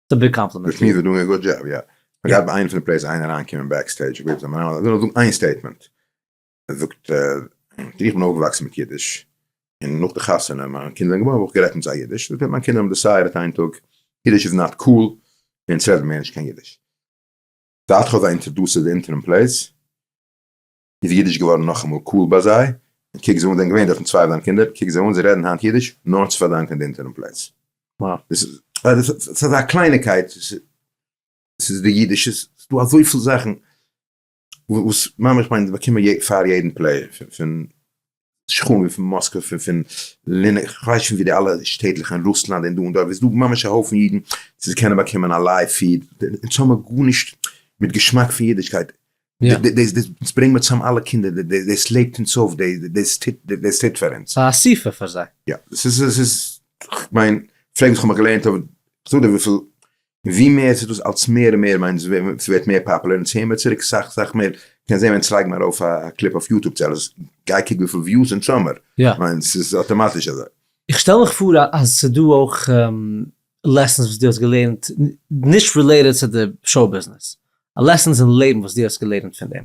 ס'איז א big compliment. Which means we're doing a good job, יא. מ'האט געהאט ביי איינע פון די plays איינער אריינקומען backstage, איך וויל נאר זאגן איין statement. ער זאגט, איך בין אויפגעוואקסן מיט אידיש, און נאך די חתונה מיינע קינדער זענען געבוירן האב איך גערעדט מיט זיי אידיש, זאגט ער מיינע קינדער האבן decided איין טאג, אידיש איז not cool, אונז רעדן מער נישט קיין אידיש. זייט כ'האב זיי introduced די אינטערנעט plays, איז אידיש געווארן נאכאמאל cool ביי זיי, און קוק זיי אן, זענען געווען דארטן צוויי פון זיינע קינדער, קוק זיי אן, זיי רעדן היינט אידיש, נאר צו פארדאנקען די אינטערנעט plays. דאס איז אזא קלייניקייט, ס'איז די אידיש, ס'איז דא אזויפיל זאכן וואס ממש מיין באקומען פאר יעדן play, פון שכנים פון מאסקווע, פון לינע, כ'ווייס שוין ווי די אלע שטעטלעך אין רוסלאנד און דא און דארט, איז דא ממש א הויפן אידן צו קענען באקומען א live feed, אונז האמיר גארנישט מיט געשמאק פון אידישקייט, דאס ברענגט מיר צוזאם אלע קינדער, דאס לעבט אונז אויף, דאס טוט פאר אונז. ס'איז א אסיפה פאר זיי. יא, ס'איז, כ'מיין, פרעג וואס כ'האב מיך געלערנט אויף, כ'זאג דיר וויפיל, ווי מער ס'איז דאס אלס מער און מער, מיין ס'ווערט מער פאפולער און צו מער צוריק סאך סאך מער, קענסט זען ווען צלייגט מען ארויף א clip אויף YouTube צו אלעס, גיי קוק וויפיל views אונז האמער, מיין ס'איז אטאמאטיש אזוי. איך שטעל מיך פאר אז ס'דא אויך lessons וואס דו האסט געלערנט נישט related צו די show business, lessons אין לעבן וואס דו האסט געלערנט פון דעם.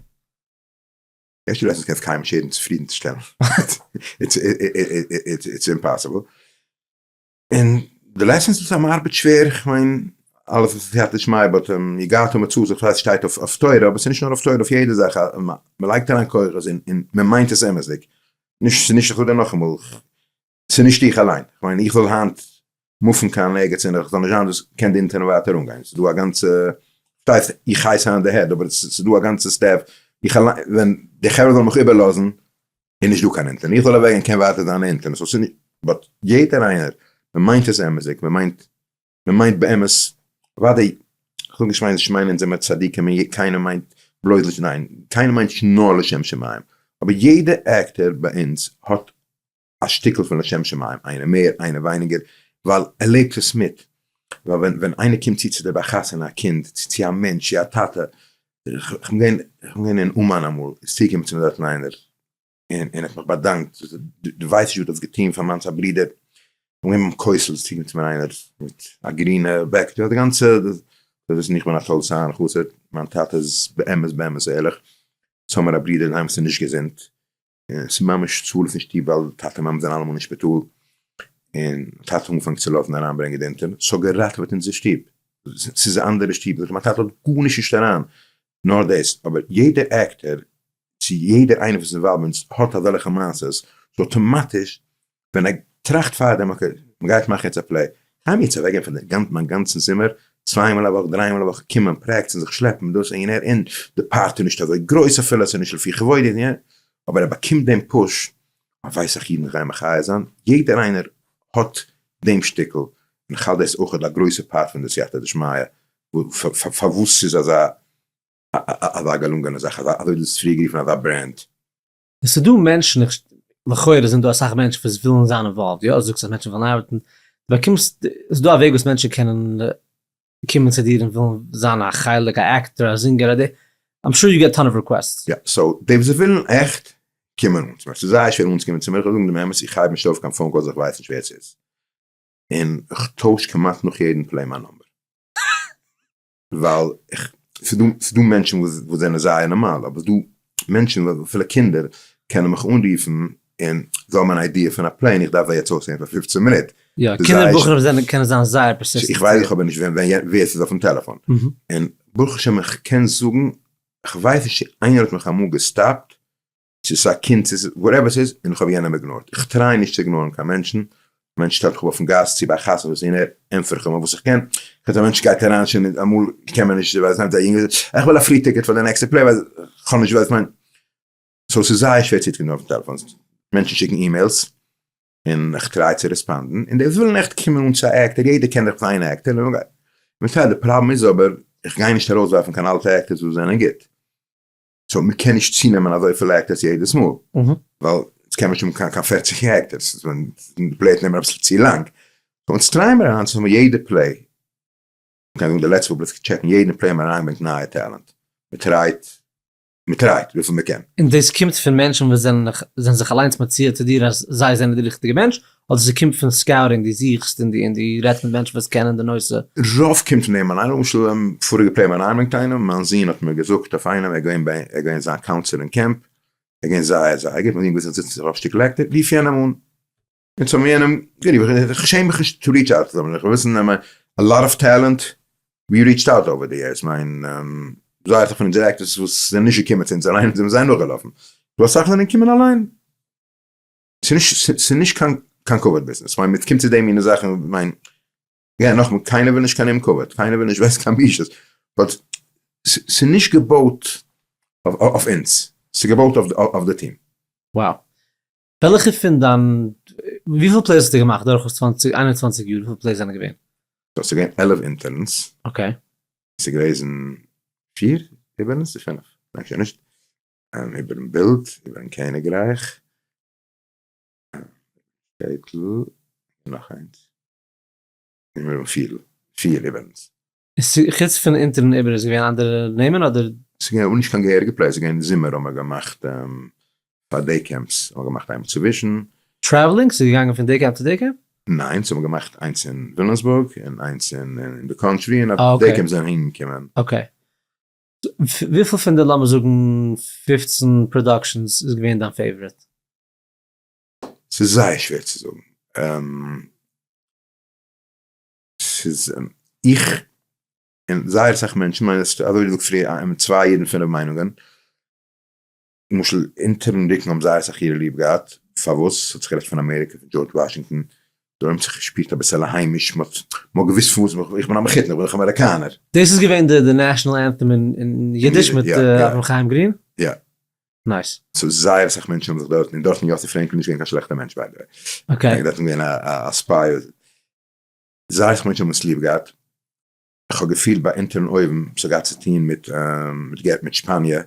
ערשטע lessons קענסט קיינעם נישט יעדן צופרידן צו שטעלן, it's impossible, און די lessons איז אז מ'ארבעט שווער, כ'מיין אלעס איז סייעתא דשמיא but יגעת ומצאת, כ'ווייס ס'שטייט אויף תורה אבער ס'נישט נאר אויף תורה אויף יעדע זאך מ'לייגט אריין כוחות און מ'מיינט עס אמת'דיג, נישט ס'נישט איך זאג דיר נאכאמאל ס'איז נישט איך אליין, כ'מיין איך זאל היינט move ן קיין ערגעץ און איך זאל נישט זיין דאס קען די אינטערנעט ווייטער אנגיין, ס'איז דא א גאנצע, פארשטייסט איך הייס היינט די head אבער ס'איז דא א גאנצע staff, איך אליין ווען די חברה זאלן מיך איבערלאזן איז נישט דא קיין אינטערנעט, איך זאל אוועקגיין קען ווייטער זיין אינטערנעט, so ס'איז נישט, but יעדער איינער, מ'מיינט עס אמת'דיג, מ'מיינט, מ'מיינט באמת, אוודאי, כ'זאג נישט מיין נישט מיינען אונז זעמער צדיקים און קיינער מיינט בלויז לשם, ניין, קיינער מיינט נישט נאר לשם שמים, אבער יעדע actor ביי אונז האט א שטיקל פון לשם שמים, איינער מער איינער ווייניגער, ווייל ער לעבט עס מיט, ווייל ווען ווען איינער קומט צו צו דיר ביי א חתונה א קינד, צו צו א מענטש, צו א טאטע, איך בין געווען איך בין געווען אין אומאן אמאל, איז צוגעקומען צו מיר דארטן איינער, און און האט מיך באדאנקט, דו ווייסט נישט וואס דו האסט געטון פאר מיינס א ברודער, איך בין געווען ביים כותל, איז צוגעקומען צו מיר איינער מיט א גרינע בעקעטשע, די גאנצע, זאלסט וויסן איך בין א תולדות אהרן חסיד, מיין טאטע איז באמת באמת ערליך, אונז האמיר א ברודער אינדערהיים וואס איז נישט געזונט, און ס'איז ממש צרות אין שטוב ווייל טאטע מאמע זענען אלעמאל אין שפיטאל, און טאטע האט אנגעפאנגען צו לאזן אריינברענגען די אינטערנעט, ס'האט געראטעוועט אונזער שטוב, ס'איז א אנדערע שטוב, זאגט ער מיין טאטע האט גארנישט נישט אריין, נאר דאס, אבער יעדער actor, צו יעדער איינער וואס איז involved מיט אונז האט אזעלכע מעשות, so אטאמאטיש ווען ער טראכט פארדעם okay, מ'גייט מאכן יעצט א play, גיי מיר יעצט אוועקגיין פון די מיין גאנצן זומער, צוויי מאל א וואך, דריי מאל א וואך, קומען practice ן, זיך שלעפן, דאס און יענער, און די part איז נישט אזוי גרויס אפילו, ס'איז נישט לפי כבודי, און יענער, אבער ער באקומט דעם push, אה ווייס איך אידן גייען מחיה זיין, יעדער איינער האט דעם שטיקל, און איך האלט דאס אויך א גרויסע part פון די סייעתא דשמיא, פארוואס ס'איז אזא אזא געלונגענע זאך, אזוי ווי דו האסט פריער גערופן אזא brand. עס איז דא מענטשן, איך, לכאורה זענען דא אסאך מענטשן וואס ווילן זיין involved, יא, זאגסט אז מענטשן ווילן ארבעטן, דו באקומסט, עס איז דא א וועג וואס מענטשן קענען קומען צו דיר און ווילן זיין א חלק, א actor, א זינגער, א די, I'm sure you get ton of requests. יא, so די וואס ווילן עכט קומען אן צו מיר, ס'איז זייער שווער אנצוקומען צו מיר, איך וועל זאגן דעם אמת, איך הייב נישט אויף קיין phone calls, איך ווייס נישט ווער ס'איז, און איך טויש כמעט נאך יעדן play מיין number. ווייל איך, ס'דא, ס'דא מענטשן וואס וואס זענען זייער נארמאל, אבער ס'דא מענטשן וואס אפילו קינדער קענען מיך אנרופן און זיי האבן אן idea פון א play און איך דארף זיי יעצט אויסהערן פאר 15 מינוט. יא, קינדער בחורים זענען קענען זיין זייער persistent. איך ווייס איך אבער נישט ווען ווער ס'איז אויפן טעלעפאן. און ברוך השם איך קען זאגן, כ'ווייס נישט צו איינער האט מיך אמאל געסטאפט צו ס'איז א קינד צו ס'איז whatever ס'איז, און איך האב יענעם ignore ט. איך try נישט צו ignore ן קיין מענטשן. מענטש שטעלט זיך אפ אויפן גאס צו ביי א חתונה וואס איינער ענטפער איך אים וואס איך קען, כ'זע א מענטש גייט אריין שוין אמאל קען מען נישט ווייל עס נעמט א יונגער איך וויל א free ticket פאר די נעקסטע play ווייל כ'האב נישט ווייל כ'מיין so ס'איז זייער שווער צו טון אויפן טעלעפאן, מענטשן שיקן emails און איך try צו respond ן און די וואס ווילן עכט קומען אן צו א actor יעדער קען דאך זיין actor און מ'גייט מיט די פראבלעם איז אבער איך גיי נישט ארויסווארפן קיין אלטע actors וואס זענען גוט. so מ'קען נישט צונעמען אזויפיל actors יעדעס מאל, ווייל עס קען מען נישט האבן קיין 40 actors, די play וועט נעמען אביסל צו לאנג. so אונז try ען מיר אריינצונעמען יעדע play, מ'קען זאגן די לעצטע פאר בליץ טשעקן יעדע play האבן מיר אריינגעברענגט נייע talent, מ'try ט, מ'try ט וויפיל מ'קען. און דאס קומט פון מענטשן וואס זענען זענען זיך אליינס מציע צו דיר אז זיי זענען די ריכטיגע מענטש, אדער ס'קומט פון scouting, דו זוכסט און דו רעדסט מיט מענטשן וואס קענען די נושא? רוב קומט פון דעם אליין, למשל פאריגע play האבן אריינגעברענגט איינעם, מיין זון האט מיר געזאגט אויף איינעם, ער איז געווען ביי, ער איז געווען זיין counselor אין קעמפ, ער איז געווען זייער זייער גוט, מיין זון האט געוואוסט אז ער זיצט אויף א שטיקל actor, רוף יענעם אן, אונז האבן יענעם גערופן, איך שעם מיך נישט to reach out to them, איך וויל וויסן, a lot of talent we reached out over the years, מיין זייער אסאך פון אונזערע actors וואס זענען נישט געקומען צו אונז אליין, זענען זיי נאכגעלאפן, דא אסאך זענען געקומען אליין. ס'איז נישט קיין קיין כבוד ביזנעס, כ'מיין מ'קומט צו די מינע זאכן, כ'מיין, יא נאכמאל, קיינער וויל נישט קיין אומכבוד, קיינער וויל נישט ווייסט קיין בושות, but ס'איז נישט געבויט אויף אונז, ס'איז געבויט אויף די טיעם. Wow. וועלכע פון דיין, וויפיל plays האסטו געמאכט דורכאויס צוואנציג, איין און צוואנציג יאר, וויפיל plays זענען געווען? ס'איז געווען 11 אונטערנס. Okay. ס'איז געוועזן פיר איבערנס צו פינף, כ'דענק שוין נישט. איבערן בילד, איבערן קעניגרייך, שטעטל, נאך איינס, איבערן פידל, פיר איבערנס. חוץ פון אונטערן איבער איז געווען אנדערע נעמען אדער? ס'איז געווען נישט קיין געהעריגע play, ס'איז געווען זומער האבן מיר געמאכט פאר day camps, האבן מיר געמאכט איינמאל צווישן. Traveling? ס'איז געגאנגען פון day camp צו day camp? ניין, ס'האבן געמאכט איינס אין וויליאמסבורג און איינס אין די country און אויף day camps זענען אהינגעקומען. Okay. וויפיל פון די לאמיר זאגן 15 productions איז געווען דיין favorite? ס'איז זייער שווער צו זאגן. ס'איז איך און זייער אסאך מענטשן מיינען אזוי ווי דו זאגסט פריער צוויי אידן פינף מיינונגען. למשל אונטערן רוקן האבן זייער אסאך אירע ליב געהאט, פארוואס? ס'האט זיך גערעדט פון אמעריקע, פון דזשארדזש וואשינגטאן, דא האט זיך געשפירט אביסעלע היימיש, מ'האט מ'האט געוואוסט פון וואס, איך בין א מחותן, איך בין דאך אמעריקאנער. דאס איז געווען די די national anthem אין אידיש מיט אברהם חיים גרין? יא. Nice. So זייער אסאך מענטשן האבן זיך דארטן, און דארטן יוסי פרענקל איז נישט געווען קיין שלעכטע מענטש by the way. Okay. דארטן געווען א spy. זייער אסאך מענטשן האבן עס ליב געהאט. איך האב געפילט ביי אונטערן אויוון, ס'האט געהאט צו טון מיט מיט געט מיט שפאניע.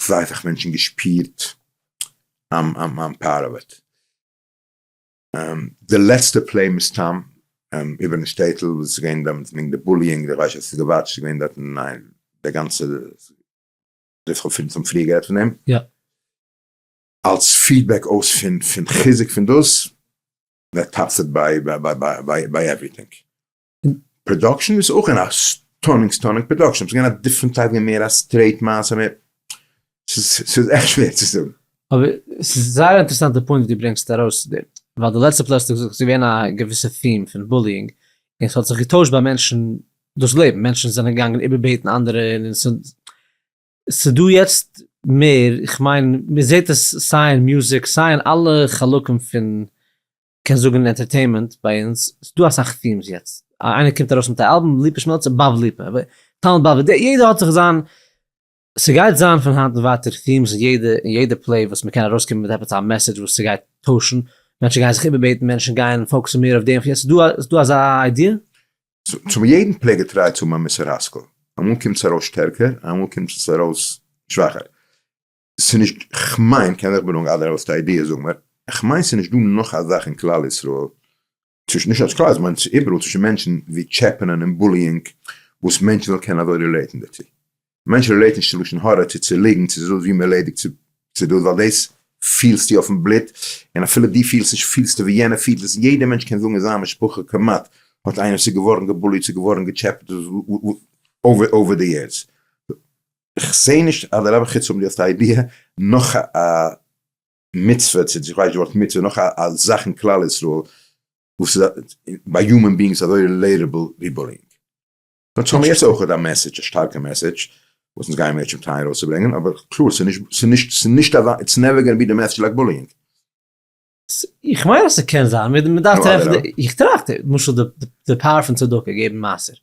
זייער אסאך מענטשן געשפירט I'm I'm part of it. די לעצטע play מסתם איבערן שטעטל וואס איז געווען דעמאלטס וועגן די bullying, איך ווייס נישט האסט עס געוואטשט, ס'איז געווען דארטן ניין די גאנצע איך האב פון פריער גערעדט פון דעם. יא. אלס feedback אויס פון פון חיזוק פון דאס, that tops it by by by by everything. Production איז אויך געווען א stunning stunning production, ס'איז געווען א different type, געווען מער א straight מעשה, מער, ס'איז עכט שווער צו זאגן. אבער ס'איז זייער אינטערעסאנטע point וואס דו ברענגסט ארויס, ווייל די לעצטע play האסטו געזאגט ס'איז געווען א געוויסע theme פון bullying, און ס'האט זיך געטוישט ביי מענטשן דאס לעבן, מענטשן זענען געגאנגען איבערבעטן אנדערע, און ס'דא יעצט מער, איך מיין מ'זעט עס סיי אין מוזיק סיי אין אלע חלקים פון קען זאגן entertainment ביי אונז, ס'דא אסאך themes יעצט, איינער קומט ארויס מיט א אלבום, ליפא שמעלצער, באב ליפא, תלמיד באב, יעדער האט זיך זיין, ס'גייט זיין פון היינט און ווייטער themes אין יעדע אין יעדע play וואס מ'קען ארויסקומען מיט עפעס א message וואס ס'גייט טוישן, מענטשן גייען זיך איבערבעטן, מענטשן גייען focus ן מער אויף דעם, ס'דא ס'דא אזא idea? צום יעדן play געטרייט צו האבן א מוסר השכל, אמאל קומט עס ארויס שטערקער, אמאל קומט עס ארויס שוואכער. ס'נישט, כ'מיין, קען זיך בלונג אדער האסט א idea זאג מיר, כ'מיין ס'נישט דא נאך א זאך אין כלל ישראל, צווישן, נישט אלס כלל, כ'מיין איבעראל צווישן מענטשן ווי טשעפענען און bullying וואס מענטשן זאלן קענען אזוי relate ן דערצו. מענטשן relate ן נישט צו לשון הרע, צו צו ליגן, צו דאס ווי מ'ערלעדיגט צו צו דאס, ווייל דאס פילסטו אויפן בלוט, און אפילו דו פילסט נישט פילסטו ווי יענער פילט עס, יעדער מענטש קען זאגן אין זיין משפחה כמעט האט איינער ס'איז געווארן געבוליט, ס'איז געווארן געטשעפעט over the years. כ'זעה נישט אז דער רבי חוץ האבן די האסט א idea נאך א מצוה צו איך ווייס נישט די ווארט מצוה נאך א זאך אין כלל ישראל וואס איז ביי human beings אזוי relatable ווי bullying. אונז האבן יעצט אויך א message א שטארקע message וואס אונז גייען מערטשעם טרייען ארויסצוברענגען אבער קלאר ס'איז נישט ס'איז נישט ס'איז נישט אזא it's never gonna be the message like bullying. איך מיין אז ס'קען זיין, מ'דארף טרעפן, איך טראכט, למשל די power פון צדקה, געבן מעשר.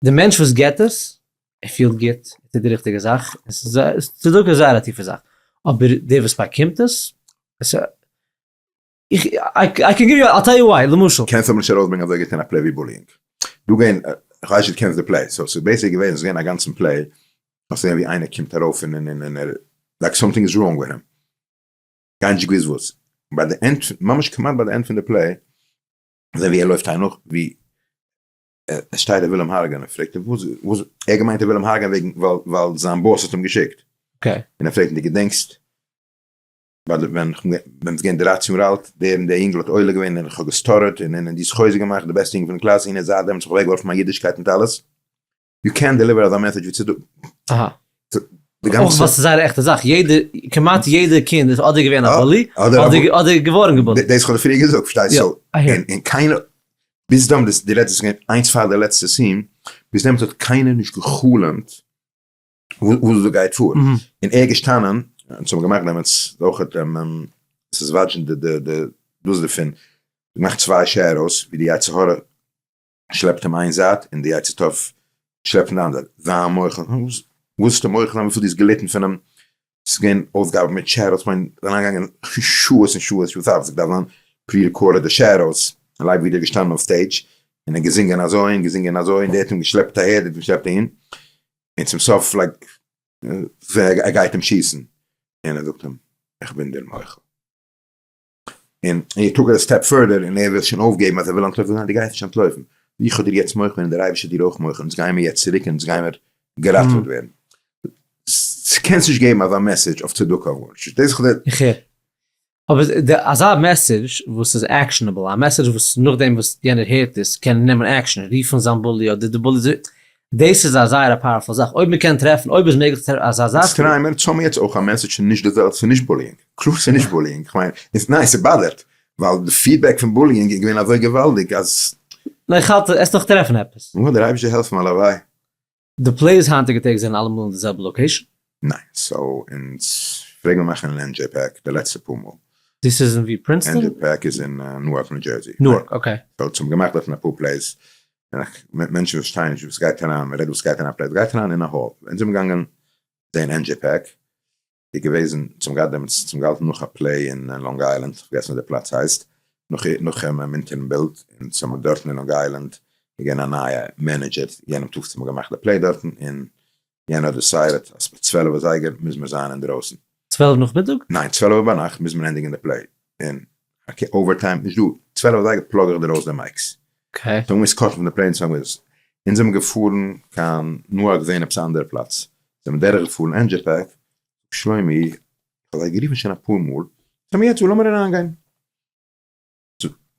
די מענטש וואס געבט עס, ער פילט גוט, ער טוט די ריכטיגע זאך, צדקה איז זייער א טיפע זאך, אבער דער וואס באקומט עס, איך, I can give you, I'll tell you why, למשל. קענסט אבער נישט ארויסברענגען אזוי גוט אין א play ווי bullying. דא געווען, איך ווייס נישט דו קענסט די play, so ס'איז basically געווען, ס'איז געווען א גאנצן play, האסט געזען ווי איינער קומט ארויף און און און ער, like something is wrong with him. קיינער נישט געוואוסט וואס. ביי די end, ממש כמעט ביי די end פון די play, זען ווי ער לויפט אהין נאך, ווי ער שטייט ער וויל אים הרג'ענען, פרעגט ער וואס, וואס, ער האט געמיינט ער וויל אים הרג'ענען וועגן ווייל ווייל זיין boss האט אים געשיקט. okay. און ער פרעגט אים דו געדענקסט ביי די ווען כ'בין ווען געווען 13 יאר אלט, דער און דער אינגל האט עולה געווען און איך האב געסטארעט און און דו האסט חוזק געמאכט די בעסטע אינגל פון די קלאס און זייט דעמאלטס האב איך אוועקגעווארפן מיין אידישקייט מיט אלעס. you can't deliver אזא message ווי צו דא. אהא. אויך ווייל ס'איז זייער א עכטע זאך, יעדע, כמעט יעדע קינד איז אדער געווען א bully, אדער אדער געווארן געבוליט. דאס האב איך פריער געזאגט, פארשטייסט? so, און קיינער, ביז דאן, די לעצטע ס'איז געווען איינס פאר די לעצטע scene, ביז דעמאלטס האט קיינער נישט גע'חלומ'ט וואס דא גייט פאר. און ער געשטאנען, אונז האבן געמאכט דעמאלטס אויך ס'איז וואטשן די די די דאס דערפון, געמאכט צוויי shadows ווי די יצר הרע שלעפט אים איין זייט און די יצר טוב שלעפט אים די אנדערע, זיי מוחל, וואס ביסטו מוחל זיין וויפיל דו האסט געליטן פון אים, ס'איז געווען אויסגאבע מיט shadows, כ'מיין אריינגעגאנגען שעות און שעות שעות ארבעט, ס'געדארפט זיין pre-recorded די shadows, און לייב ווידער געשטאנען אויף stage און ער געזינגען אזוי און געזינגען אזוי און דער האט אים געשלעפט אהער דער האט אים געשלעפט אהין, און צום סוף like ער גייט אים שיסן, און ער זאגט אים איך בין דיר מוחל. און ער took a step further און ער וויל שוין אויפגעבן אז ער וויל אנטלויפן, ניין דו גייסט נישט אנטלויפן, איך האב דיר יעצט מוחל און דער אייבערשטער איז דיר אויך מוחל, אונז גיימיר יעצט צוריק און אונז גיימיר געראטעוועט ווערן. קענסט נישט געבן אזא message אויף צדקה אויף גארנישט, דאס איז איך הער. אבער די אזא message וואס איז actionable, א message וואס נאכדעם וואס יענער הערט עס קען ער נעמען action, רופן זיין bully אדער די bully, דאס איז א זייער א powerful זאך, אויב מען קען טרעפן, אויב איז מעגליך צו טרעפן אזא זאך. try מיר, צאם יעצט אויך א message נישט די זעלבע, ס'איז נישט bullying, קלאר ס'איז נישט bullying, כ'מיין, ניין ס'באדערט, ווייל די feedback פון bullying איז געווען אזוי געוואלדיג אז. ניין איך האלט עסט נאך טרעפן עפעס. נו, דער אייבערשטער העלפן הלוואי. די plays היינטיגע טעג זענען אלעמאל אין די זעלבע location? ניין, so אונז פלעגן מיר מאכן אין NJPAC די לעצטע פאר מאל. דאס איז אין ווי? פרינסטאן? NJPAC איז אין נוארק ניו דזשערסי. נוארק, okay. so אונז האבן געמאכט דארטן אפאר plays, מענטשן פארשטייען נישט וואס גייט אריין, מען רעדט וואס גייט אריין א play, גייט אריין אין א hall, אונז זענען געגאנגען זעהן NJPAC, איז געוועזן, צום געהאט דעמאלטס, צום געהאלטן נאך א play אין לאנג איילענד, איך פארגעסן ווי די פלאץ הייסט, נאך נאך אונטערן בילד, און צום דארטן אין לאנג איילענד איז געווען א נייע manager, יענעם טאג האט מען געמאכט די play דארטן, און יענער האט decided אז ביי 12 אזייגער מוז מען זיין אינדרויסן. 12 נאכמיטאג? ניין, 12 ביינאכט מוז מען ענדיגן די play, און okay overtime נישט דא, 12 אזייגער plug איך דיר אויס די mics. okay. so מ'מוז cut ן פון די play און צו אונז זענען געפארן קיין נוארק זעהן עפעס א אנדערע פלאץ, זענען מיר דורך געפארן NJPAC, שלומי, איך האב זיי גערופן שוין אפאר מאל, זאג מיר יעצט וואו לאמיר אריינגיין.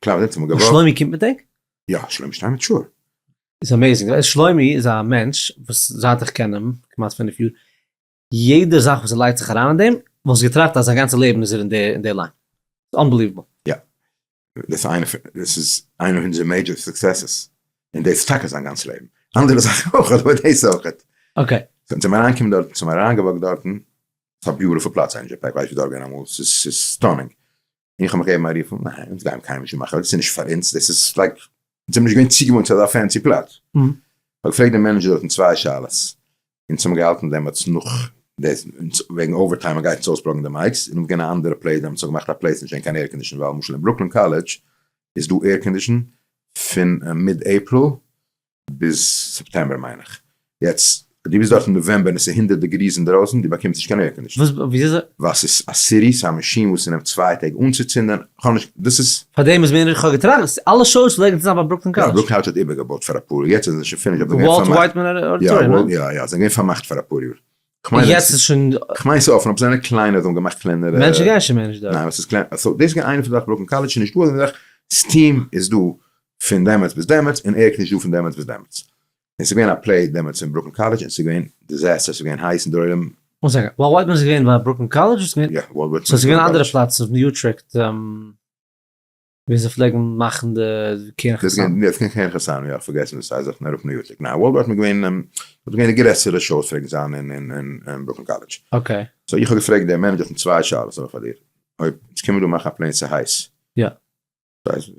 קלאר זענען מיר געווארן. שלומי קומט מיט ענק? יא, שלומי שטיינמעץ sure. איז amazing, שלומי איז א מענטש וואס זייט איך קען אים, כמעט פינף יאר, יעדע זאך וואס ער לייגט זיך אריין אין דעם, וואלסט געטראכט אז זיין גאנצע לעבן איז ער אין די line. ס'איז unbelievable. יא. דאס איז איינע פון, דאס איז איינע פון אונזערע major successes. און דאס איז טאקע זיין גאנץ לעבן. אנדערע זאכן אויך, אבער דאס אויך. okay. so צום אריינקומען דארט, צום אריינגעוואקט דארטן, ס'איז א beautiful פלאץ NJPAC, ווייסט ווי דארט געווען אמאל, ס'איז stunning. איך האב מיך געגעבן א רוף אן, ניין, אונז גייען קיינמאל נישט מאכן, דאס איז נישט פאר אונז, דאס איז like, אונז זענען נישט געווען צוגעוואוינט צו אזא fancy פלאץ. איך האב געפרעגט דעם manager דארטן צוויי שאלות, אונז האבן געהאלטן דעמאלטס נאך דאס, וועגן overtime, מען גייט אונז אויספלאגן די mics, און אויפגעבן א אנדערע place, דעמאלטס האט געמאכט א place נישט געווען קיין air condition, ווייל למשל אין ברוקלין קאלעדזש איז דא air condition פון mid April ביז סעפטעמבער מיין איך. יעצט דו ביסט דארט אין נאוועמבער און עס איז הונדערט degrees אינדרויסן, דו באקומסט נישט קיין air condition. וואס וויאזוי? ווייל ס'איז א city, ס'איז א מאשין וואס ס'נעמט צוויי טעג אנצוצינדען, כ'האב נישט, דאס איז. פאר דעם איז מיר, כ'האב געטראכט, אלע shows פלעגן צו זיין ביי ברוקלין קאלעדזש. יא, ברוקלין קאלעדזש האט איבערגעבויט פאר אפאר יאר, יעצט זענען זיי שוין finished, אבער וואלט ווייטמאן אודיטאריום, יא? יא יא, זיי זענען געווען פארמאכט פאר אפאר יאר. און יעצט איז שוין. כ'מיין ס'איז אפן, אבער זיי זענען קליינער, זיי האבן געמאכט קלענערע. מענטשן גייען שוין מער נישט דארט. ניין, עס איז קליין, so דאס איז געווען איינע פון די זאכן, ברוקלין קאלעדזש איז נישט דא אזא זאך, steam איז דא פון דעמאלטס ביז דעמאלטס, און air נישט דא פון דעמאלטס ביז דעמאלטס. און ס'איז געווען א play דעמאלטס אין ברוקלין קאלעדזש, און ס'איז געווען disaster, ס'איז געווען הייס און דער עולם. one second, וואלט ווייטמאן איז געווען ביי ברוקלין קאלעדזש? יא, וואלט ווייטמאן. so ס'איז געווען אנדערע פלאץ אויף ניו יוטרעקט ווי זיי פלעגן מאכן די קרן חתנים. יא, קרן חתנים, יא, פארגעסן וואס ס'הייסט דארט אראפ ניו יוטרעקט. ניין, וואלט ווייטמאן איז געווען, דאס איז געווען די גרעסערע shows פלעגן זיין אין ברוקלין קאלעדזש. okay. so איך האב געפרעגט דעם manager פון צוויי שאלות האב איך פאר דיר. אויב אונז קומען דא מאכן א play ס'איז הייס. יא.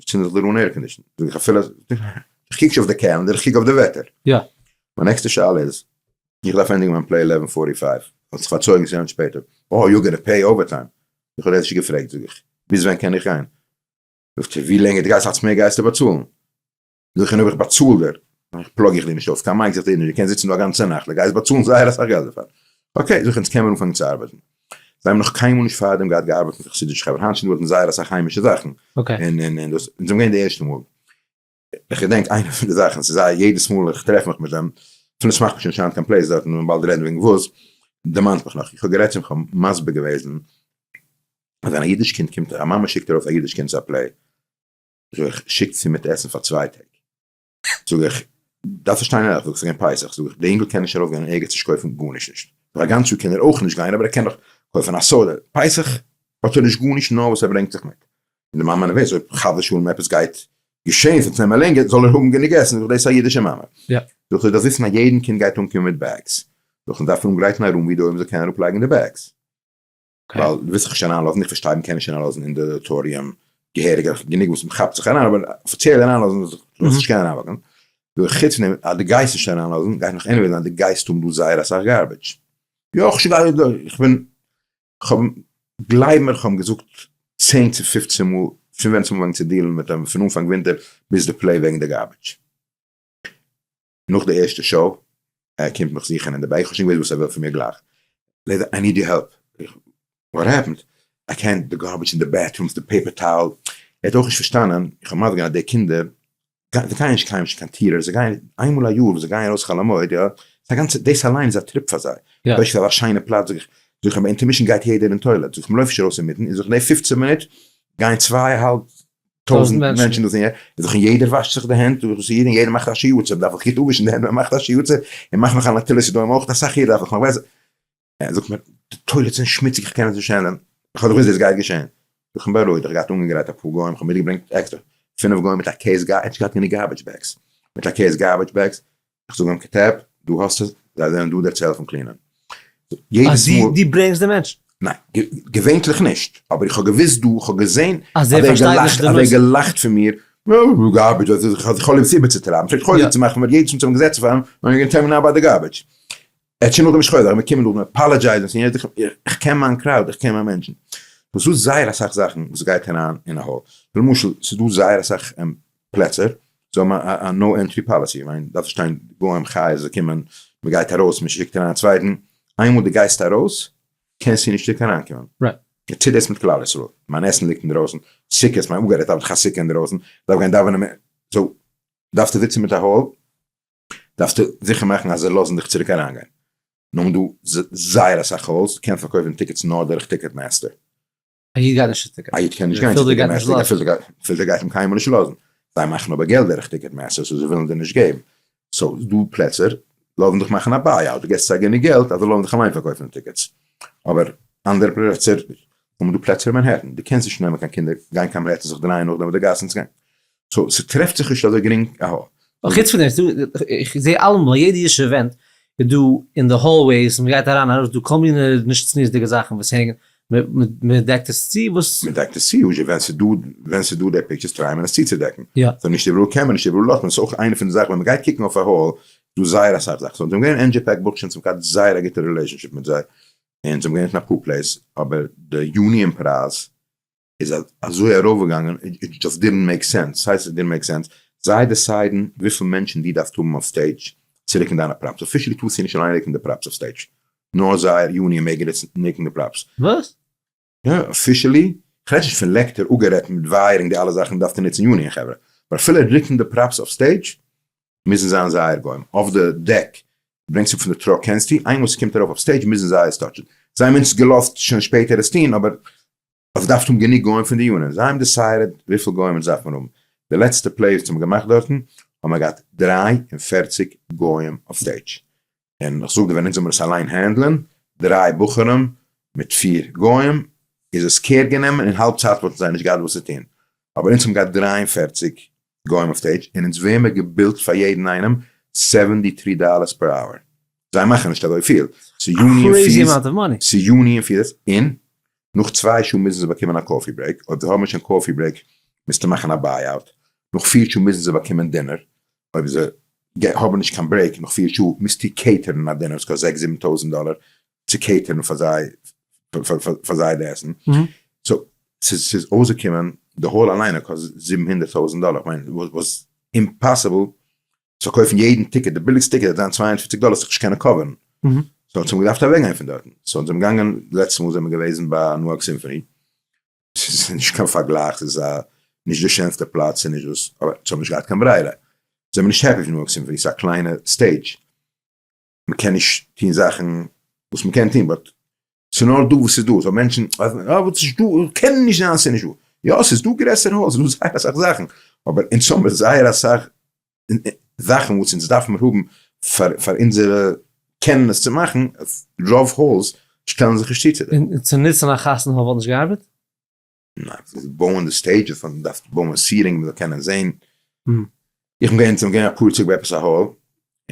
צינד איך דיר אן air condition. זאג איך אפילו, איך קוק נישט אויף די calendar, איך קוק אויף די וועטער. יא. מיין נעקסטע שאלה איז, איך דארף ענדיגן מיין play eleven forty five, האט זיך פארצויגן צו היינט שפעטער, oh you gonna pay overtime. איך האב דאס נישט געפרעגט, זאג איך, ביז ווען קען איך גיין? זאגט ער, ווי לענגער דו גייסט אלץ מער גייסטו באצאלן. זאג איך, און אויב איך באצאל דיר, plug איך דיר נישט אויף קיין mic, זאגט ער, דו קענסט זיצן דא א גאנצע נאכט, דו גייסט באצאלן זייער אסאך געלט דערפאר. okay, זאג איך, אונז קען מיר אנפאנגען צו ארבעטן. זיי האבן נאך קיינמאל נישט פארדעם געהאט געארבעט מיט חסידישע חברה, היינט שוין דא זייער אסאך היימישע זאכן, און און דאס, אונז האבן געווען די ערשטע מאל. איך געדענק איינע פון די זאכן, ס'איז זייער יעדעס מאל איך טרעף מיך מיט דעם, אפילו ס'מאכט מיך שוין נישט היינט קיין place דארטן, מ'וועט באלד רעדן וועגן וואס, דערמאנט מיך נאך, איך האב גערעדט צו אים, כ'האב מסביר געוועזן, אז ווען א אידיש קינד קומט, א מאמע שיקט ארויף א אידיש קינד צו א play, זאג איך, שיקט זי מיט עסן פאר 2 טעג. זאג איך, דארף פארשטיין ערליך, זאג איך, ס'איז געווען פסח, זאג איך, די אינגל קען נישט ארויף גיין אין ערגעץ נישט קויפן גארנישט נישט, זאג איך, א גאנץ יאר קען ער אויך נישט גיין, אבער ער קען דאך קויפן א soda, פסח האט ער נישט גארנישט נאר וואס ער ברענגט זיך מיט, און די מאמע נערוועז, אויב חס ושלום עפעס גייט געשען ס'וועט נעמען לענגער, זאל ער האבן גענוג עסן, זאג איך, דאס איז א אידישע מאמע. זאג איך, דו דארפסט וויסן אז יעדן קינד גייט אנקומען מיט bags, זאג איך, מ'דארף אנגרייטן א room ווי די עולם זאל קענען אראפלייגן די bags. ווייל דו ווילסט זיך נישט אריינלאזן, איך פארשטיי מ'קען נישט אריינלאזן אין די auditorium געהעריג, גענוג וואס מ'כאפט זיך אריין, אבער אפיציעל אריינלאזן זאלסט נישט קענען אריינוואקן. חוץ פון דעם אז דו גייסט נישט אריינלאזן, גייט נאך anyway זיין דו גייסט האבן דא זייער אסאך garbage. יא, איך שוין גיי, איך בין, כ'האב, גלייב מיר כ'האב געזאגט 10 צו 15 מאל פון ווען צום אנפאנג צו deal ן מיט אים, פון אנפאנג ווינטער ביז די play וועגן די garbage. נאך די ערשטע show, ער קומט מיך זוכן אין די back, איך האב שוין געוואוסט וואס ער וויל פון מיר גלייך, לעיזער I need your help, וואט העפענד? איי קענט, די garbage אין די bathrooms, די paper towel, ער האט אויך נישט פארשטאנען, איך האב מסביר געווען אז די קינדער, זיי גייען נישט קיינמאל נישט קיין theater, זיי גייען איינמאל א יאר וואס זיי גייען ארויס חול המועד, יא, ס'איז א גאנצע, דאס אליין איז א trip פאר זיי, אויב ס'איז אזא שיינע פלאץ, זאג איך, זאג איך ביי intermission גייט יעדער אין toilet, זאג איך מ'לויפט נישט ארויס אינמיטן, און זאג איך די 15 מינוט גייען צוויי אהאלב טויזנט מענטשן דאס און יענץ, איז דאך און יעדער וואשט זיך די הענט, דאס איז יעדער, יעדער מאכט א שיעור, דארף איך גוט אפווישן די הענט ווען מ'מאכט א שיעור, און מאך נאך א נטילת ידיים אויך, אסאך יעדער דארף איך נאך ווייס, ער זאגט מיר, די toilets זענען שמוציג איך קען עס נישט handle ן, איך האב דאך געוואוסט דאס גייט געשען, איך בין בארואיגט, איך האב געהאט אנגעגרייט אפאר גוים, איך האב מיטגעברענגט עקסטער פינף גוים מיט א case gar, ער האט נישט געהאט גענוג garbage bags, מיט א case garbage bags, איך זאג אים כתב, דא האסטו, זיי זענען דא דיר צו העלפן clean ען. יעדעס מאל. דו ברענגסט די מענטשן? ניין, געווענטליך נישט, אבער איך האב געוואוסט דא, איך האב געזען אז ער געלאכט, אז ער געלאכט פון מיר, garbage, איך האב ליב עס איבערצוטרייבן, פלעגט חוזק צו מאכן, יעדעס מאל צו האבן געזעצט פאר אים, און ער געווען טערמינאל ביי די garbage. ער האט שוין נאכדעם נישט חוזק, מיר קומען נאכדעם apologize ן, איך קען מיין crowd, איך קען מיין מענטשן. ס'איז דא זייער אסאך זאכן וואס גייט אריין אין א hall, למשל ס'איז דא זייער אסאך פלעצער, זיי האבן א no entry policy, איך מיין דארף נישט שטיין גוים חיות זיי קומען, מען גייט ארויס מען שיקט אריין א צווייטן, איינמאל דו גייסט ארויס קענסטו נישט צוריק אריינקומען. איך טו דאס מיט כלל ישראל, מיין עסן ליגט אינדרויסן, סוכות, מיין אפגערעדט דארף איך א סוכה אינדרויסן, דארף גיין דאווענען, so דארפסטו זיצן מיט א hall, דארפסטו זיכער מאכן אז זיי לאזן דיך צוריק אריינגיין. נאכדעם דא זייער אסאך halls, קענסט פארקויפן tickets נאר דורך Ticketmaster. א איד גייט נישט צו Ticket. א איד קען נישט גיין צו Ticketmaster, פילטער גייט אים קיינמאל נישט לאזן. זיי מאכן אבער געלט דורך Ticketmaster so זיי ווילן דיר נישט געבן. so דא פלעצער לאזן דיך מאכן א buyout, דו געסט זיי גענוג געלט אז זיי לאזן דיך אליין פארקויפן די tickets. אבער אנדערע פלעצער, האבן דא פלעצער אין מאנהעטן, דו קענסט נישט נעמען קיין קינדער גיין קיין מאנהעטן זיך דרייען נאכדעם אויף די גאסן צו גיין. so ס'טרעפט זיך נישט אזוי גרינג א hall. חוץ פון דעם, איך זע אלעמאל יעדע אידישע event איז דא אין די hallways, מען גייט אריין ארויס דא כל מיני נישט צניעות'דיגע זאכן וואס הענגען, מען דעקט עס צו וואס? מען דעקט עס צו, usually ווען ס'איז דא ווען ס'איז דא די pictures try מען עס צוצודעקן, so נישט איבעראל קען מען נישט איבעראל לאזט מען, ס'איז אויך איינע פון די זאכן ווען מען גייט קוקן אויף א hall איז דא זייער אסאך זאכן, so אונז האבן געווען אין NJPAC ברוך השם געהאט זייער א גוטע relationship מיט זיי, און אונז האבן געווען אין אפאר plays, אבער די union פרייז איז אזוי ארויפגעגאנגען, it just didn't make sense, ס'הייסט it didn't make sense, זיי decide ן וויפיל מענטשן דו דארפסט האבן אויף stage צו רוקן דיינע props, officially טארסטו נישט אליין רוקן די props אויף stage, נאר זייער union מעג רוקן די props. וואס? יא, officially, כ'רעד נישט פון לעקטער, אפגערעדט מיט wiring די אלע זאכן דארפסטו נוצן union חברה, אבער אפילו רוקן די props אויף stage מוזן זיין זייער גוים, אויף די deck ברענגסט אפ פון די truck קענסטו, איינמאל ס'קומט ארויף אויף stage מוזן זיי עס touch ן, זיי האבן אונז געלאזט שוין שפעטער עס טון אבער אז דארפט האבן גענוג גוים פון די union, זיי האבן decided וויפיל גוים אונז דארף מען האבן, די לעצטע play וואס האבן געמאכט דארטן האבן מיר געהאט 43 גוים אויף stage, און איך זאג דיר ווען אונז זאל מיר עס אליין handle ען, דריי בחורים מיט פיר גוים, איז עס care גענומען און האלב צייט וואלטן זיי נישט געהאט וואס צו טון, אבער אונז האבן געהאט 43 גוים אויף stage און אונז ווערן מיר געבילט פאר יעדן איינעם 73 dollars per hour, זיי מאכן נישט אזויפיל, ס'איז union fees, ס'איז union fees, און. נאך צוויי שעה מוזן זיי באקומען א coffee break, אויב זיי האבן נישט קיין coffee break מוזטו מאכן א buyout, נאך פיר שעה מוזן זיי באקומען dinner, אויב זיי האבן נישט קיין break נאך פיר שעה מוזטו cater ן א dinner וואס קאסט זעקס זיבן טויזנט דאלער צו cater ן פאר זיי פאר זיי די עסן, so ס'איז אויסגעקומען די hall אליין קאסט 700,000 דאלער, כ'מיין וואס impossible צו קויפן יעדן ticket, די ביליגסטע ticket וועט זיין 250 דאלער זיך נישט קענען cover ן, so אונז האבן געדארפט אוועקגיין פון דארטן, so אונז זענען געגאנגען, די לעצטע מאל זענען מיר געוועזן ביי Newark Symphony, ס'איז נישט קיין פארגלייך, ס'איז א נישט די שענסטע פלאץ, ס'איז נישט דאס, אבער אונז האבן נישט געהאט קיין ברירה, זענען מיר נישט happy פון Newark Symphony, ס'איז א קליינע stage, מ'קען נישט טון זאכן וואס מ'קען טון, but ס'איז נאר דא וואס ס'איז דא, so מענטשן, אה וואס איז דא, קען נישט זיין ס'איז נישט דא, יא ס'איז דא גרעסערע halls, ס'איז דא זייער אסאך זאכן, אבער אונז האבן זייער אסאך זאכן וואס אונז דארף מיר האבן פאר פאר אונזערע קענען עס צו מאכן, רוב halls שטעלן זיך נישט צו צו דעם. און צו נוצן א חתונה hall וואלט נישט געארבעט? ניין, בויען די stage, מען דארף בויען seating מען זאל קענען זעהן. איך בין געווען צום גיין אפאר צוריק ביי עפעס א hall,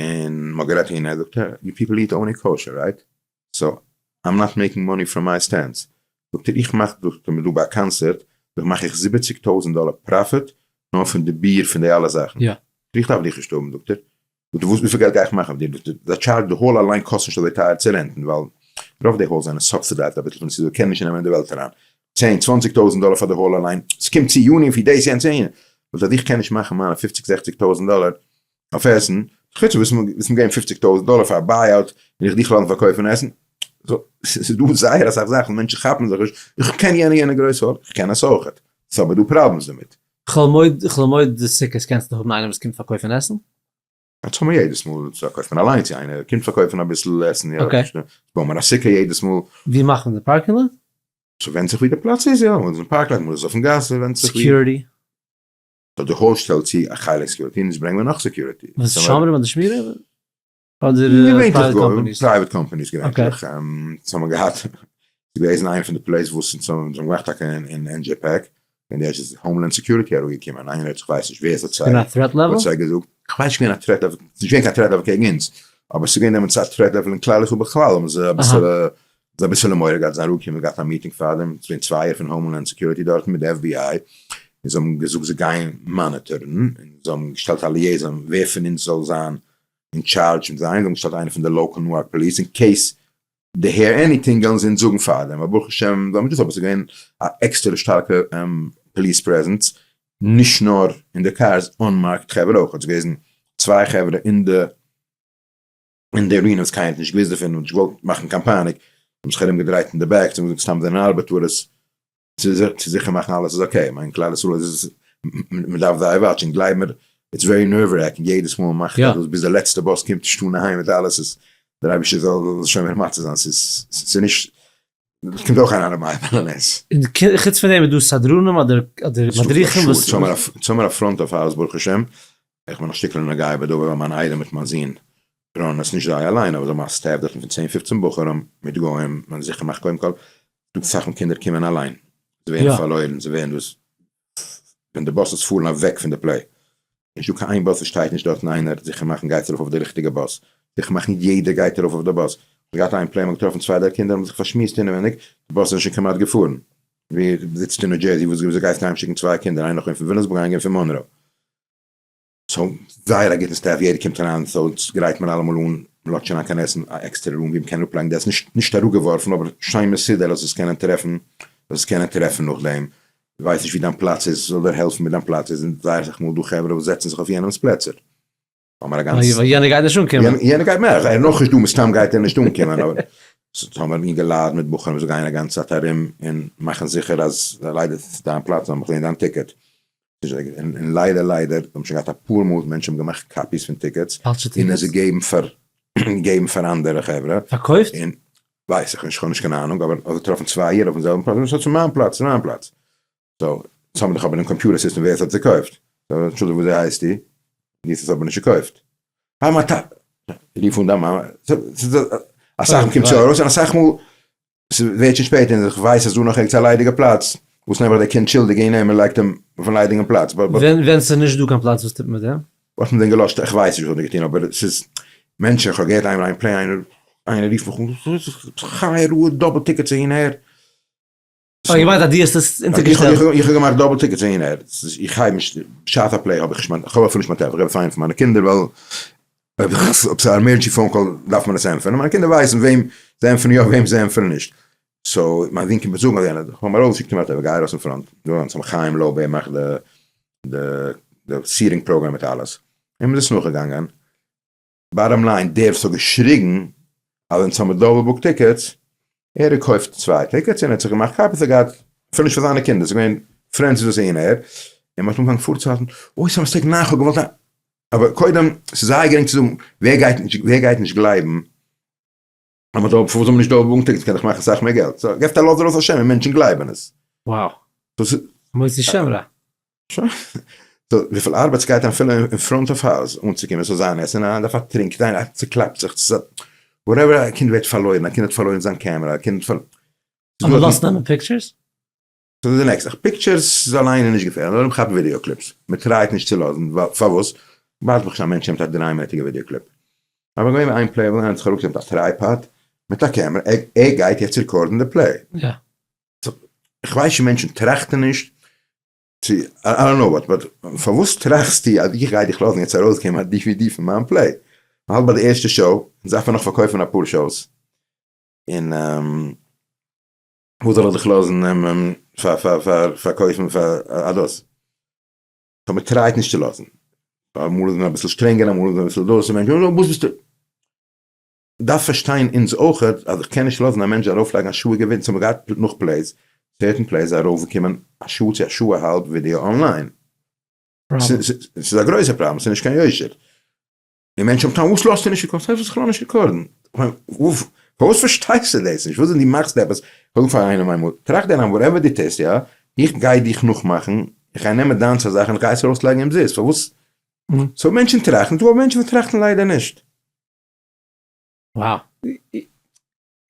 און מען האט גערעדט און ער זאגט you people eat only kosher right? So I'm not making money from my stands. זאגט ער איך מאך דא דא ביי א קאנצערט דאך מאך איך 70,000 דאלער profit נאר פון די ביר פון די אלע זאכן. איך דארף דיך נישט האבן זאגט ער. זאגט ער וואס וויפיל געלט גיי איך מאכן אויף דיר? זאגט ער זיי charge די hall אליין קאסט נישט אזוי טייער צו rent ן ווייל רוב די halls זענען subsidized אביסל פון די city קען נישט נעמען אין די וועלט אריין צען צוואנציג טויזנט דאלער פאר די hall אליין ס'קומט צו union fee דאס יענץ און זאגט אז איך קען נישט מאכן מיינע פופציג זעכציג טויזנט דאלער אויף עסן, חוץ וואס מ'וויל מיר געבן פופציג טויזנט דאלער פאר א buyout און איך דיך לאזן פארקויפן עסן, ס'איז דא זייער אסאך זאכן מענטשן כאפן זיך נישט, איך קען יענע יענע גרויסע hall, איך קען עס אויכעט, ס'איז אבער דא problems דערמיט. חול המועד חול המועד די סוכות קענסטו האבן איינער וואס קומט פארקויפן עסן? אונז האבן יעדעס מאל, צו קויפט מען אליין צו איינער קומט פארקויפן אביסל עסן, יא, בויען מיר א סוכה יעדעס מאל. ווי מאכט מען די parking lot? ס'ווענדט זיך ווי די פלאץ איז, יא, אמאל איז אין parking lot אמאל איז עס אויפן גאס, ס'ווענדט זיך ווי. security? so די hall שטעלט צו א חלק security און אונז ברענגן מיר נאך security. וואס שומרים אדער שמירה? אדער private companies? private companies געווענליך. אונז האבן געהאט, ס'איז געוועזן איינע פון די plays וואס אונז האבן געמאכט טאקע אין NJPAC, און דער איז Homeland Security אראפגעקומען, איינער האט זיך כ'ווייס נישט ווער עס האט זיי געווען א threat level? זיי געזאגט, כ'ווייס נישט געווען א threat level, ס'איז נישט געווען קיין threat level קעגן אונז, אבער ס'איז געווען דעמאלטס א threat level אין כלל ישראל בכלל, האבן זיי אביסעלע זיי אביסעלע מורא געהאט, זיי זענען אראפגעקומען געהאט א meeting פארדעם, ס'איז געווען צווייער פון Homeland Security דארטן מיט די FBI, און זיי האבן געזאגט זיי גייען monitor ן, און זיי האבן געשטעלט א liaison ווער פון אונז זאל זיין אין טשארדזש מיט זיי, זיי האבן געשטעלט איינער פון די local Newark police in case they hear anything גייען זיי אונז זאגן פארדעם, אבער ברוך השם זיי האבן נישט געזאגט, אבער ס'איז געווען א עקסטערע שטארקע police presence, נישט נאר אין די cars, unmarked חברה אויך, ס'איז געוועזן צוויי חברה אין די אין די arena וואס קיינער האט נישט געוואוסט דערפון און נישט געוואלט מאכן קיין panic, האבן זיך ארום געדרייט אין די back, זיי האבן געזאגט סתם זענען ארבעטארעס צו זיכער מאכן אלעס איז okay, מיין כלל ישראל איז מען דארף זייער watch ן, גלייב מיר it's very nerve wracking יעדעס מאל מען מאכט עפעס ביז די לעצטע באס קומט נישט אן אהיים מיט אלעס איז דער אייבערשטער זאל שומר ומציל זיין, ס'איז נישט דאס קומט אויך אריין אין מיין באלאנס. און חוץ פון דעם איז דא סדרנים אדער מדריכים וואס. אונז האמיר א front of house ברוך השם, איך בין א שטיקל נוגע בדבר ווייל מיין איידעם מיט מיין זון run עס, נישט זיי אליין אבער זיי האבן א staff דארטן פון צען פופצען בחורים מיט גוים, מען זיכער מאכט קודם כל, דא אסאך פון קינדער קומען אליין, זיי ווערן פארלוירן, זיי ווערן דאס ווען די buses פארן אוועק פון די play, נישט דא קיין איין באס וואס שטייט נישט דארטן איינער זיכער מאכן גייט ארויף אויף די ריכטיגע באס, זיכער מאכן יעדער גייט ארויף אויף די באס, כ'האב געהאט איין play מ'האט געטראפן צוויי דריי קינדער האבן זיך פארשמועסט אינעווייניג, די באס איז שוין כמעט געפארן, ווי זיצט אין ניו דזשערסי וואס וויאזוי גייסטו אהיים שיקן צוויי קינדער איינער נאך פון וויליאמסבורג איינער פון מאנרא, so זייער א גוטן staff יעדער קומט אריין so גרייט מען אלעמאל אן מ'לאזט שוין אריין קיין עסן א עקסטערע room ווי מ'קען אראפלייגן די עסן נישט אראפגעווארפן אבער שיין מסודר אז עס קענען טרעפן זאלסט עס קענען טרעפן נאכדעם ווייסט נישט ווי דיין פלאץ איז, זאל דיר העלפן מיט דיין פלאץ איז, און זייער אסאך מאל דא חברה וואס זעצן זיך אויף יענעמס פלעצער. האמער א גאנץ. ווייל יענער גייט נישט אנקומען. יענער גייט מער, ער איז נאכנישט דא, מסתם גייט ער נישט אנקומען, אבער האמער אינגעלייט מיט בחורים וואס גייען א גאנצע צייט ארום און מאכן זיכער אז ליידער ס'איז דיין פלאץ, לאמיך זען דיין ticket. און ליידער ליידער, האבן שוין געהאט אפאר מאל מענטשן האבן געמאכט copies פון tickets, און עס געגעבן פאר געבן פאר אנדערע חברה. פארקויפט? ווייס איך נישט, כ'האב נישט קיין אהנונג, אבער האט געטראפן צוויי אידן אויפן זעלבן פלאץ, און ס'איז מיין פלאץ, ס'איז מיין פלאץ. so, יעצט האבן מיר דאך אבער דעם computer system ווער עס האט עס געקויפט. so, אנטשולדיגט וואס הייסטו? דו האסט עס אבער נישט געקויפט. אה, מיין טאטע. רוף אן דיין מאמע. ס'איז אסאך מאל קומט שוין ארויס, און אסאך מאל ס'ווערט שוין שפעט און איך ווייס אז דא נאך ערגעץ א ליידיגע פלאץ, וואס נעבעך דער קינד שולדיג און אים און לייגט אים אויפן ליידיגן פלאץ, but. ווען ס'איז נישט דא קיין פלאץ וואס טוט מען מיט דעם? וואלט מען דען געלאזט? איך ווייס נישט וואס האט ער געטון אבער ס'איז מענטשן, איך האב געהערט איינמאל איין play איינער איינער רופט מיך אן חי רעה double tickets אהין אהער. אוי, געמיינט אז דו האסט עס אונטערגעשטעלט. איך האב געמאכט double tickets אהין אהער, איך הייב נישט, בשעת א play האב איך נישט מיין, איך האב אפילו נישט מיין טעלעפאן, איך געב עס איינעם פון מיינע קינדער ווייל אויב ס'איז א emergency phone call דארף מען עס ענטפערן, מיינע קינדער ווייסן וועם זיי ענטפערן יא וועם זיי ענטפערן נישט, so מיין זון קומט מיר זאגן אז יענער, איך האב אים ארויסגעשיקט אין וואטעווער, גיי ארויס אין front, דא אונז האבן חיים לויב ער מאכט די די seating program מיט אלעס, און מ'איז עס נאכגעגאנגען, bottom line דער וואס האט געשריגן אז אונז האמיר double book tickets, ער האט געקויפט צוויי tickets און ער האט זיך געמאכט קאפ, עס האט געהאט אפילו נישט פאר זיינע קינדער, עס איז געווען friends וואס און ער, און מען האט אנגעפאנגען פארצוהאלטן, אוי ס'איז א mistake ניין כ'האב געוואלט א, אבער קודם ס'איז זייער גרינג צו זאגן, ווער גייט נישט ווער גייט נישט גלייבן אז מען האט פארוואס זאל מען נישט double book ן tickets קען דאך מאכן אסאך מער געלט, so געבט א לאז ארויס א שם און מענטשן גלייבן עס. Wow. מוציא שם רע. שוין. so וויפיל ארבעט סגייט אפילו אין front of house אנצוקומען ס'זאל זיין עסן און איינער דארף א טרינק דיין א צוקלאפט זיך whatever א קינד ווערט פארלוירן א קינד האט פארלוירן זיין קעמערע א קינד האט פארלוירן. אבער לאזט נעמען pictures? ס'איז די next זאך, pictures איז אליין איז נישט געפערליך, נאר אויב מ'כאפט video clips, מ'טרייט נישט צו לאזן, ווייל פארוואס? ווארט מיך נישט א מענטש נעמט א דריי מינוטיגע video clip. אבער געווען איין play וואו איינער האט זיך אראפגעשטעלט מיט א tripod מיט א קעמערע, ער גייט יעצט record ן די play. יא. כ'ווייס שוין מענטשן טראכטן נישט, צו I don't know what, but פארוואס טראכסטו אז איך גיי דיך לאזן יעצט ארויסגעבן א DVD פון מיין play? מ'האלט ביי די ערשטע show, אונז דארף מען נאך פארקויפן אפאר shows, און וואס זאל איך דיך לאזן נעמען פאר פארקויפן פאר א דאס? so מ'טרייט נישט צו לאזן, אמאל איז מען אביסל שטרענגער אמאל איז מען אביסל דאס, און מענטשן זאגן וואס ביסטו? דארף פארשטיין אונז אויכעט אז איך קען נישט לאזן א מענטש ארויפלייגן א שעה געווינס האבן מיר געהאט נאך plays, certain plays איז ארויפגעקומען א שעה צו א שעה א האלב video online. ס'איז א גרויסע פראבלעם, ס'איז נישט קיין יושר. און מענטשן האבן טענות וואס לאזטו נישט record ן? ס'הייסט וואס איך לאז נישט record ן? פארוואס פארשטייסטו דאס נישט? וואס דו מאכסט עפעס, כ'האב געזאגט פאר איינעם איינמאל, טראכט דיר אריין whatever דו טוסט יא, איך גיי דיך נאכמאכן, איך גיי נעמען דיינס א זאך און איך גיי עס ארויסלייגן אומזיסט, פארוואס? so מענטשן טראכטן, ס'דא מענטשן וואס טראכטן ליידער נישט. Wow.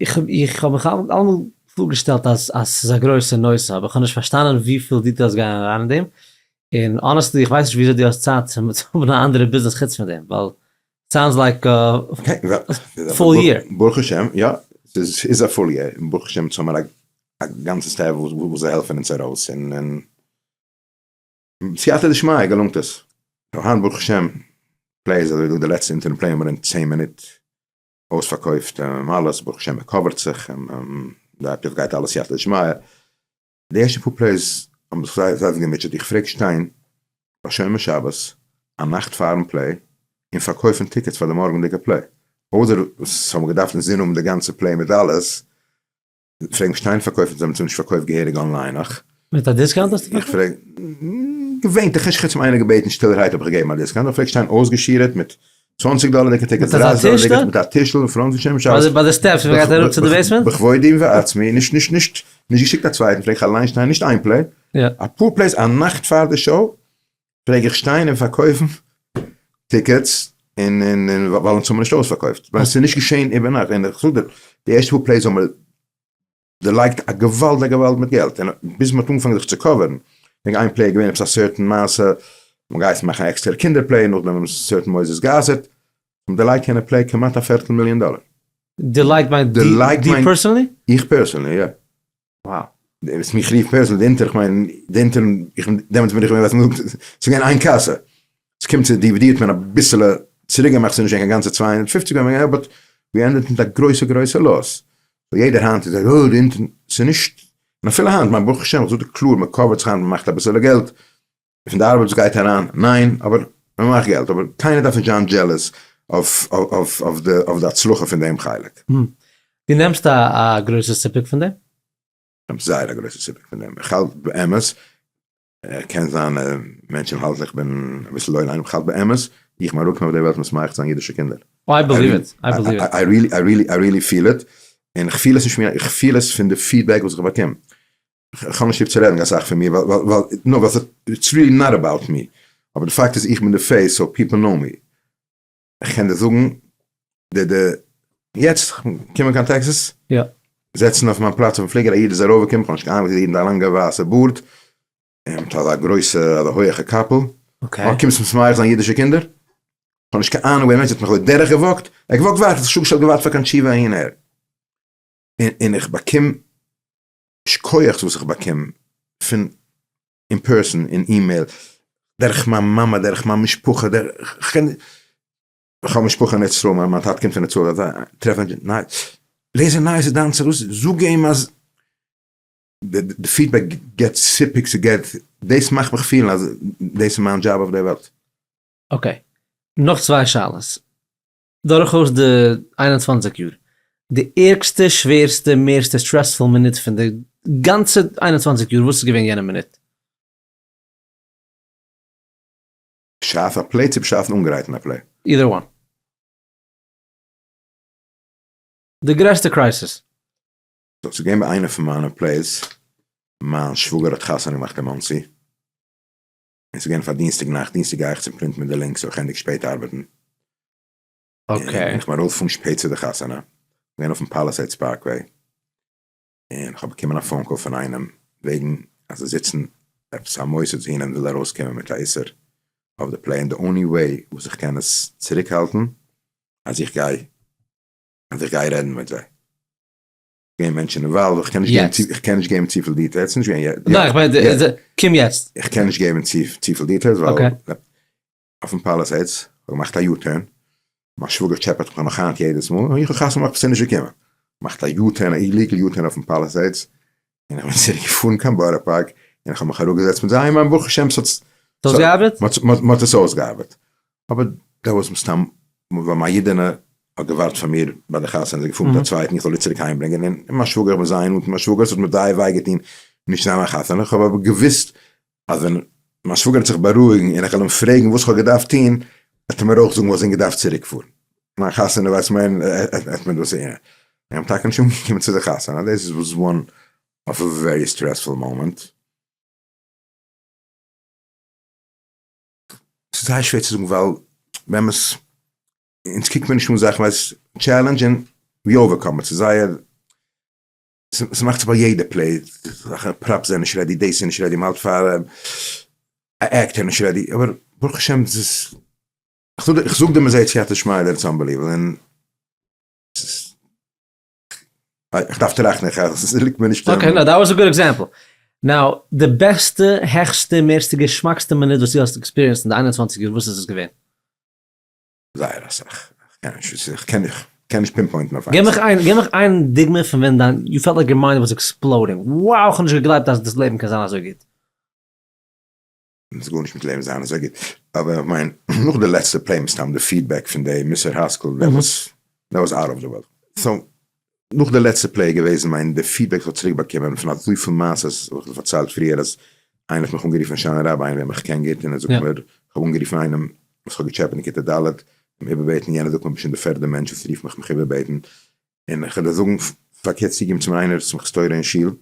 איך איך האב מיך אלעמאל פארגעשטעלט אז אז ס'איז א גרויסע נושא, אבער איך האב נישט פארשטאנען וויפיל details גייען אריין אין דעם, און honestly איך ווייס נישט וויאזוי דו האסט צייט צו האבן א אנדערע ביזנעס חוץ פון דעם, ווייל sounds like full year. ברוך השם, יא, ס'איז א full year, און ברוך השם אונז האבן א גאנצע staff וואס זיי העלפן אונז ארויס, און סייעתא דשמיא געלונגט עס. היינט ברוך השם play איז אזוי דא די לעצטע אינטערנעט play האבן מיר אין צען מינוט אויספארקויפט אלעס ברוך השם מען cover ט זיך די אפי' גייט אלעס סייעתא דשמיא. די ערשטע פאר plays האבן זיך זייער זייער געמוטשעט איך פלעג שטיין ביי שומר שבת א נאכט פארן play און פארקויפן tickets פאר די מארגענדיגע play אויסער וואס האבן געדארפט אינזין האבן די גאנצע play מיט אלעס פלעגן שטיין פארקויפן זיי האבן נישט פארקויפט געהעריג online נאך. מיט א discount האסטו פארקויפט? איך פלעג, געווענטליך נישט חוץ פון איינער געבעטן שטילערהייט האב איך געגעבן א discount, איך פלעג שטיין אויסגעשירעט מיט צוואנציג דאלערדיגע tickets, דרייסיג דאלערדיגע מיט א טישל אין front פון שומר שבת. ביי די steps ווען מ'גייט אראפ צו די basement? בכבודי ובעצמי, נישט נישט נישט נישט געשיקט א צווייטן, פלעג איך אליין שטיין, נישט איין play, אפאר plays א נאכט פאר די show, פלעג איך שטיין און פארקויפן tickets און און ווייל אונז האבן נישט אויספארקויפט, ווייל עס איז נישט געשען איבערנאכט, און איך זאג דיר, די ערשטע פאר plays האבן מיר דערלייגט א געוואלד א געוואלד מיט געלט, און ביז מען האט אנגעפאנגען זיך צו cover ן, וועגן איין play איז געווען עפעס א certain מעשה, מען גייט מאכן א עקסטערע קינדער play, נאכדעם האבן certain מוסדות גע'אסר'ט, האבן דערלייגט יענע play כמעט א פערטל מיליאן דאלער. דערלייגט מיינט דו personally? איך personally, יא. Wow. וואס מיך רופט personally די אונטער, איך מיין די אונטער, איך בין דעמאלטס בין איך געווען וואס מ'זאגט, ס'איז געווען איין קאסע, ס'קומט צו DVD האט מען אביסעלע צוריק געמאכט, ס'איז נישט געווען קיין גאנצע 250 געווען, but we ended מיט א גרויסע גרויסע loss, so יעדער היינט איז אוי די אונטער, ס'איז נישט, און אפילו היינט, מיין ברוך השם, איך זאג דיר קלאר, מ' cover ט זיך היינט, מ'מאכט אביסעלע געלט, פון די ארבעט וואס גייט אריין, ניין, אבער מען מאכט געלט, אבער קיינער דארף נישט זיין jealous אויף די הצלחה פון דעם חלק. דו נעמסט א גרויסע סיפוק פון דעם? איך נעם זייער א גרויסע סיפוק פון דעם, איך האלט באמת, קען זיין מענטשן האלטן איך בין אביסל לא עלינו, איך האלט באמת, איך בין אראפגעקומען אויף די וועלט משמח צו זיין אידישע קינדער. I believe it, I believe it. I really, I really, I really feel it, און איך פיל עס נישט פון מיר, איך פיל עס פון די feedback וואס איך באקום. כ'האב נישט ליב צו רעדן אסאך פון מיר ווייל ווייל נאר ווייל it's really not about me, אבער די פאקט איז איך בין די face so people know me, כ'קען דיר זאגן די די יעצט קומען קיין טעקסעס, זעצן אויף מיין פלאץ אויפן פליגער א איד איז ארויפגעקומען כ'האב נישט קיין אהנונג וואס איז א איד מיט א לאנגע ווייסע בארד און מיט אזא גרויסע אזא הויעכע קאפל, אה קומסט משמח זיין אידישע קינדער? כ'האב נישט קיין אהנונג ווער מענטש האט מיך אזוי דורך גע walk ט, ער האט גע walk ט ווייטער זיך שוין געשטעלט געווארט פאר קיין תשובה אהין אהער, און איך באקום. שקויעכס וואס איך באקום פון אין person, אין אימעיל, דורך מיין מאמע, דורך מיין משפחה, דורך, כ'קען, איך האב משפחה אין ארץ ישראל, מיין טאטע קומט פון ארץ ישראל, אזא טרעפן מענטשן, ניין, לעזער נייעס איז דיין צרות, זאג אים אז די feedback געבט סיפוק, ס'געבט, דאס מאכט מיך פילן אז דאס איז מיין דזשאב אויף דער וועלט. okay, נאך צוויי שאלות. דורכאויס די 21 יאר, די ערגסטע, שווערסטע, מערסטע stressful מינוט פון די גאנצע 21 יאר, וואס איז געווען יענע מינוט? בשעת א play צו בשעת'ן אנגרייטן א play? Either one. די גרעסטע crisis. So ס'איז געווען ביי איינע פון מיינע plays, מיין שוואגער האט חתונה געמאכט אין מאנסי, און ס'איז געווען פאר דינסטאג נאכט, דינסטאג גיי איך צום print מיט די links, so איך ענדיג שפעט ארבעטן. Okay. און איך בין ארויף פון שפעט צו די חתונה, געווען אויפן Palisades Parkway, און כ'האב באקומען א phone call פון איינעם וועגן אז זיי זיצן עפעס א מוסד זון און וויל ארויסקומען מיט א איסור אויף די play, און די only way וואס איך קען עס צוריקהאלטן אז איך גיי אז איך גיי רעדן מיט זיי. געווען מענטשן involved, איך קען נישט געבן צו, איך קען נישט געבן צופיל details, נישט געווען יעצט. ניין, איך מיין, קום יעצט. איך קען נישט געבן צופיל details ווייל אויפן Palisades, כ'האב געמאכט א U-turn, מיין שוואגער טשעפעט מיך נאך היינט יעדעס מאל, און איך האב חתונה געמאכט ביסטו נישט געקומען. געמאכט א U-turn, א illegal U-turn אויפן Palisades, און איך בין צוריק געפארן קיין בארא פארק, און איך האב מיך אראפגעזעצט מיט זיי, און ברוך השם ס'האט אויסגעארבעט? מ'האט עס אויסגעארבעט. אבער דא וואס מסתם ווייל מיין אידענע האט געווארט פאר מיר ביי די חתונה, זי איז געפארן מיט א צווייטן איך זאל איר צוריק אהיימברענגען, און מיין שוואגער, איך בין זייער נאנט מיט מיין שוואגער, ס'האט מיר זייער וויי געטון נישט זיין ביי חתונה, איך האב אבער געוואוסט אז ווען מיין שוואגער וועט זיך בארואיגן און איך וועל אים פרעגן וואס איך האב געדארפט טון, וועט ער מיר אויך זאגן וואס איך געדארפט צוריק פארן. מיין חתונה ווייסט מען וועט מען דאס זעהן. איך בין טאקע נישט אנגעקומען צו די חתונה, דאס איז וואס one of a very stressful moment. ס'איז זייער שווער צו זאגן ווייל באמת אונז קוקט מען נישט אן זאכן ווייל ס'איז challenge און we overcome it, ס'איז זייער ס'מאכט זיך ביי יעדע play, props זענען נישט ready, דאס איז נישט ready, מ'האלט פאר א actor נישט ready, אבער ברוך השם ס'איז, איך זאג דיר מ'זעהט סייעתא דשמיא דער איטס unbelievable און איך דארף טראכטן איך עס ליגט מיר נישט. Okay, no, that was a good example. Now, די בעסטע, העכסטע, מערסטע געשמאקסטע מינוט וואס דו האסט experienced אין די 21 יאר, וואס איז עס געווען? זייער אסאך. איך קען איך קען נישט pinpoint ן אויף איינס. גיב מיך איין, גיב מיך איין דוגמא פון ווען דיין, you felt like your mind was exploding, wow איך האב נישט געגלייבט אז דאס לעבן קען זיין אזוי גוט. ס'איז גארנישט מיט לעבן זיין אזוי גוט, אבער איך מיין נאך די לעצטע play מסתם די feedback פון די מוסר השכל that was that was out of the world, so נאך די לעצטע play איז געוועזן מיין די feedback איך האב צוריק באקומען פון אזויפיל מעשות וואס איך האב פארציילט פריער אז איינער האט מיך אנגערופן הושענא רבה איינער וועם איך קען גוט און ער זאגט מיר איך האב אנגערופן איינעם וואס איך האב געטשעפעט אין כיתה ד' אים איבערבעטן יענער זאגט מיר ביסט שוין די פערדע מענטש וואס רופט מיך מיך איבערבעטן און איך וועל דיר זאגן פארקערט צוגעקומען צו מיר איינער שמחת תורה אין שול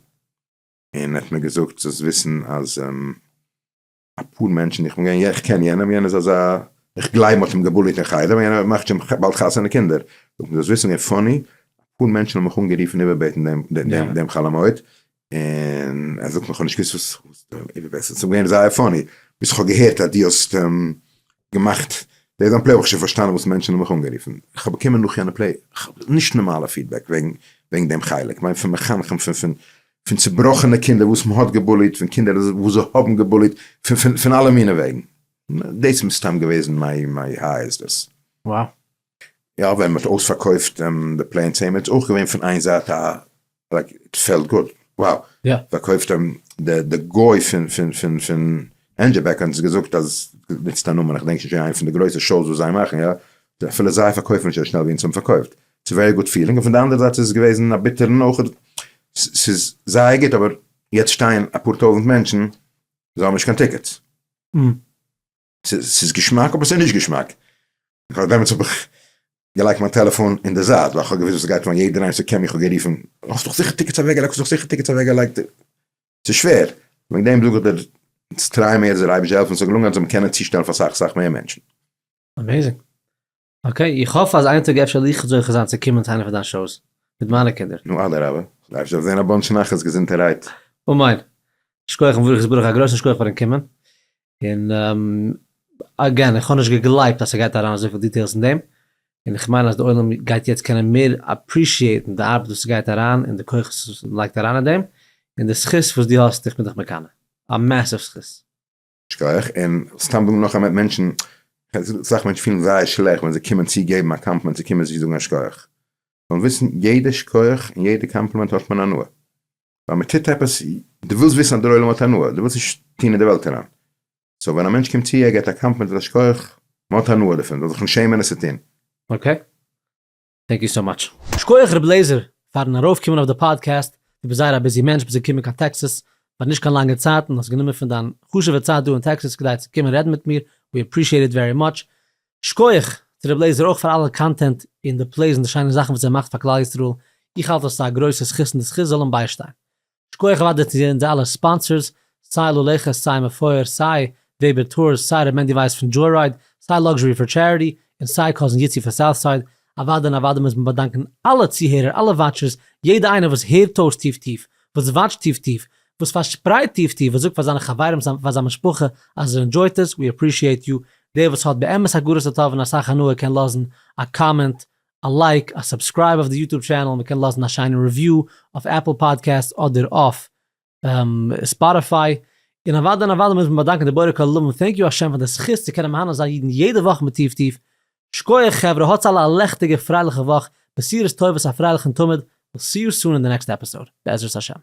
און ער האט מיר געזאגט זאלסט וויסן אז אפאר מענטשן, איך בין געווען, איך קען יענעם, יענער איז אזא, איך גלייב מ'האט אים געבוליט אין חדר, אבער יענער מאכט שוין באלד חתונה קינדער, זאגט מיר זאלסט וויסן געווען funny, אפאר מענטשן האבן מיך אנגערופן איבערבעטן דעם דעם חול המועד, און ער זאגט מיר איך האב נישט געוואוסט וואס איבערבעטן, ס'איז געווען זייער funny, ביז איך האב געהערט אז דו האסט געמאכט די זיין play האב איך שוין פארשטאנען וואס מענטשן האבן מיך אנגערופן, איך האב באקומען נאך יענע play נישט נארמאלע feedback וועגן וועגן דעם חלק, כ'מיין פון מחנכים פון פון פון צובראכענע קינדער וואס מ'האט געבוליט, פון קינדער וואס זיי האבן געבוליט, פון פון פון אלע מיני וועגן, דאס איז מסתם געוועזן מיי מיי highest דאס. Wow. יא ווען מ'האט אויספארקויפט די play אין צען מינוט איז אויך געווען פון איין זייט א like it felt good, wow, פארקויפט אים די גוי פון פון פון פון ענדזשער בעק האט אונז געזאגט אז נוצט א נאמען איך דענק נישט ווי איינע פון די גרויסע shows וואס זיי מאכן יא, אפילו זיי פארקויפן נישט אזוי שנעל ווי אונז האבן פארקויפט, ס'איז very good feeling, און פון די אנדערע זייט איז עס געוועזן א ביטערן אויך, ס'איז זייער גוט אבער יעצט שטייען אפאר טויזנט מענטשן זיי האבן נישט קיין tickets. ס'איז געשמאק אבער ס'איז נישט געשמאק. דעמאלטס האב איך געלייגט מיין טעלעפאן אין די זייט ווייל כ'האב געוואוסט וואס ס'גייט פאר, יעדער איינער וואס קען מיך האט גערופן, האסט דאך זיכער tickets אוועקגעלייגט, האסט דאך זיכער tickets אוועקגעלייגט. ס'איז שווער. וועגן דעם זאג איך דיר, אונז try מער, זאל דער אייבערשטער העלפן ס'זאל געלונגען אז מיר קענען צושטעלן פאר סאך סאך מער מענטשן. Amazing. Okay, איך האף אז איין טאג אפשר וועל איך זוכה זיין צו קומען צו איינע פון דיין shows מיט מיינע קינדער. נו אדרבה, דארפסט דאך זען א bunch נחת געזונטערהייט. אמן. שכוח און ברוך ברוך א גרויסן שכוח פארן קומען. און again איך האב נישט געגלייבט אז ס'גייט אריין אזויפיל details אין דעם, און איך מיין אז די עולם גייט יעצט קענען מער appreciate ן די ארבעט וואס ס'גייט אריין און די כוחות וואס מ'לייגט אריין אין דעם. און די זכות וואס דו האסט, איך בין דיך מקנא. א massive זכות. שכוח, און סתם זאגן נאך א מענטשן, אסאך מענטשן פילן זייער שלעכט ווען זיי קומען צו געבן א קאמפלימענט, זיי קומען צו זאגן א שכוח. זאלן וויסן יעדע שכוח און יעדע קאמפלימענט האט מען הנאה. ווייל מען טוט עפעס, דו ווילסט וויסן אז דער עולם האט הנאה, דו ווילסט נישט טון אין די וועלט אריין. so ווען א מענטש קומט צו ער געבט א קאמפלימענט אדער א שכוח, מען האט הנאה דערפון, זאל זיך נישט שעמען עס צו טון. okay. Thank you so much. שכוח ר' לעזער פארן ארויפקומען אויף די פאדקעסט, דו ביסט זייער א busy מענטש, ביסט געקומען קיין טעקסעס פאר נישט קיין לאנגע צייט און האסט גענומען פון דיין חשוב'ע צייט דא אין טעקסעס כדי צו קומען רעדן מיט מיר, we appreciate it very much. שכוח צו ר' לעזער אויך פאר אלע content און די plays און די שיינע זאכן וואס ער מאכט פאר כלל ישראל, איך האלט אז ס'איז א גרויסע זכות און די זכות זאל אים ביישטיין. שכוח אוודאי צו אונזער אלע sponsors, סיי לולעכעס סיי מפואר, סיי וועבער טורס, סיי ר' מענדי ווייס פון Joyride, סיי Luxury for Charity, און סיי cousin יצי פון Southside, אוודאי און אוודאי מוז מען באדאנקען אלע צוהערער, אלע watchers, יעדע איינער וואס הערט אויס טיף טיף, וואס watch ט טיף טיף, וואס פארשפרייט טיף טיף, וואס זאגט פאר זיינע חברים, פאר זיין משפחה אז ער enjoy ט עס, we appreciate you, דער וואס האט באמת הכרת הטוב און אסאך הנאה קען לאזן א comment, א like, א subscribe אויף די YouTube channel, מען קען לאזן א שיינע review אויף Apple Podcast אדער אויף Spotify, און אוודאי און אוודאי מוז מען באדאנקען די בורא כל עולמים, thank you השם פאר די זכות צו קענען מהנה זיין אידן יעדע וואך מיט טיף טיף, שקויעך חברה, האטס אלע א לעכטיגע פרייליכע וואך, בשורות טובות א פרייליכן תמיד, we'll see you soon in the next episode, בעזרת השם.